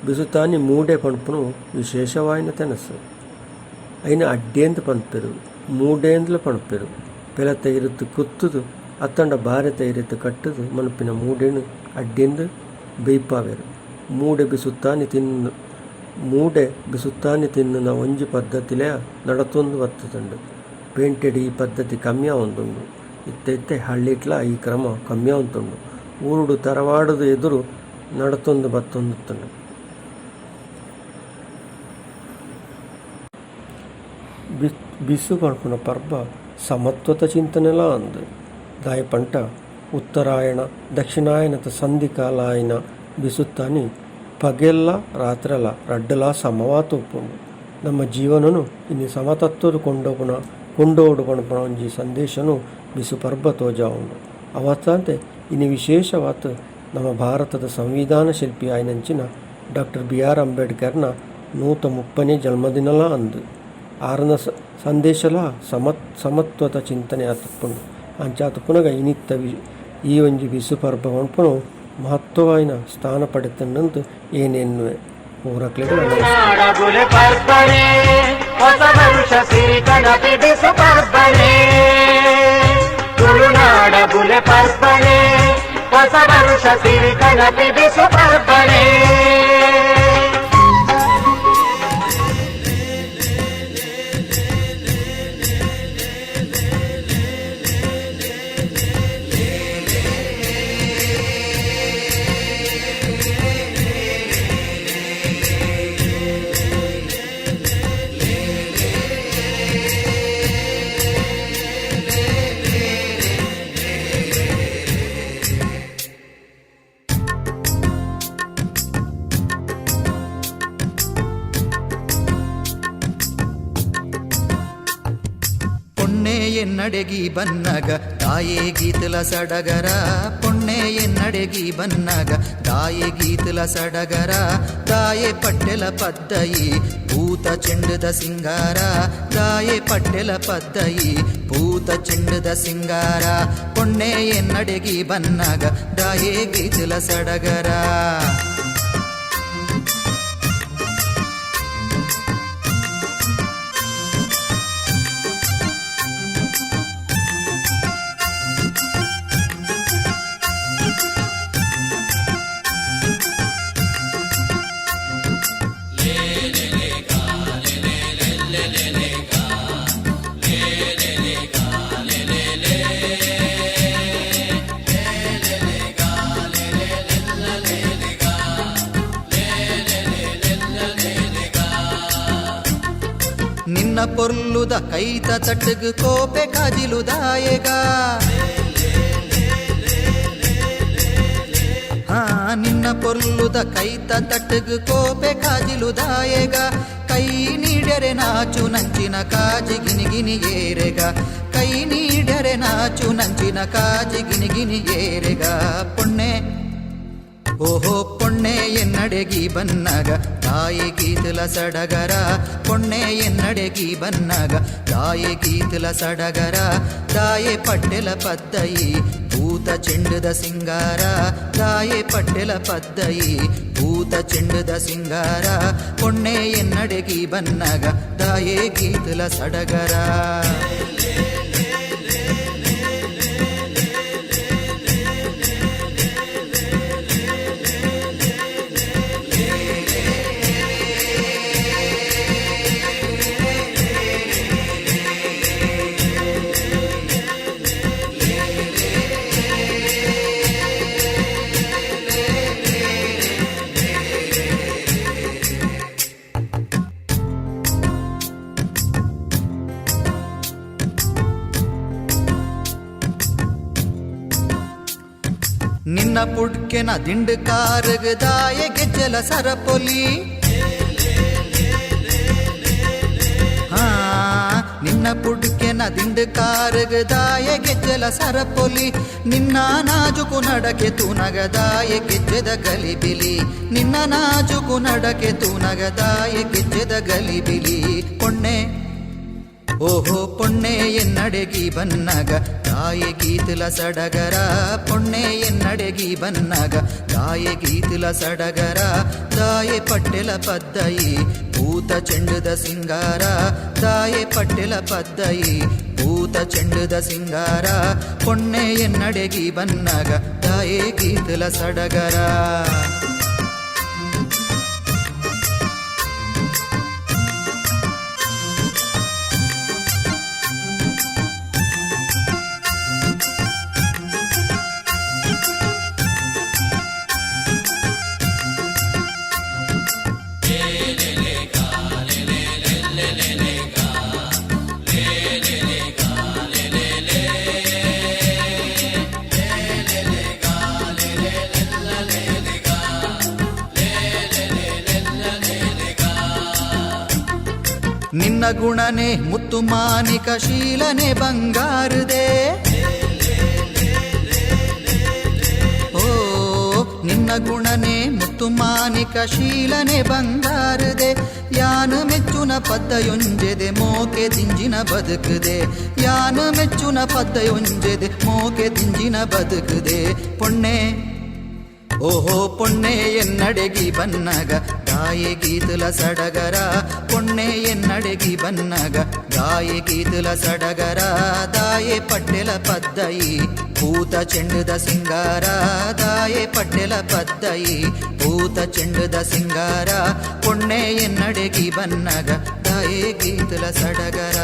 ಬಿಸುತಾನಿ ಮೂಡೆ ಪನ್ಪುನವು ವಿಶೇಷವಾಯಿನ ತೆನಸ್. ಐನ್ ಅಡ್ಡೇಂದ್ ಪನ್ಪೆರ್ ಮೂಡೇಂದ್ಲ ಪನ್ಪೆರ್. ಪೆಲತ ಇರುತ್ತು ಕುತ್ತುದು ಅತ್ತಂಡ ಬಾರೆತ ಇರೆತ್ ಕಟ್ಟುದು ಮನ್ಪಿನ ಮೂಡೆನ್ ಅಡ್ಡೇಂದ್ ಬೆಯ್ಪಾವೆರ್. ಮೂಡೆ ಬಿಸುತ್ತಾನಿ ತಿನ್ನು ಮೂಡೆ ಬಿಸುತ್ತಾನಿ ತಿನ್ನುನ ಒಂಜಿ ಪದ್ಧತಿಲಾ ನಡತೊಂದು ಬತ್ತುದುಂಡು. ಪೇಂಟೆಡ್ ಈ ಪದ್ಧತಿ ಕಮ್ಮಿ ಆವೊಂದುಂಡು. ಇತ್ತೆ ಇತ್ತೆ ಹಳ್ಳಿಟ್ಲಾ ಈ ಕ್ರಮ ಕಮ್ಮಿ ಆವೊಂದುಂಡು. ಊರುಡು ತರವಾಡುದ ಎದುರು ನಡತೊಂದು ಬತ್ತೊಂದಿತ್ತುಂಡು. ಬಿಸು ಪನ್ಪುನ ಪರ್ಬ ಸಮತ್ವತ ಚಿಂತನೆಲಾ ಅಂದ್. ದಾಯೆ ಪಂಟ ಉತ್ತರಾಯಣ ದಕ್ಷಿಣಾಯನದ ಸಂಧಿ ಕಾಲ ಆಯಿನ ಬಿಸುತ್ತಾನಿ ಪಗೆಲ್ಲ ರಾತ್ರೆಲ ರಡ್ಡಲಾ ಸಮವಾತ್ ಉಪ್ಪುಂಡು. ನಮ್ಮ ಜೀವನೊನು ಇನಿ ಸಮತತ್ವಡ್ ಕೊಂಡೋಪುನ ಕೊಂಡೋವೊಡು ಪನ್ಪುನ ಒಂಜಿ ಸಂದೇಶನ್ ಬಿಸು ಪರ್ಬ ತೋಜಾವುಂಡು. ಅವತ್ತಾಂತೆ ಇನಿ ವಿಶೇಷವಾತ್ ನಮ್ಮ ಭಾರತದ ಸಂವಿಧಾನ ಶಿಲ್ಪಿ ಆಯಿನಂಚಿನ ಡಾಕ್ಟರ್ ಬಿ ಆರ್ ಅಂಬೇಡ್ಕರ್ನ 130 ನೇ ಜನ್ಮದಿನಲಾ ಅಂದ್. ಆರನ ಸಂದೇಶಲಾ ಸಮತ್ವದ ಚಿಂತನೆ ಆತುಪ್ಪುಂಡು. ಅಂಚಾತ್ ಉಪ್ಪುನಗ ಇನಿತ್ತ ಈ ಒಂಜಿ ಬಿಸು ಪರ್ಬ ಪನ್ಪುನವು ಮಹತ್ವವಾಯಿನ ಸ್ಥಾನ ಪಡೆತುಂಡುಂದು ಏನ್ ಎನ್ನುವೆ. ಪೂರಕ್ಲೆಗ್ ನಮಸ್ಕಾರ. ಬುಲೆ ಪರ್ಬನೆ ಹೊಸ ವರುಷ ಸಿರಿತನ ಬಿಡಿಸು ಪರ್ಬನೆ. ತುಳುನಾಡ ಬುಲೆ ಪರ್ಬನೆ ಹೊಸ ವರುಷ ಸಿರಿತನ ಬಿಡಿಸು ಪರ್ಬನೆ. ಪೊಣ್ಣೆ ಎನ್ನಡೆಗಿ ಬನ್ನಗ ದಾಯೆ ಗೀತಲ ಸಡಗರ. ಪೊಣ್ಣೆ ಎನ್ನಡೆಗಿ ಬನ್ನಗ ದಾಯೆ ಗೀತಲ ಸಡಗರ. ದಾಯೆ ಪಟ್ಟೆಲ ಪದ್ದಯಿ ಭೂತ ಪೂತ ಚೆಂಡದ ಸಿಂಗಾರ ದಾಯೆ ಪಟ್ಟೆಲ ಪದ್ದಯಿ ಪೂತ ಚೆಂಡದ ಸಿಂಗಾರ ಪೊಣ್ಣೆ ಎನ್ನಡೆಗಿ ಬನ್ನಾಗ ದಾಯೆ ಗೀತಲ ಸಡಗರ. ನಿನ್ನ ಪೊರ್ಲುದ ಕೈತ ತಟ್ಟಗ್ ಕೋಪೆ ಕಾಜಿಲು ದಾಯೆಗ ಹಾ ನಿನ್ನ ಪೊರ್ಲುದ ಕೈತ ತಟ್ಟಗ್ ಕೋಪೆ ಕಾಜಿಲು ದಾಯೆಗ ಕೈ ನೀಡರೆ ನಾಚು ನಂಚಿನ ಕಾಜಿ ಗಿನಿ ಗಿನಿ ಏರೆಗ ಕೈ ನೀಡರೆ ನಾಚು ನಂಚಿನ ಕಾಜಿ ಗಿನಿ ಗಿನಿ ಏರೆಗ ಪೊಣ್ಣೆ ಓಹೋ ಪೊಣ್ಣೆ ಎನ್ನಡೆಗಿ ಬನ್ನಾಗ ತಾಯಿ ಗೀತಲ ಸಡಗರ ಪೊಣ್ಣೆ ಎನ್ನಡೆಗಿ ಬನ್ನಾಗ ತಾಯಿ ಗೀತಲ ಸಡಗರ ತಾಯೆ ಪಟ್ಟೆಲ ಪದ್ದಯಿ ಪೂತ ಚೆಂಡದ ಸಿಂಗಾರ ತಾಯೆ ಪಟ್ಟೆಲ ಪದ್ದಯಿ ಪೂತ ಚೆಂಡದ ಸಿಂಗಾರ ಪೊಣ್ಣೆ ಎನ್ನಡೆಗಿ ಬನ್ನಾಗ ತಾಯೇ ಗೀತಲ ಸಡಗರ. ನಿನ್ನ ಪುಡ್ಕೆನ ದಿಂಡು ಕಾರಗ ದಾಯ ಗೆಜ್ಜಲ ಸರಪೊಲಿ ಹಾ ನಿನ್ನ ಪುಡ್ಕೆನ ದಿಂಡು ಕಾರಗ ದಾಯ ಗೆಜ್ಜಲ ಸರಪೊಲಿ ನಿನ್ನ ನಾಜುಕು ನಡಕೆ ತುನಗದಾಯ ಗೆಜ್ಜೆದ ಗಲಿಬಿಲಿ ನಿನ್ನ ನಾಜುಕು ನಡಕೆ ತುನಗದಾಯ ಗೆಜ್ಜೆದ ಗಲಿಬಿಲಿ ಪೊಣ್ಣೆ ಓಹೋ ಪೊಣ್ಣೆ ಎನ್ನಡೆಗಿ ಬನ್ನಾಗ ತಾಯಿ ಗೀತಲ ಸಡಗರ ಪೊಣ್ಣೆ ಎನ್ನಡೆಗಿ ಬನ್ನಾಗ ತಾಯಿ ಗೀತಲ ಸಡಗರ ತಾಯೆ ಪಟ್ಟೆಲ ಪದ್ದಯಿ ಪೂತ ಚೆಂಡದ ಸಿಂಗಾರ ತಾಯೆ ಪಟ್ಟೆಲ ಪದ್ದಯಿ ಪೂತ ಚೆಂಡದ ಸಿಂಗಾರ ಪೊಣ್ಣೆ ಎನ್ನಡೆಗಿ ಬನ್ನಾಗ ತಾಯೇ ಗೀತಲ ಸಡಗರ. ನಿನ್ನ ಗುಣನೆ ಮುತ್ತು ಮಾನಿಕ ಶೀಲನೆ ಬಂಗಾರದೆ ಓ ನಿನ್ನ ಗುಣನೆ ಮುತ್ತು ಮಾನಿಕ ಶೀಲನೆ ಬಂಗಾರದೆ ಯಾನು ಮೆಚ್ಚುನ ಪದ್ದಯೊಂಜೆದೆ ಮೋಕೆ ದಿಂಜಿನ ಬದುಕದೆ ಯಾನು ಮೆಚ್ಚುನ ಪದ್ದಯೊಂಜೆದೆ ಮೋಕೆ ದಿಂಜಿನ ಬದುಕದೆ ಪೊಣ್ಣೆ ಓಹೋ ಪೊಣ್ಣೆ ಎನ್ನಡೆಗಿ ಬನ್ನಾಗ ದಾಯೆ ಗೀತಲ ಸಡಗರ ಪೊಣ್ಣೆ ಎನ್ನಡೆಗಿ ಬನ್ನಾಗ ದಾಯೆ ಗೀತಲ ಸಡಗರ ದಾಯೆ ಪಟ್ಟೆಲ ಪದ್ದಯಿ ಪೂತ ಚೆಂಡದ ಸಿಂಗಾರ ದಾಯೆ ಪಟ್ಟೆಲ ಪದ್ದಯಿ ಪೂತ ಚೆಂಡದ ಸಿಂಗಾರ ಪೊಣ್ಣೆ ಎನ್ನಡೆಗಿ ಬನ್ನಾಗ ದಾಯೆ ಗೀತಲ ಸಡಗರ.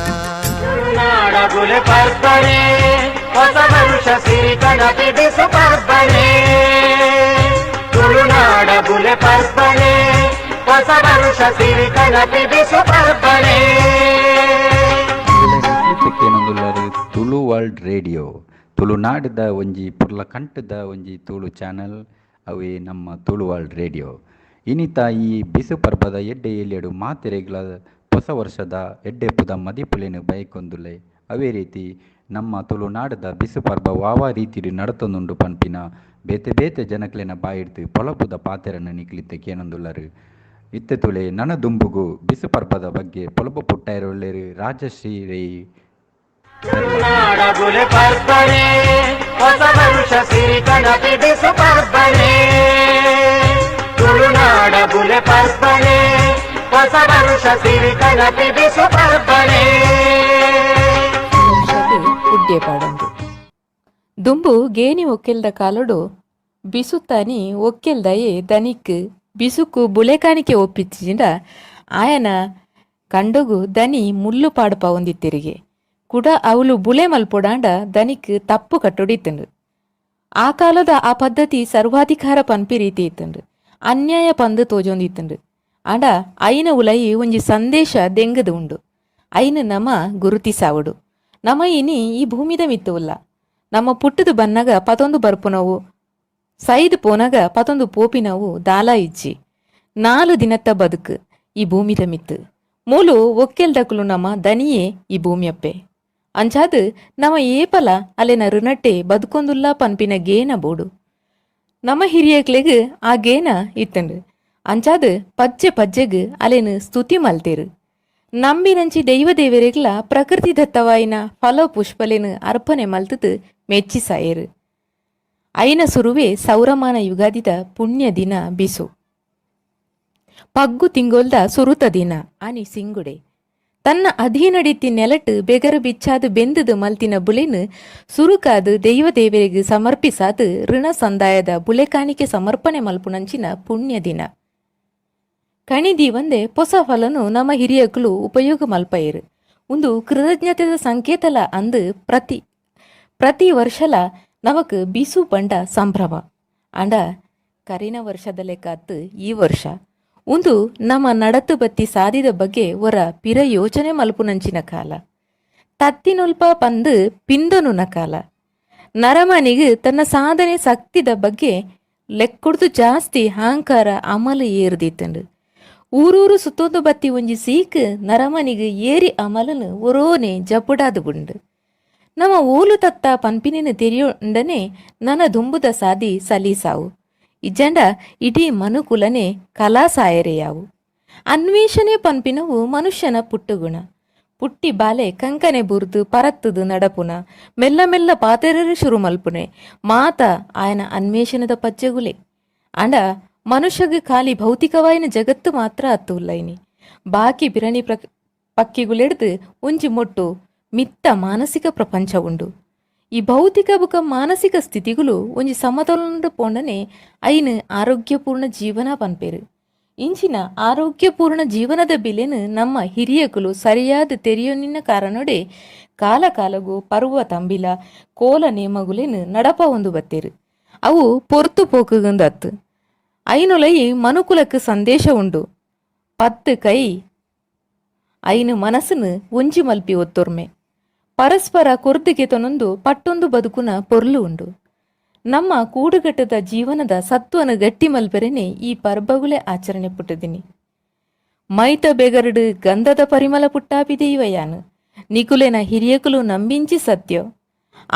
ತುಳುನಾಡಗುಲೆ ಪರ್ಬನೆ ಹೊಸ ವರುಷ ಸಿರಿತನ ಬಿಡಿಸು ಪರ್ಬನೆ ತುಳುನಾಡಗುಲೆ ಪರ್ಬನೆ ಹೊಸ ವರುಷ ಸಿರಿತನ ಬಿಡಿಸು ಪರ್ಬನೆ. ತುಳು ವರ್ಲ್ಡ್ ರೇಡಿಯೋ ತುಳುನಾಡದ ಒಂಜಿ ಪುರ್ಲ ಕಂಠದ ಒಂಜಿ ತುಳು ಚಾನಲ್ ಅವೇ ನಮ್ಮ ತುಳು ವರ್ಲ್ಡ್ ರೇಡಿಯೋ. ಇನಿತ ಈ ಬಿಸು ಪರ್ಬದ ಎಡ್ಡೆ ಎಲ್ಯಡು ಮಾತೆರೆಗ್ಲ ಹೊಸ ವರ್ಷದ ಎಡ್ಡೆಪ್ಪುದ ಮದಿಪುಲೆನು ಬಯಕೊಂದುಲೆ. ಅವೇ ರೀತಿ ನಮ್ಮ ತುಳುನಾಡದ ಬಿಸು ಪರ್ಬ ವಾವಾ ರೀತಿಡು ನಡತೊಂದುಂಡು ಪನ್ಪಿನ ಬೇತೆ ಬೇತೆ ಜನಕ್ಲೆನ ಬಾಯಿಡ್ದು ಪೊಲಬುದ ಪಾತೆರನ್ನು ನಿಕ್ಲಿತ್ತೆ ಕೇನೊಂದುಲ್ಲರು. ಇತ್ತೆ ತುಲೆ ನನ ದುಂಬುಗು ಬಿಸು ಪರ್ಬದ ಬಗ್ಗೆ ಪೊಲಬು ಪುಟ್ಟಾಯಿರುಳ್ಳೇರು ರಾಜಶ್ರೀ ರೈ. ತುಳುನಾಡ ಬುಲೆ ಪರ್ಬನೆ, ಹೊಸ ವರುಷ ಸಿರಿ ಕನಪಿಡಿಸು ಪರ್ಬನೆ. ತುಳುನಾಡ ಬುಲೆ ಪರ್ಬನೆ, ಹೊಸ ವರುಷ ಸಿರಿ ಕನಪಿಡಿಸು ಪರ್ಬನೆ. ಉಡ್ಡೆ ಪಾಡೊಂದು ದುಂಬು ಗೇಣಿ ಒಕ್ಕೆಲ್ದ ಕಾಲೊಡು ಬಿಸುತ್ತಾನಿ ಒಕ್ಕೆಲ್ದಯೆ ದನಿಕ್ ಬಿಸುಕು ಬುಲೆಕಾಣಿಕೆ ಒಪ್ಪಿಚ್ಚಿಂಡ ಆಯನ ಕಂಡೊಗು ದನಿ ಮುಳ್ಳು ಪಾಡುಪವೊಂದಿತ್ತೆರಿಗೆ ಕುಡ ಅವುಲು ಬುಲೆ ಮಲ್ಪೊಡಾಂಡ ದನಿಕ್ ತಪ್ಪು ಕಟ್ಟೊಡಿತ್ತುಂಡು. ಆ ಕಾಲದ ಆ ಪದ್ಧತಿ ಸರ್ವಾಧಿಕಾರ ಪನ್ಪಿ ರೀತಿ ಇತ್ತುಂಡು, ಅನ್ಯಾಯ ಪಂದು ತೋಜೊಂದಿತ್ತುಂಡು. ಆಂಡ ಐನ ಉಲಯಿ ಒಂಜಿ ಸಂದೇಶ ದೆಂಗದು ಉಂಡು. ಐನ ನಮ ಗುರುತಿಸಾವಡು. ನಮ ಇನಿ ಈ ಭೂಮಿದ ಮಿತ್ತುಲ್ಲ. ನಮ್ಮ ಪುಟ್ಟದು ಬನ್ನಗ ಪತೊಂದು ಬರ್ಪುನವು, ಸೈದ್ ಪೋನಗ ಪತೊಂದು ಪೋಪಿನವು ದಾಲ ಇಜ್ಜಿ. 4 ದಿನತ್ತ ಬದುಕು ಈ ಭೂಮಿದ ಮಿತ್ತು. ಮೂಲು ಒಕ್ಕೆಲ್ದಕುಲು ನಮ ದನಿಯೇ ಈ ಭೂಮಿಯಪ್ಪೆ. ಅಂಚಾದ್ ನಮ ಏಪಲ ಅಲೆನ ಋಣಟ್ಟೆ ಬದುಕೊಂದುಲ್ಲ ಪನ್ಪಿನ ಗೇನ ಬೋಡು. ನಮ ಹಿರಿಯಕ್ಲೆಗ್ ಆ ಗೇನ ಇತ್ತಂಡು. ಅಂಚಾದ್ ಪಜ್ಜೆ ಪಜ್ಜೆಗ್ ಅಲೆನ್ ಸ್ತುತಿ ಮಲ್ತೇರು. ನಂಬಿನಂಚಿ ದೈವ ದೇವರೆಗ್ಲ ಪ್ರಕೃತಿ ದತ್ತವಾಯಿನ ಫಲ ಪುಷ್ಪಲೆನ್ ಅರ್ಪಣೆ ಮಲ್ತದು ಮೆಚ್ಚಿಸಾಯೆರು. ಐನ ಸುರುವೆ ಸೌರಮಾನ ಯುಗಾದಿದ ಪುಣ್ಯ ದಿನ ಬಿಸು. ಪಗ್ಗು ತಿಂಗೊಲ್ದ ಸುರುತ ದಿನ ಆನಿ ಸಿಂಗುಡೆ. ತನ್ನ ಅಧೀನಡಿತಿ ನೆಲಟ್ ಬೆಗರು ಬಿಚ್ಚಾದು ಬೆಂದುದು ಮಲ್ತಿನ ಬುಲೆನ್ ಸುರುಕಾದು ದೈವ ದೇವರಿಗೆ ಸಮರ್ಪಿಸಾದು ಋಣ ಸಂದಾಯದ ಬುಲೆ ಕಾಣಿಕೆ ಸಮರ್ಪಣೆ ಮಲ್ಪುನಂಚಿನ ಪುಣ್ಯ ದಿನ. ಕಣಿದಿ ಒಂದೆ ಪೊಸ ಫಲನು ನಮ್ಮ ಹಿರಿಯಕುಲು ಉಪಯೋಗ ಮಲ್ಪಯೆರು. ಒಂದು ಕೃತಜ್ಞತೆದ ಸಂಕೇತಲ ಅಂದು ಪ್ರತಿ ಪ್ರತಿ ವರ್ಷಲ ನಮಕ್ ಬಿಸು ಪಂಡ ಸಂಭ್ರಮ. ಆಂಡ ಕರಿನ ವರ್ಷದ ಲೆಕ್ಕಾತ್ ಈ ವರ್ಷ ಉಂದು ನಮ್ಮ ನಡತು ಬತ್ತಿ ಸಾದಿದ ಬಗ್ಗೆ ಒರ ಪಿರ ಯೋಚನೆ ಮಲ್ಪುನಂಚಿನ ಕಾಲ. ತತ್ತಿನೊಲ್ಪ ಪಂದು ಪಿಂದನುನ ಕಾಲ. ನರಮನಿಗ್ ತನ್ನ ಸಾಧನೆ ಶಕ್ತಿದ ಬಗ್ಗೆ ಲೆಕ್ಕೊಡ್ದು ಜಾಸ್ತಿ ಅಹಂಕಾರ ಅಮಲು ಏರ್ದಿತ್ತಂಡು. ಊರೂರು ಸುತ್ತೊಂದು ಬತ್ತಿ ಒಂಜಿ ಸೀಕ್ ನರಮನಿಗ್ ಏರಿ ಅಮಲನು ಒರೋನೆ ಜಪುಡಾದು ಬುಂಡು. ನಮ್ಮ ಓಲು ತತ್ತ ಪನ್ಪಿನೇನು ತೆರಿಯೊಂಡನೆ ನನ ದುಂಬುದ ಸಾದಿ ಸಲೀಸಾವು. ಇಜ್ಜಂಡ ಇಡೀ ಮನುಕುಲನೆ ಕಲಾಸಾಯರೆಯಾವು. ಅನ್ವೇಷಣೆ ಪನ್ಪಿನವು ಮನುಷ್ಯನ ಪುಟ್ಟುಗುಣ. ಪುಟ್ಟಿ ಬಾಲೆ ಕಂಕನೆ ಬುರ್ದು ಪರತ್ತದು ನಡಪುನ, ಮೆಲ್ಲ ಮೆಲ್ಲ ಪಾತೆರರು ಶುರು ಮಲ್ಪುನೆ ಮಾತ ಆಯನ ಅನ್ವೇಷಣದ ಪಜ್ಜೆಗುಲೆ. ಆಂಡ ಮನುಷ್ಯಗ್ ಖಾಲಿ ಭೌತಿಕವಾಯಿನ ಜಗತ್ತು ಮಾತ್ರ ಅತ್ತುಲ್ಲೈನಿ. ಬಾಕಿ ಬಿರಣಿ ಪಕ್ಕಿಗುಲೆಡ್ದು ಒಂಜಿ ಮೊಟ್ಟು ಮಿತ್ತ ಮಾನಸಿಕ ಪ್ರಪಂಚ ಉಂಡು. ಈ ಭೌತಿಕ ಬುಕ ಮಾನಸಿಕ ಸ್ಥಿತಿಗಳು ಒಂಜಿ ಸಮತೋಲನದ ಪೋಂಡನೆ ಐನ್ ಆರೋಗ್ಯಪೂರ್ಣ ಜೀವನ ಪನ್ಪೇರು. ಇಂಚಿನ ಆರೋಗ್ಯಪೂರ್ಣ ಜೀವನದ ಬಿಲೆನು ನಮ್ಮ ಹಿರಿಯಕುಲು ಸರಿಯಾದ ತೆರಿಯೊನಿನ ಕಾರಣೊಡೆ ಕಾಲ ಕಾಲಗು ಪರ್ವ ತಂಬಿಲ ಕೋಲ ನೇಮಗುಲೇನು ನಡಪ ಒಂದು ಬತ್ತೇರು. ಅವು ಪೊರ್ತು ಪೋಕುಗಂದತ್ತು. ಐನುಲೈ ಮನುಕುಲಕ್ಕೆ ಸಂದೇಶ ಉಂಡು. 10 ಕೈ ಐನು ಮನಸ್ಸುನು ಒಂಜಿ ಮಲ್ಪಿ ಒತ್ತೊರ್ಮೆ ಪರಸ್ಪರ ಕೊರ್ದಿಗೆ ತೊನೊಂದು ಪಟ್ಟೊಂದು ಬದುಕುನ ಪೊರ್ಲು ಉಂಡು. ನಮ್ಮ ಕೂಡುಗಟ್ಟದ ಜೀವನದ ಸತ್ವನ ಗಟ್ಟಿ ಮಲ್ಪೆರೆನೆ ಈ ಪರ್ಬಗುಲೆ ಆಚರಣೆ ಪುಟ್ಟದಿನಿ. ಮೈತ ಬೆಗರಡು ಗಂಧದ ಪರಿಮಳ ಪುಟ್ಟಾಪಿ ದೈವಯಾನು ನಿಕುಲೆನ ಹಿರಿಯಕುಲು ನಂಬಿಂಚಿ ಸತ್ಯೋ.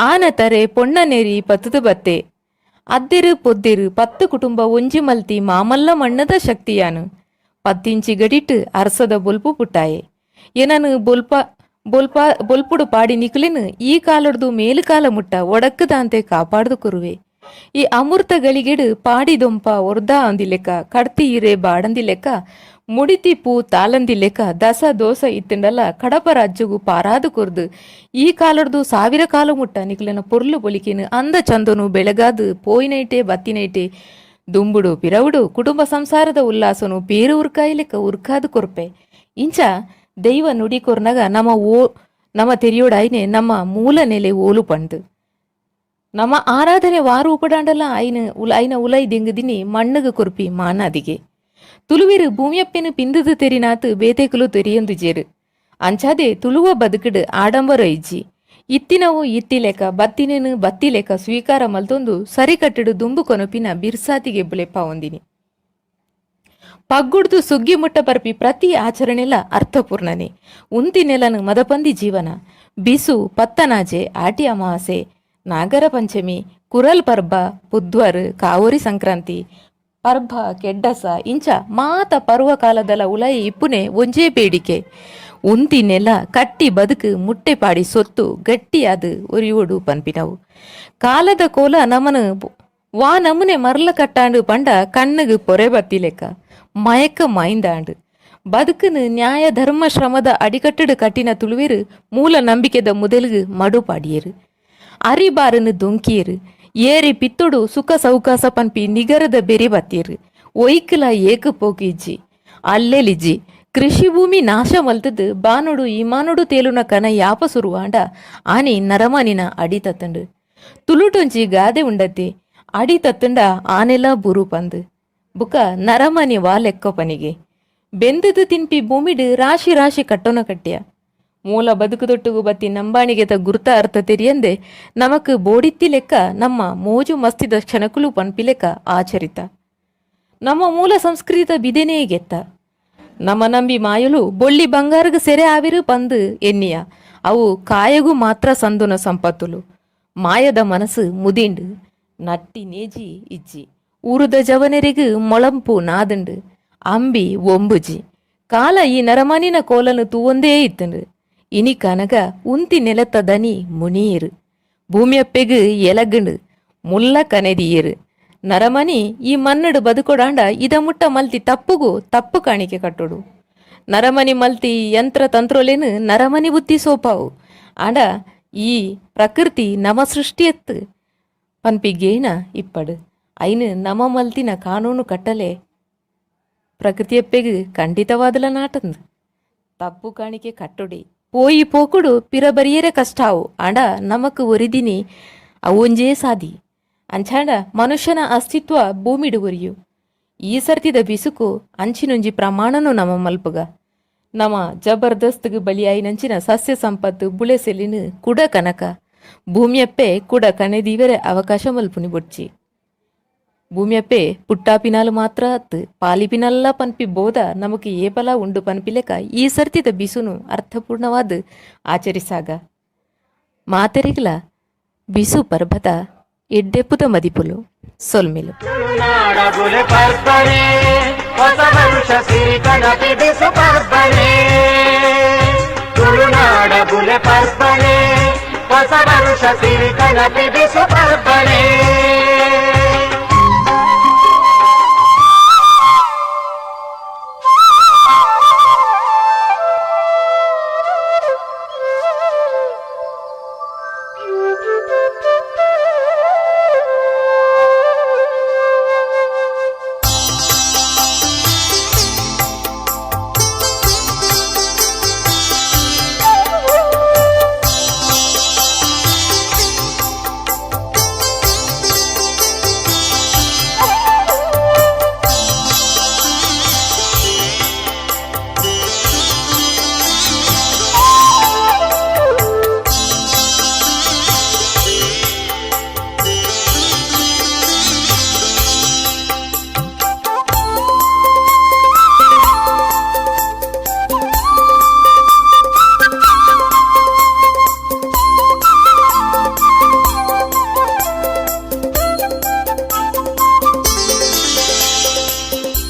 ಆನ ತರೆ ಪೊಣ್ಣ ನೆರಿ ಪತ್ತುದು ಬತ್ತೆ ಅದ್ದಿರು ಪೊದ್ದಿರು 10 ಕುಟುಂಬ ಒಂಜಿ ಮಲ್ತಿ ಮಾಮಲ್ಲ ಮಣ್ಣದ ಶಕ್ತಿಯಾನು. 10 ಇಂಚಿ ಗಡಿಟ್ ಅರಸದ ಬೊಲ್ಪು ಪುಟ್ಟಾಯೆ. ಏನನು ಬೊಲ್ಪ ಬೊಲ್ಪ ಬೊಲ್ಪುಡು ಪಾಡಿ ನಿಕುಲಿನ ಈ ಕಾಲಡ್ದು ಮೇಲುಕಾಲ ಮುಟ್ಟ ಒಡಕ್ಕದಾಂತೆ ಕಾಪಾಡ್ದು ಕುರುವೆ. ಈ ಅಮೃತ ಗಳಿಗೆಡು ಪಾಡಿ ದೊಂಪ ಒರ್ದಾ ಅಂದಿ ಲೆಕ್ಕ, ಕಡ್ತಿ ಇರೆ ಬಾಡಂದಿ ಲೆಕ್ಕ, ಮುಡಿತಿ ಪೂ ತಾಲಂದಿ ಲೆಕ್ಕ, ದಸ ದೋಸ ಇತ್ತಿಂಡಲ ಕಡಪ ರಾಜ್ಯಗು ಪಾರಾದು ಕೊರ್ದು ಈ ಕಾಲಡ್ದು 1000 ಕಾಲ ಮುಟ್ಟ ನಿಕುಲೆನ ಪೊರ್ಲು ಬೊಲಿಕಿನ ಅಂದ ಚಂದನು ಬೆಳಗಾದು ಪೋಯಿನೈಟೆ ಬತ್ತಿನೈಟೆ ದುಂಬುಡು ಪಿರವುಡು ಕುಟುಂಬ ಸಂಸಾರದ ಉಲ್ಲಾಸನು ಪೇರು ಉರ್ಕಾಯಿ ಲೆಕ್ಕ ಉರ್ಕಾದು ಕೊರ್ಪೆ. ಇಂಚ ದೈವ ನುಡಿ ಕೊರ್ನಗ ನಮ ಓ ನಮ ತೆರಿಯೋಡಾಯ್ನೆ ನಮ್ಮ ಮೂಲ ನೆಲೆ ಓಲು ಪಂಡು. ನಮ್ಮ ಆರಾಧನೆ ವಾರು ಉಪಡಾಂಡಲ ಐನ ಉಲ ಐನ ಉಲೈ ದೆಂಗುದಿನಿ ಮಣ್ಣುಗು ಕೊರ್ಪಿ ಮಾನಾದಿಗೆ. ತುಳುವಿರು ಭೂಮಿಯಪ್ಪೆನು ಪಿಂದುದು ತೆರಿನಾತು ಬೇತೆಕುಲು ತೆರಿಯೊಂದು ಜೇರು. ಅಂಚಾದೆ ತುಳುವ ಬದುಕುಡು ಆಡಂಬರ ಇಜ್ಜಿ. ಇತ್ತಿನವು ಇತ್ತಿ ಲೆಕ್ಕ ಬತ್ತಿನೇನು ಬತ್ತಿ ಲೆಕ್ಕ ಸ್ವೀಕಾರ ಮಲ್ತೊಂದು ಸರಿಕಟ್ಟಡು ದುಂಬು ಕೊನಪಿನ ಬಿರ್ಸಾತಿಗೆ ಬುಲೆಪ್ಪ ಒಂದಿನಿ. ಪಗ್ಗುಡ್ದು ಸುಗ್ಗಿ ಮುಟ್ಟ ಬರ್ಪಿ ಪ್ರತಿ ಆಚರಣೆಲ ಅರ್ಥಪೂರ್ಣನೆ. ಉಂತಿ ನೆಲನು ಮದಪಂದಿ ಜೀವನ. ಬಿಸು, ಪತ್ತನಾಜೆ, ಆಟಿ ಅಮಾವಾಸ್ಯೆ, ನಾಗರ ಪಂಚಮಿ, ಕುರಲ್ ಪರ್ಬ, ಪುದ್ವರ್, ಕಾವೂರಿ ಸಂಕ್ರಾಂತಿ, ಪರ್ಬ ಕೆಡ್ಡಸ ಇಂಚ ಮಾತ ಪರ್ವ ಕಾಲದಲ ಉಲಾಯಿ ಇಪ್ಪುನೆ ಒಂಜೇ ಬೇಡಿಕೆ. ಉಂತಿ ನೆಲ ಕಟ್ಟಿ ಬದುಕು ಮುಟ್ಟೆ ಪಾಡಿ ಸೊತ್ತು ಗಟ್ಟಿಯಾದ ಒರಿಯೋಡು ಪನ್ಪಿನವು. ಕಾಲದ ಕೋಲ ನಮನ ವಾ ನಮುನೆ ಮರ್ಲ ಕಟ್ಟಾಂಡು ಪಂಡ ಕಣ್ಣುಗು ಪೊರೆ ಬತ್ತಿ ಲೆಕ್ಕ ಮಯಕ ಮಾಯಿಂದಾಂಡು. ಬದುಕುನು ನ್ಯಾಯ ಧರ್ಮ ಶ್ರಮದ ಅಡಿಕಟ್ಟಡು ಕಟ್ಟಿನ ತುಳುವೆರು ಮೂಲ ನಂಬಿಕೆದ ಮುದೆಲುಗು ಮಡು ಪಾಡಿಯರು, ಅರಿಬಾರನು ದೊಂಕಿಯರು, ಏರಿ ಪಿತ್ತೊಡು ಸುಖ ಸೌಕಾಸ ಪನ್ಪಿ ನಿಗರದ ಬೆರಿ ಬತ್ತೀರು. ಒಯ್ಕಲ ಏಕ ಪೋಕಿಜ್ಜಿ ಅಲ್ಲೆಲಿಜ್ಜಿ. ಕೃಷಿ ಭೂಮಿ ನಾಶ ಮಲ್ತದ್ದು ಬಾನುಡು ಇಮಾನುಡು ತೇಲುನ ಕನ ಯಾಪ ಸುರುವಾಂಡ ಆನಿ ನರಮಾನಿನ ಅಡಿ ತತ್ತಂಡು. ತುಳುಟೊಂಜಿ ಗಾದೆ ಉಂಡತಿ, ಅಡಿ ತತ್ತಂಡ ಆನೆಲ ಬುರು ಪಂದು. ಬುಕ ನರಮನಿ ವಾ ಲೆಕ್ಕ ಪನಿಗೆ ಬೆಂದದು ತಿನ್ಪಿ ಭೂಮಿಡು ರಾಶಿ ರಾಶಿ ಕಟ್ಟೋನ ಕಟ್ಟಿಯ. ಮೂಲ ಬದುಕುದೊಟ್ಟುಗು ಬತ್ತಿ ನಂಬಾಣಿಗೆತ ಗುರ್ತ ಅರ್ಥ ತೆರಿಯಂದೆ ನಮಕ್ ಬೋಡಿತ್ತಿ ಲೆಕ್ಕ ನಮ್ಮ ಮೋಜು ಮಸ್ತಿದ ಕ್ಷಣಕುಲು ಪನ್ಪಿ ಲೆಕ್ಕ ಆಚರಿತ. ನಮ್ಮ ಮೂಲ ಸಂಸ್ಕೃತಿತ ಬಿದೆನೇ ಗೆತ್ತ. ನಮ್ಮ ನಂಬಿ ಮಾಯಲು ಬೊಳ್ಳಿ ಬಂಗಾರಗ ಸೆರೆ ಆವಿರು ಪಂದು ಎನ್ನಿಯ. ಅವು ಕಾಯಗೂ ಮಾತ್ರ ಸಂದುನ ಸಂಪತ್ತುಲು. ಮಾಯದ ಮನಸ್ಸು ಮುದಿಂಡು ನಟ್ಟಿ ನೇಜಿ ಇಜ್ಜಿ. ಊರುದ ಜವನರಿಗು ಮೊಳಂಪು ನಾದುಂಡು ಅಂಬಿ ಒಂಬುಜಿ. ಕಾಲ ಈ ನರಮಾನಿನ ಕೋಲನು ತೂವೊಂದೇ ಇತ್ತಂಡು. ಇನಿ ಕನಗ ಉಂತಿ ನೆಲತ್ತ ದನಿ ಮುನಿಯರು, ಭೂಮಿಯಪ್ಪೆಗು ಎಲಗುಂಡು ಮುಲ್ಲ ಕನೆದಿಯರು. ನರಮನಿ ಈ ಮನ್ನಡು ಬದುಕೊಡಾಂಡ ಇದ ಮುಟ್ಟ ಮಲ್ತಿ ತಪ್ಪುಗು ತಪ್ಪು ಕಾಣಿಕೆ ಕಟ್ಟೋಡು. ನರಮನಿ ಮಲ್ತಿ ಯಂತ್ರ ತಂತ್ರೋಲೇನು ನರಮನಿ ಬುದ್ಧಿ ಸೋಪಾವು. ಆಂಡ ಈ ಪ್ರಕೃತಿ ನಮ ಸೃಷ್ಟಿಯತ್ತು ಪನ್ಪಿ ಗೇಣ ಇಪ್ಪಡು. ಐನು ನಮ ಮಲ್ತಿನ ಕಾನೂನು ಕಟ್ಟಲೆ ಪ್ರಕೃತಿಯಪ್ಪೆಗು ಖಂಡಿತವಾದಲ ನಾಟಂದು. ತಪ್ಪು ಕಾಣಿಕೆ ಕಟ್ಟೊಡಿ ಪೋಯಿ ಪೋಕುಡು ಪಿರ ಬರಿಯರೆ ಕಷ್ಟಾವು. ಆಂಡ ನಮಕ್ ಒರಿದಿನಿ ಅವೊಂಜೇ ಸಾದಿ. ಅಂಚಾಂಡ ಮನುಷ್ಯನ ಅಸ್ತಿತ್ವ ಭೂಮಿಡು ಒರಿಯು. ಈ ಸರ್ತಿದ ಬಿಸುಕು ಅಂಚಿನೊಂಜಿ ಪ್ರಮಾಣನು ನಮ ಮಲ್ಪುಗ. ನಮ ಜಬರ್ದಸ್ತ್ಗ್ ಬಲಿಯಾಯಿನಂಚಿನ ಸಸ್ಯ ಸಂಪತ್ತು ಬುಳೆಸೆಲಿನ ಕುಡ ಕನಕ ಭೂಮಿಯಪ್ಪೆ ಕುಡ ಕಣೆದೀವರೆ ಅವಕಾಶ ಮಲ್ಪುನಿ ಬೊಡ್ಚಿ. ಭೂಮಿಯಪ್ಪೆ ಪುಟ್ಟಾಪಿನಾಲು ಮಾತ್ರ ಅತ್ತು ಪಾಲಿಪಿನಲ್ಲ ಪನ್ಪಿ ಬೋಧ ನಮಕ್ ಏಪಲ ಉಂಡು ಪನ್ಪಿಲೆಕ ಈ ಸರ್ತಿದ ಬಿಸುನು ಅರ್ಥಪೂರ್ಣವಾದ ಆಚರಿಸಾಗ. ಮಾತೆರಿಗ್ಲ ಬಿಸು ಪರ್ಬದ ಎಡ್ಡೆಪ್ಪುದ ಮದಿಪುಲು ಸೊಲ್ಮೆಲು. ತುಳುನಾಡ ಬುಲೆ ಪರ್ಬನೆ, ಹೊಸ ವರುಷ ಸಿರಿಕನಪಿ ಬಿಸು ಪರ್ಬನೆ. ತುಳುನಾಡ ಬುಲೆ ಪರ್ಬನೆ, ಹೊಸ ವರುಷ ಸಿರಿಕನಪಿ ಬಿಸು ಪರ್ಬನೆ.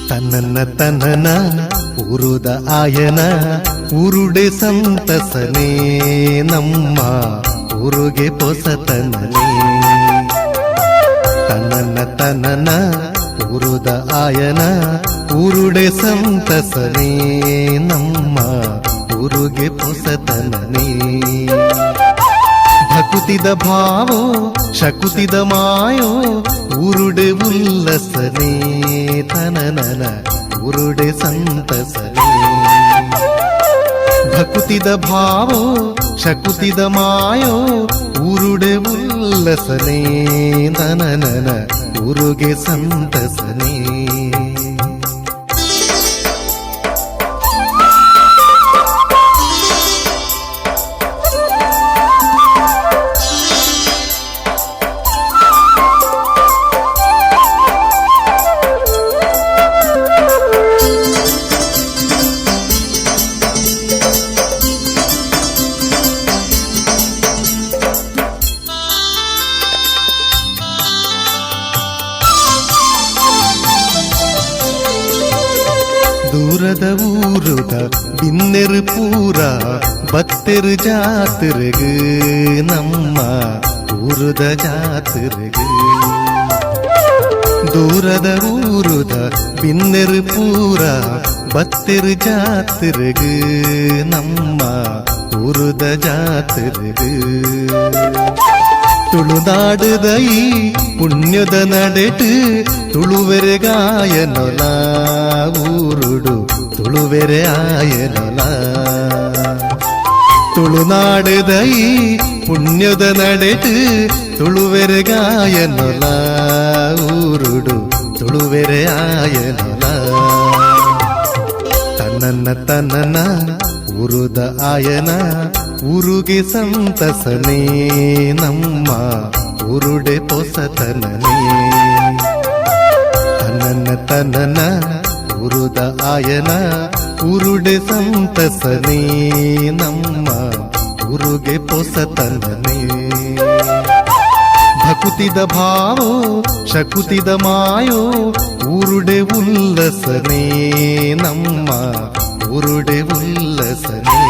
ತನ್ನನ್ನ ತನ್ನನ ಊರುದ ಆಯನ ಊರುಡೆ ಸಂತಸನೇ ನಮ್ಮ ಊರುಗೆ ಪೊಸತನನೇ. ತನ್ನನ್ನ ತನ್ನನ ಊರುದ ಆಯನ ಊರುಡೆ ಸಂತಸನೇ ನಮ್ಮ ಊರುಗೆ ಪೊಸತನನೇ. ಭಕುತಿದ ಭಾವೋ ಶಕುತಿದ ಮಾಯೋ ಊರುಡೆ ಉಲ್ಲಸನೇ ತನನನ ಊರುಡೆ ಸಂತಸನೇ. ಭಕುತಿದ ಭಾವೋ ಶಕುತಿದ ಮಾಯೋ ಊರುಡೆ ಉಲ್ಲಸನೇ ತನನನ ಊರುಗೆ ಸಂತಸನೇ. ದೂರದ ಊರುದ ಬಿನ್ನೆರು ಪೂರ ಬತ್ತೆರು ಜಾತ್ರೆಗು ನಮ್ಮ ಊರುದ ಜಾತ್ರೆಗು. ದೂರದ ಊರುದ ಬಿನ್ನೆರು ಪೂರ ಬತ್ತೆರು ಜಾತ್ರೆಗು ನಮ್ಮ ಊರುದ ಜಾತ್ರೆಗು. ತುಳುನಾಡುದ ಈ ಪುಣ್ಯದ ನಡೆಟು ತುಳುವೆರೆ ಗಾಯನೊಲ ಊರುಡು ತುಳುವೆರೆ ಆಯನೊಲ. ತುಳುನಾಡುದ ಈ ಪುಣ್ಯದ ನಡೆಟು ತುಳುವೆರೆ ಗಾಯನೊಲ ಊರುಡು ತುಳುವೆರೆ ಆಯನೊಲ. ತನ್ನನ್ನ ತನ್ನನ ಊರುದ ಆಯನ ಊರುಗೆ ಸಂತಸನೇ ನಮ್ಮ ಊರುಡೆ ಪೊಸತನನೇ. ತನ್ನನ್ನ ತನ್ನನ ಊರುದ ಆಯನ ಊರುಡೆ ಸಂತಸನೇ ನಮ್ಮ ಊರುಗೆ ಪೊಸತನನೇ. ಭಕುತಿದ ಭಾವೋ ಶಕುತಿದ ಮಾಯೋ ಊರುಡೆ ಉಲ್ಲಸನೇ ನಮ್ಮ ಊರುಡೆ ಉಲ್ಲಸನೇ.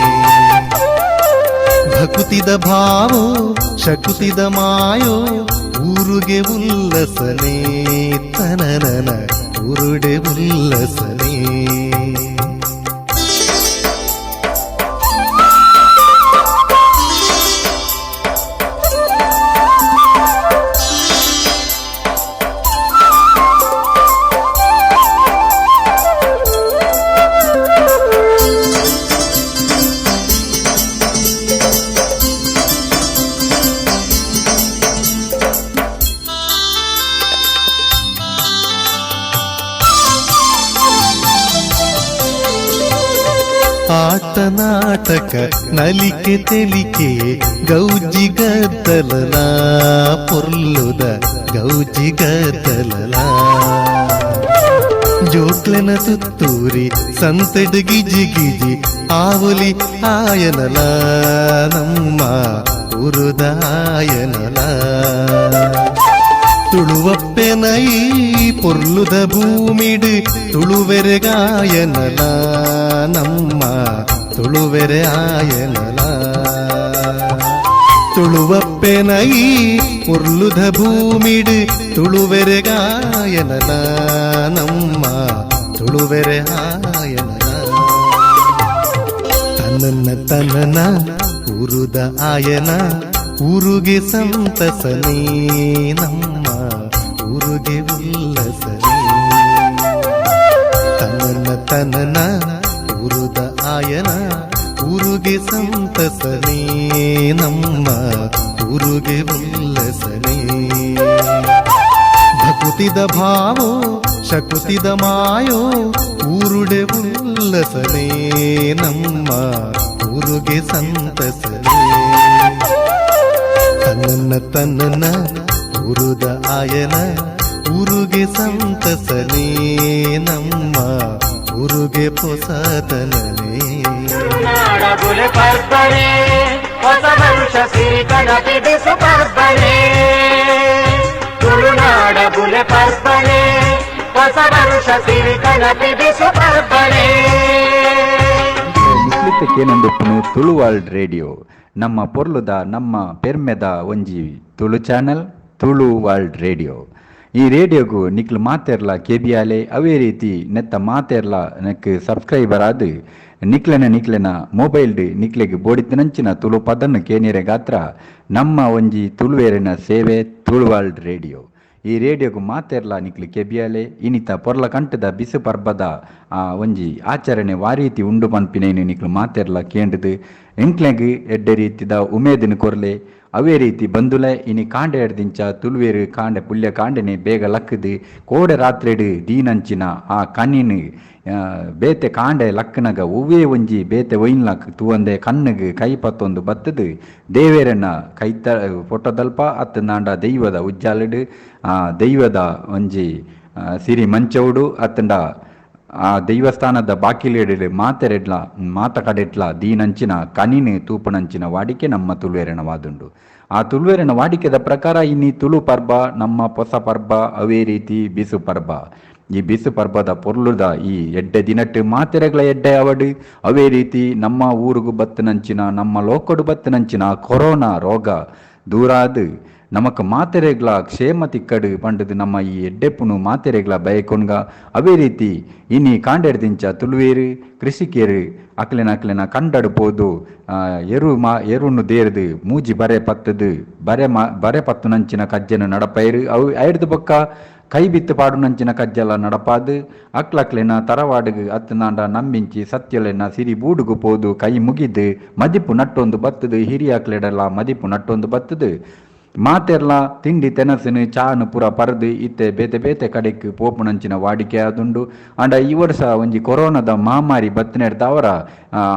ಭಕುತಿದ ಭಾವೋ ಶಕುತಿದ ಮಾಯೋ ಊರುಗೆ ಉಲ್ಲಸನೇ ತನನನ ಊರುಡೆ ಉಲ್ಲಸನೇ. ಆಟ ನಾಟಕ ನಲಿಕೆ ತೆಲಿಕೆ ಗೌಜಿ ಗದ್ದಲಲ ಪೊರ್ಲುದ ಗೌಜಿ ಗದ್ದಲಲ. ಜೋಕ್ಲೆನ ತುತ್ತೂರಿ ಸಂತೆಡ್ ಗಿಜಿ ಗಿಜಿ ಆವಲಿ ಆಯನಲ ನಮ್ಮ ಊರುದ ಆಯನಲ. ತುಳುವಪ್ಪೆನೈ ಪೊರ್ಲುದ ಭೂಮಿಡು ತುಳುವೆರೆ ಗಾಯನಲ ನಮ್ಮ ತುಳುವೆರೆ ಆಯನಲ. ತುಳುವಪ್ಪೆನೈ ಪೊರ್ಲುದ ಭೂಮಿಡು ತುಳುವೆರೆ ಗಾಯನಲ ನಮ್ಮ ತುಳುವೆರೆ ಆಯನಲ. ತನ್ನನ್ನ ತನ್ನನ ಊರುದ ಆಯನ ಊರುಗೆ ಸಂತಸನೇ ನಮ್ಮ ಊರುಗೆ ಉಲ್ಲಸನೇ. ತನ್ನನ್ನ ತನ್ನನ ಊರುದ ಆಯನ ಊರುಗೆ ಸಂತಸನೇ ನಮ್ಮ ಊರುಗೆ ಉಲ್ಲಸನೇ. ಭಕುತಿದ ಭಾವೋ ಶಕುತಿದ ಮಾಯೋ ಊರುಡೆ ಉಲ್ಲಸನೇ ನಮ್ಮ ಊರುಗೆ ಸಂತಸನೇ. ತನ್ನನ್ನ ತನ್ನನ ಊರುದ ಆಯನ ಊರುಗೆ ಸಂತಸನೇ ನಮ್ಮ ಊರುಗೆ ಪೊಸತನನೇ. ತುಳುನಾಡಬುಲೆ ಪರ್ಬನೆ ಹೊಸ ವರುಷ ಸಿರಿಕನ ಬಿಡಿಸು ಪರ್ಬನೆ. ತುಳುನಾಡಬುಲೆ ಪರ್ಬನೆ ಹೊಸ ವರುಷ ಸಿರಿಕನ ಬಿಡಿಸು ಪರ್ಬನೆ. ನಿಕ್ಲಿತ್ತಕ್ಕೇನೊಂದುಪ್ಪುನು ತುಳು ವರ್ಲ್ಡ್ ರೇಡಿಯೋ ನಮ್ಮ ಪೊರ್ಲುದ ನಮ್ಮ ಪೆರ್ಮೆದ ಒಂಜಿ Tulu channel Tulu world radio. ಈ ರೇಡಿಯೋಗು ನಿಕ್ಲು ಮಾತೆರ್ಲ ಕೆಬಿಯಾಲೆ ಅವೇ ರೀತಿ ನೆತ್ತ ಮಾತೆರ್ಲ ನೆಕ್ ಸಬ್ಸ್ಕ್ರೈಬರ್ ಆದ್ ನಿಕ್ಲೆನ ನಿಕ್ಲೆನ ಮೊಬೈಲ್ಡ್ ನಿಕ್ಲೆಗ್ ಬೋಡಿತ್ತಿನಂಚಿನ ತುಳು ಪದನ್ನು ಕೇನಿರೆ ಗಾತ್ರ ನಮ್ಮ ಒಂಜಿ ತುಳುವೇರಿನ ಸೇವೆ ತುಳು ವರ್ಲ್ಡ್ ರೇಡಿಯೋ. ಈ ರೇಡಿಯೋಗು ಮಾತೆರ್ಲ ನಿಕ್ಲು ಕೆಬಿಯಾಲೆ ಇನಿತ ಪೊರ್ಲ ಕಂಠದ ಬಿಸು ಪರ್ಬದ ಆ ಒಂಜಿ ಆಚರಣೆ ವಾರೀತಿ ಉಂಡು ಪನ್ಪಿನೇನು ನಿಕ್ಲು ಮಾತೆರ್ಲ ಕೇಂದ್ರದು ಎಂಕ್ಲೆಗ್ ಎಡ್ಡೆ ರೀತಿದ ಉಮೇದಿನ ಕೊರ್ಲೆ. ಅವೇ ರೀತಿ ಬಂದುಲೆ ಇನಿ ಕಾಂಡೆ ಎಡ್ದಿಂಚ ತುಳುವೇರು ಕಾಂಡೆ ಪುಲ್ಯ ಕಾಂಡೆನೆ ಬೇಗ ಲಕ್ಕದು ಕೋಡೆ ರಾತ್ರಿಡು ದೀನಂಚಿನ ಆ ಕಣ್ಣಿನ ಬೇತೆ ಕಾಂಡೆ ಲಕ್ಕನಗ ಒವ್ವೇ ಒಂಜಿ ಬೇತೆ ಒಯ್ನ್ಲಕ್ ತೂವಂದೆ ಕಣ್ಣಿಗೆ ಕೈ ಪತ್ತೊಂದು ಬತ್ತದು ದೇವೇರನ್ನ ಕೈತ ಪೊಟ್ಟದಲ್ಪ ಅತ್ತಂದಾಂಡ ದೈವದ ಉಜ್ಜಾಲಡು ಆ ದೈವದ ಒಂಜಿ ಸಿರಿ ಮಂಚೌಡು ಅತ್ತಂಡ ಆ ದೈವಸ್ಥಾನದ ಬಾಕಿಲೆಡೆ ಮಾತೆರೆಡ್ಲ ಮಾತ ಕಡೆಟ್ಲ ದೀನಂಚಿನ ಕನಿನ ತೂಪನಂಚಿನ ವಾಡಿಕೆ ನಮ್ಮ ತುಳುವೆರನ ವಾದುಂಡು. ಆ ತುಳುವೆರನ ವಾಡಿಕೆದ ಪ್ರಕಾರ ಇನ್ನಿ ತುಳು ಪರ್ಬ ನಮ್ಮ ಪೊಸ ಪರ್ಬ ಅವೇ ರೀತಿ ಬಿಸು ಪರ್ಬ. ಈ ಬಿಸು ಪರ್ಬದ ಪೊರ್ಲುದ ಈ ಎಡ್ಡೆ ದಿನಟ್ ಮಾತೆರೆಗ್ಲ ಎಡ್ಡೆ ಅವಡು. ಅವೇ ರೀತಿ ನಮ್ಮ ಊರುಗು ಬತ್ತನಂಚಿನ, ನಮ್ಮ ಲೋಕಡು ಬತ್ತನಂಚಿನ ಕೊರೋನಾ ರೋಗ ದೂರಾದ್ ನಮಕ್ ಮಾತೆರೆಗ್ಲ ಕ್ಷೇಮ ತಿಕ್ಕಡು ಪಂಡದು ನಮ್ಮ ಈ ಎಡ್ಡೆಪ್ಪುನು ಮಾತೆರೆಗ್ಲ ಬಯಕೊಂಡ್ಗ. ಅವೇ ರೀತಿ ಇನಿ ಕಾಂಡೆಡ್ದಿಂಚ ತುಳುವೇರು ಕೃಷಿಕೇರು ಅಕ್ಲೆನ ಅಕ್ಲೆನ ಕಂಡಡು ಪೋದು ಎರು ಮಾ ಎರುನು ದೇರ್ದು ಮೂಜಿ ಬರೆ ಪತ್ತದು ಬರೆ ಮಾ ಬರೆ ಪತ್ತುನಂಚಿನ ಕಜ್ಜೆನು ನಡಪೈರು. ಅವು ಐಡ್ದು ಬೊಕ್ಕ ಕೈ ಬಿತ್ತು ಪಾಡುನಂಚಿನ ಕಜ್ಜಲ ನಡಪಾದು ಅಕ್ಲಕ್ಲೆನ ತರವಾಡುಗು ಅತ್ತನಾಂಡ ನಂಬಿಂಚಿ ಸತ್ಯಲೆನ ಸಿರಿ ಬೂಡುಗು ಪೋದು ಕೈ ಮುಗಿದು ಮದಿಪು ನಟ್ಟೊಂದು ಬತ್ತದು, ಹಿರಿಯಾಕ್ಲೆಡೆಲ್ಲ ಮದಿಪು ನಟ್ಟೊಂದು ಬತ್ತದು. ಮಾತೆರ್ಲ ತಿಂಡಿ ತೆನಸಿನ ಚಾನು ಪೂರ ಪರದು ಇತ್ತೆ ಬೇತೆ ಬೇತೆ ಕಡೆಕ್ ಪೋಪುನಂಚಿನ ವಾಡಿಕೆ ಆದುಂಡು. ಆಂಡ ಈ ವರ್ಷ ಒಂಜಿ ಕೊರೋನಾದ ಮಹಾಮಾರಿ ಬತ್ತಿನೆಡ್ದಾವರ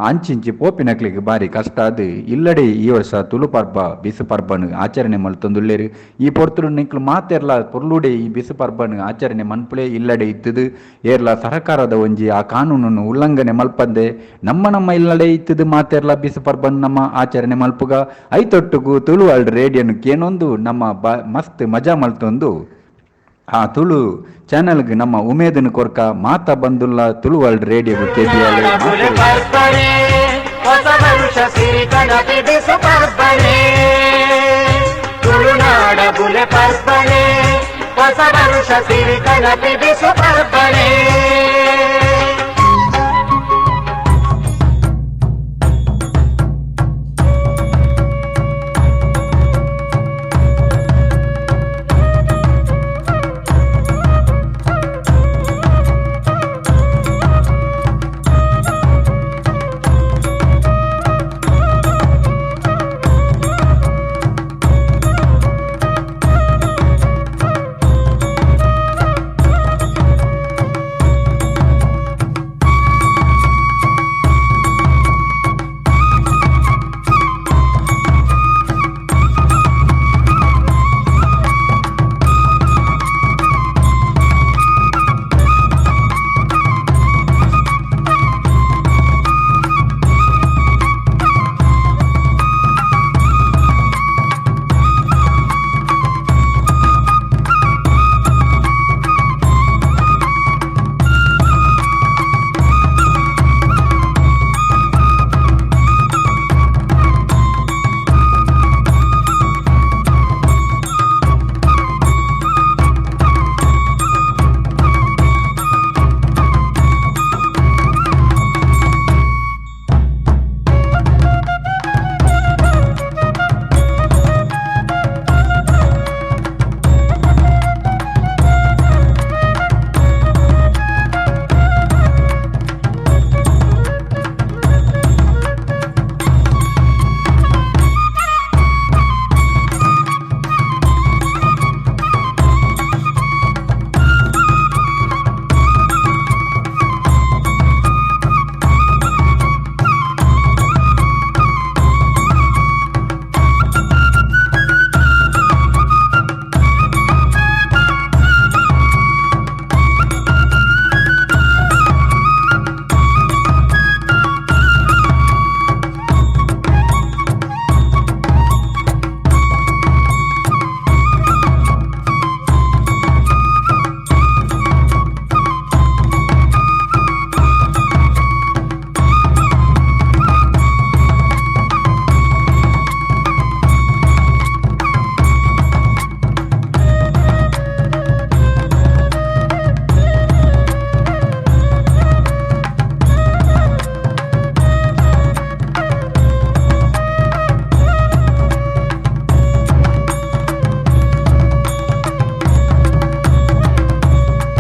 ಅಂಚಿಂಚಿ ಪೋಪಿನಕ್ಲೆಗ್ ಬಾರಿ ಕಷ್ಟ ಅದು ಇಲ್ಲಡೆ ಈ ವರ್ಷ ತುಳು ಪರ್ಬ ಬಿಸು ಪರ್ಬನು ಆಚರಣೆ ಮಲ್ತೊಂದುಲ್ಲೆರ್. ಈ ಪೊರ್ತುಡು ನಿಕ್ಲು ಮಾತೆರ್ಲ ಪೊರ್ಲುಡೆ ಈ ಬಿಸು ಪರ್ಬನು ಆಚರಣೆ ಮನ್ಪುಲೆ. ಇಲ್ಲಡೆ ಇತ್ತದು ಏರ್ಲ ಸರಕಾರದ ಒಂಜಿ ಆ ಕಾನೂನನ್ನು ಉಲ್ಲಂಘನೆ ಮಲ್ಪಂದೆ ನಮ್ಮ ನಮ್ಮ ಇಲ್ಲಡೆ ಇತ್ತದು ಮಾತೆರ್ಲ ಬಿಸು ಪರ್ಬನ್ ನಮ್ಮ ಆಚರಣೆ ಮಲ್ಪುಗ. ಐತೊಟ್ಟುಗು ತುಳು ವರ್ಲ್ಡ್ ರೇಡಿಯೋನು ಕೇನೊಂದು ನಮ್ಮ ಬ ಮಸ್ತ್ ಮಜಾ ಮಲ್ತೊಂದು ಆ ತುಳು ಚಾನೆಲ್ಗೆ ನಮ್ಮ ಉಮೇದನ್ ಕೊರ್ಕ ಮಾತಾ ಬಂದುಲ್ಲ ತುಳು ವರ್ಲ್ಡ್ ರೇಡಿಯೋಗೆ ಕೆಬಿಎಲ್. ಬುಲೆ ಪರ್ಬನೆ, ಹೊಸ ವರುಷ ಸಿರಿಕನಪಿ ಬಿಸು ಪರ್ಬನೆ. ತುಳುನಾಡ ಬುಲೆ ಪರ್ಬನೆ, ಹೊಸ ವರುಷ ಸಿರಿಕನಪಿ ಬಿಸು ಪರ್ಬನೆ.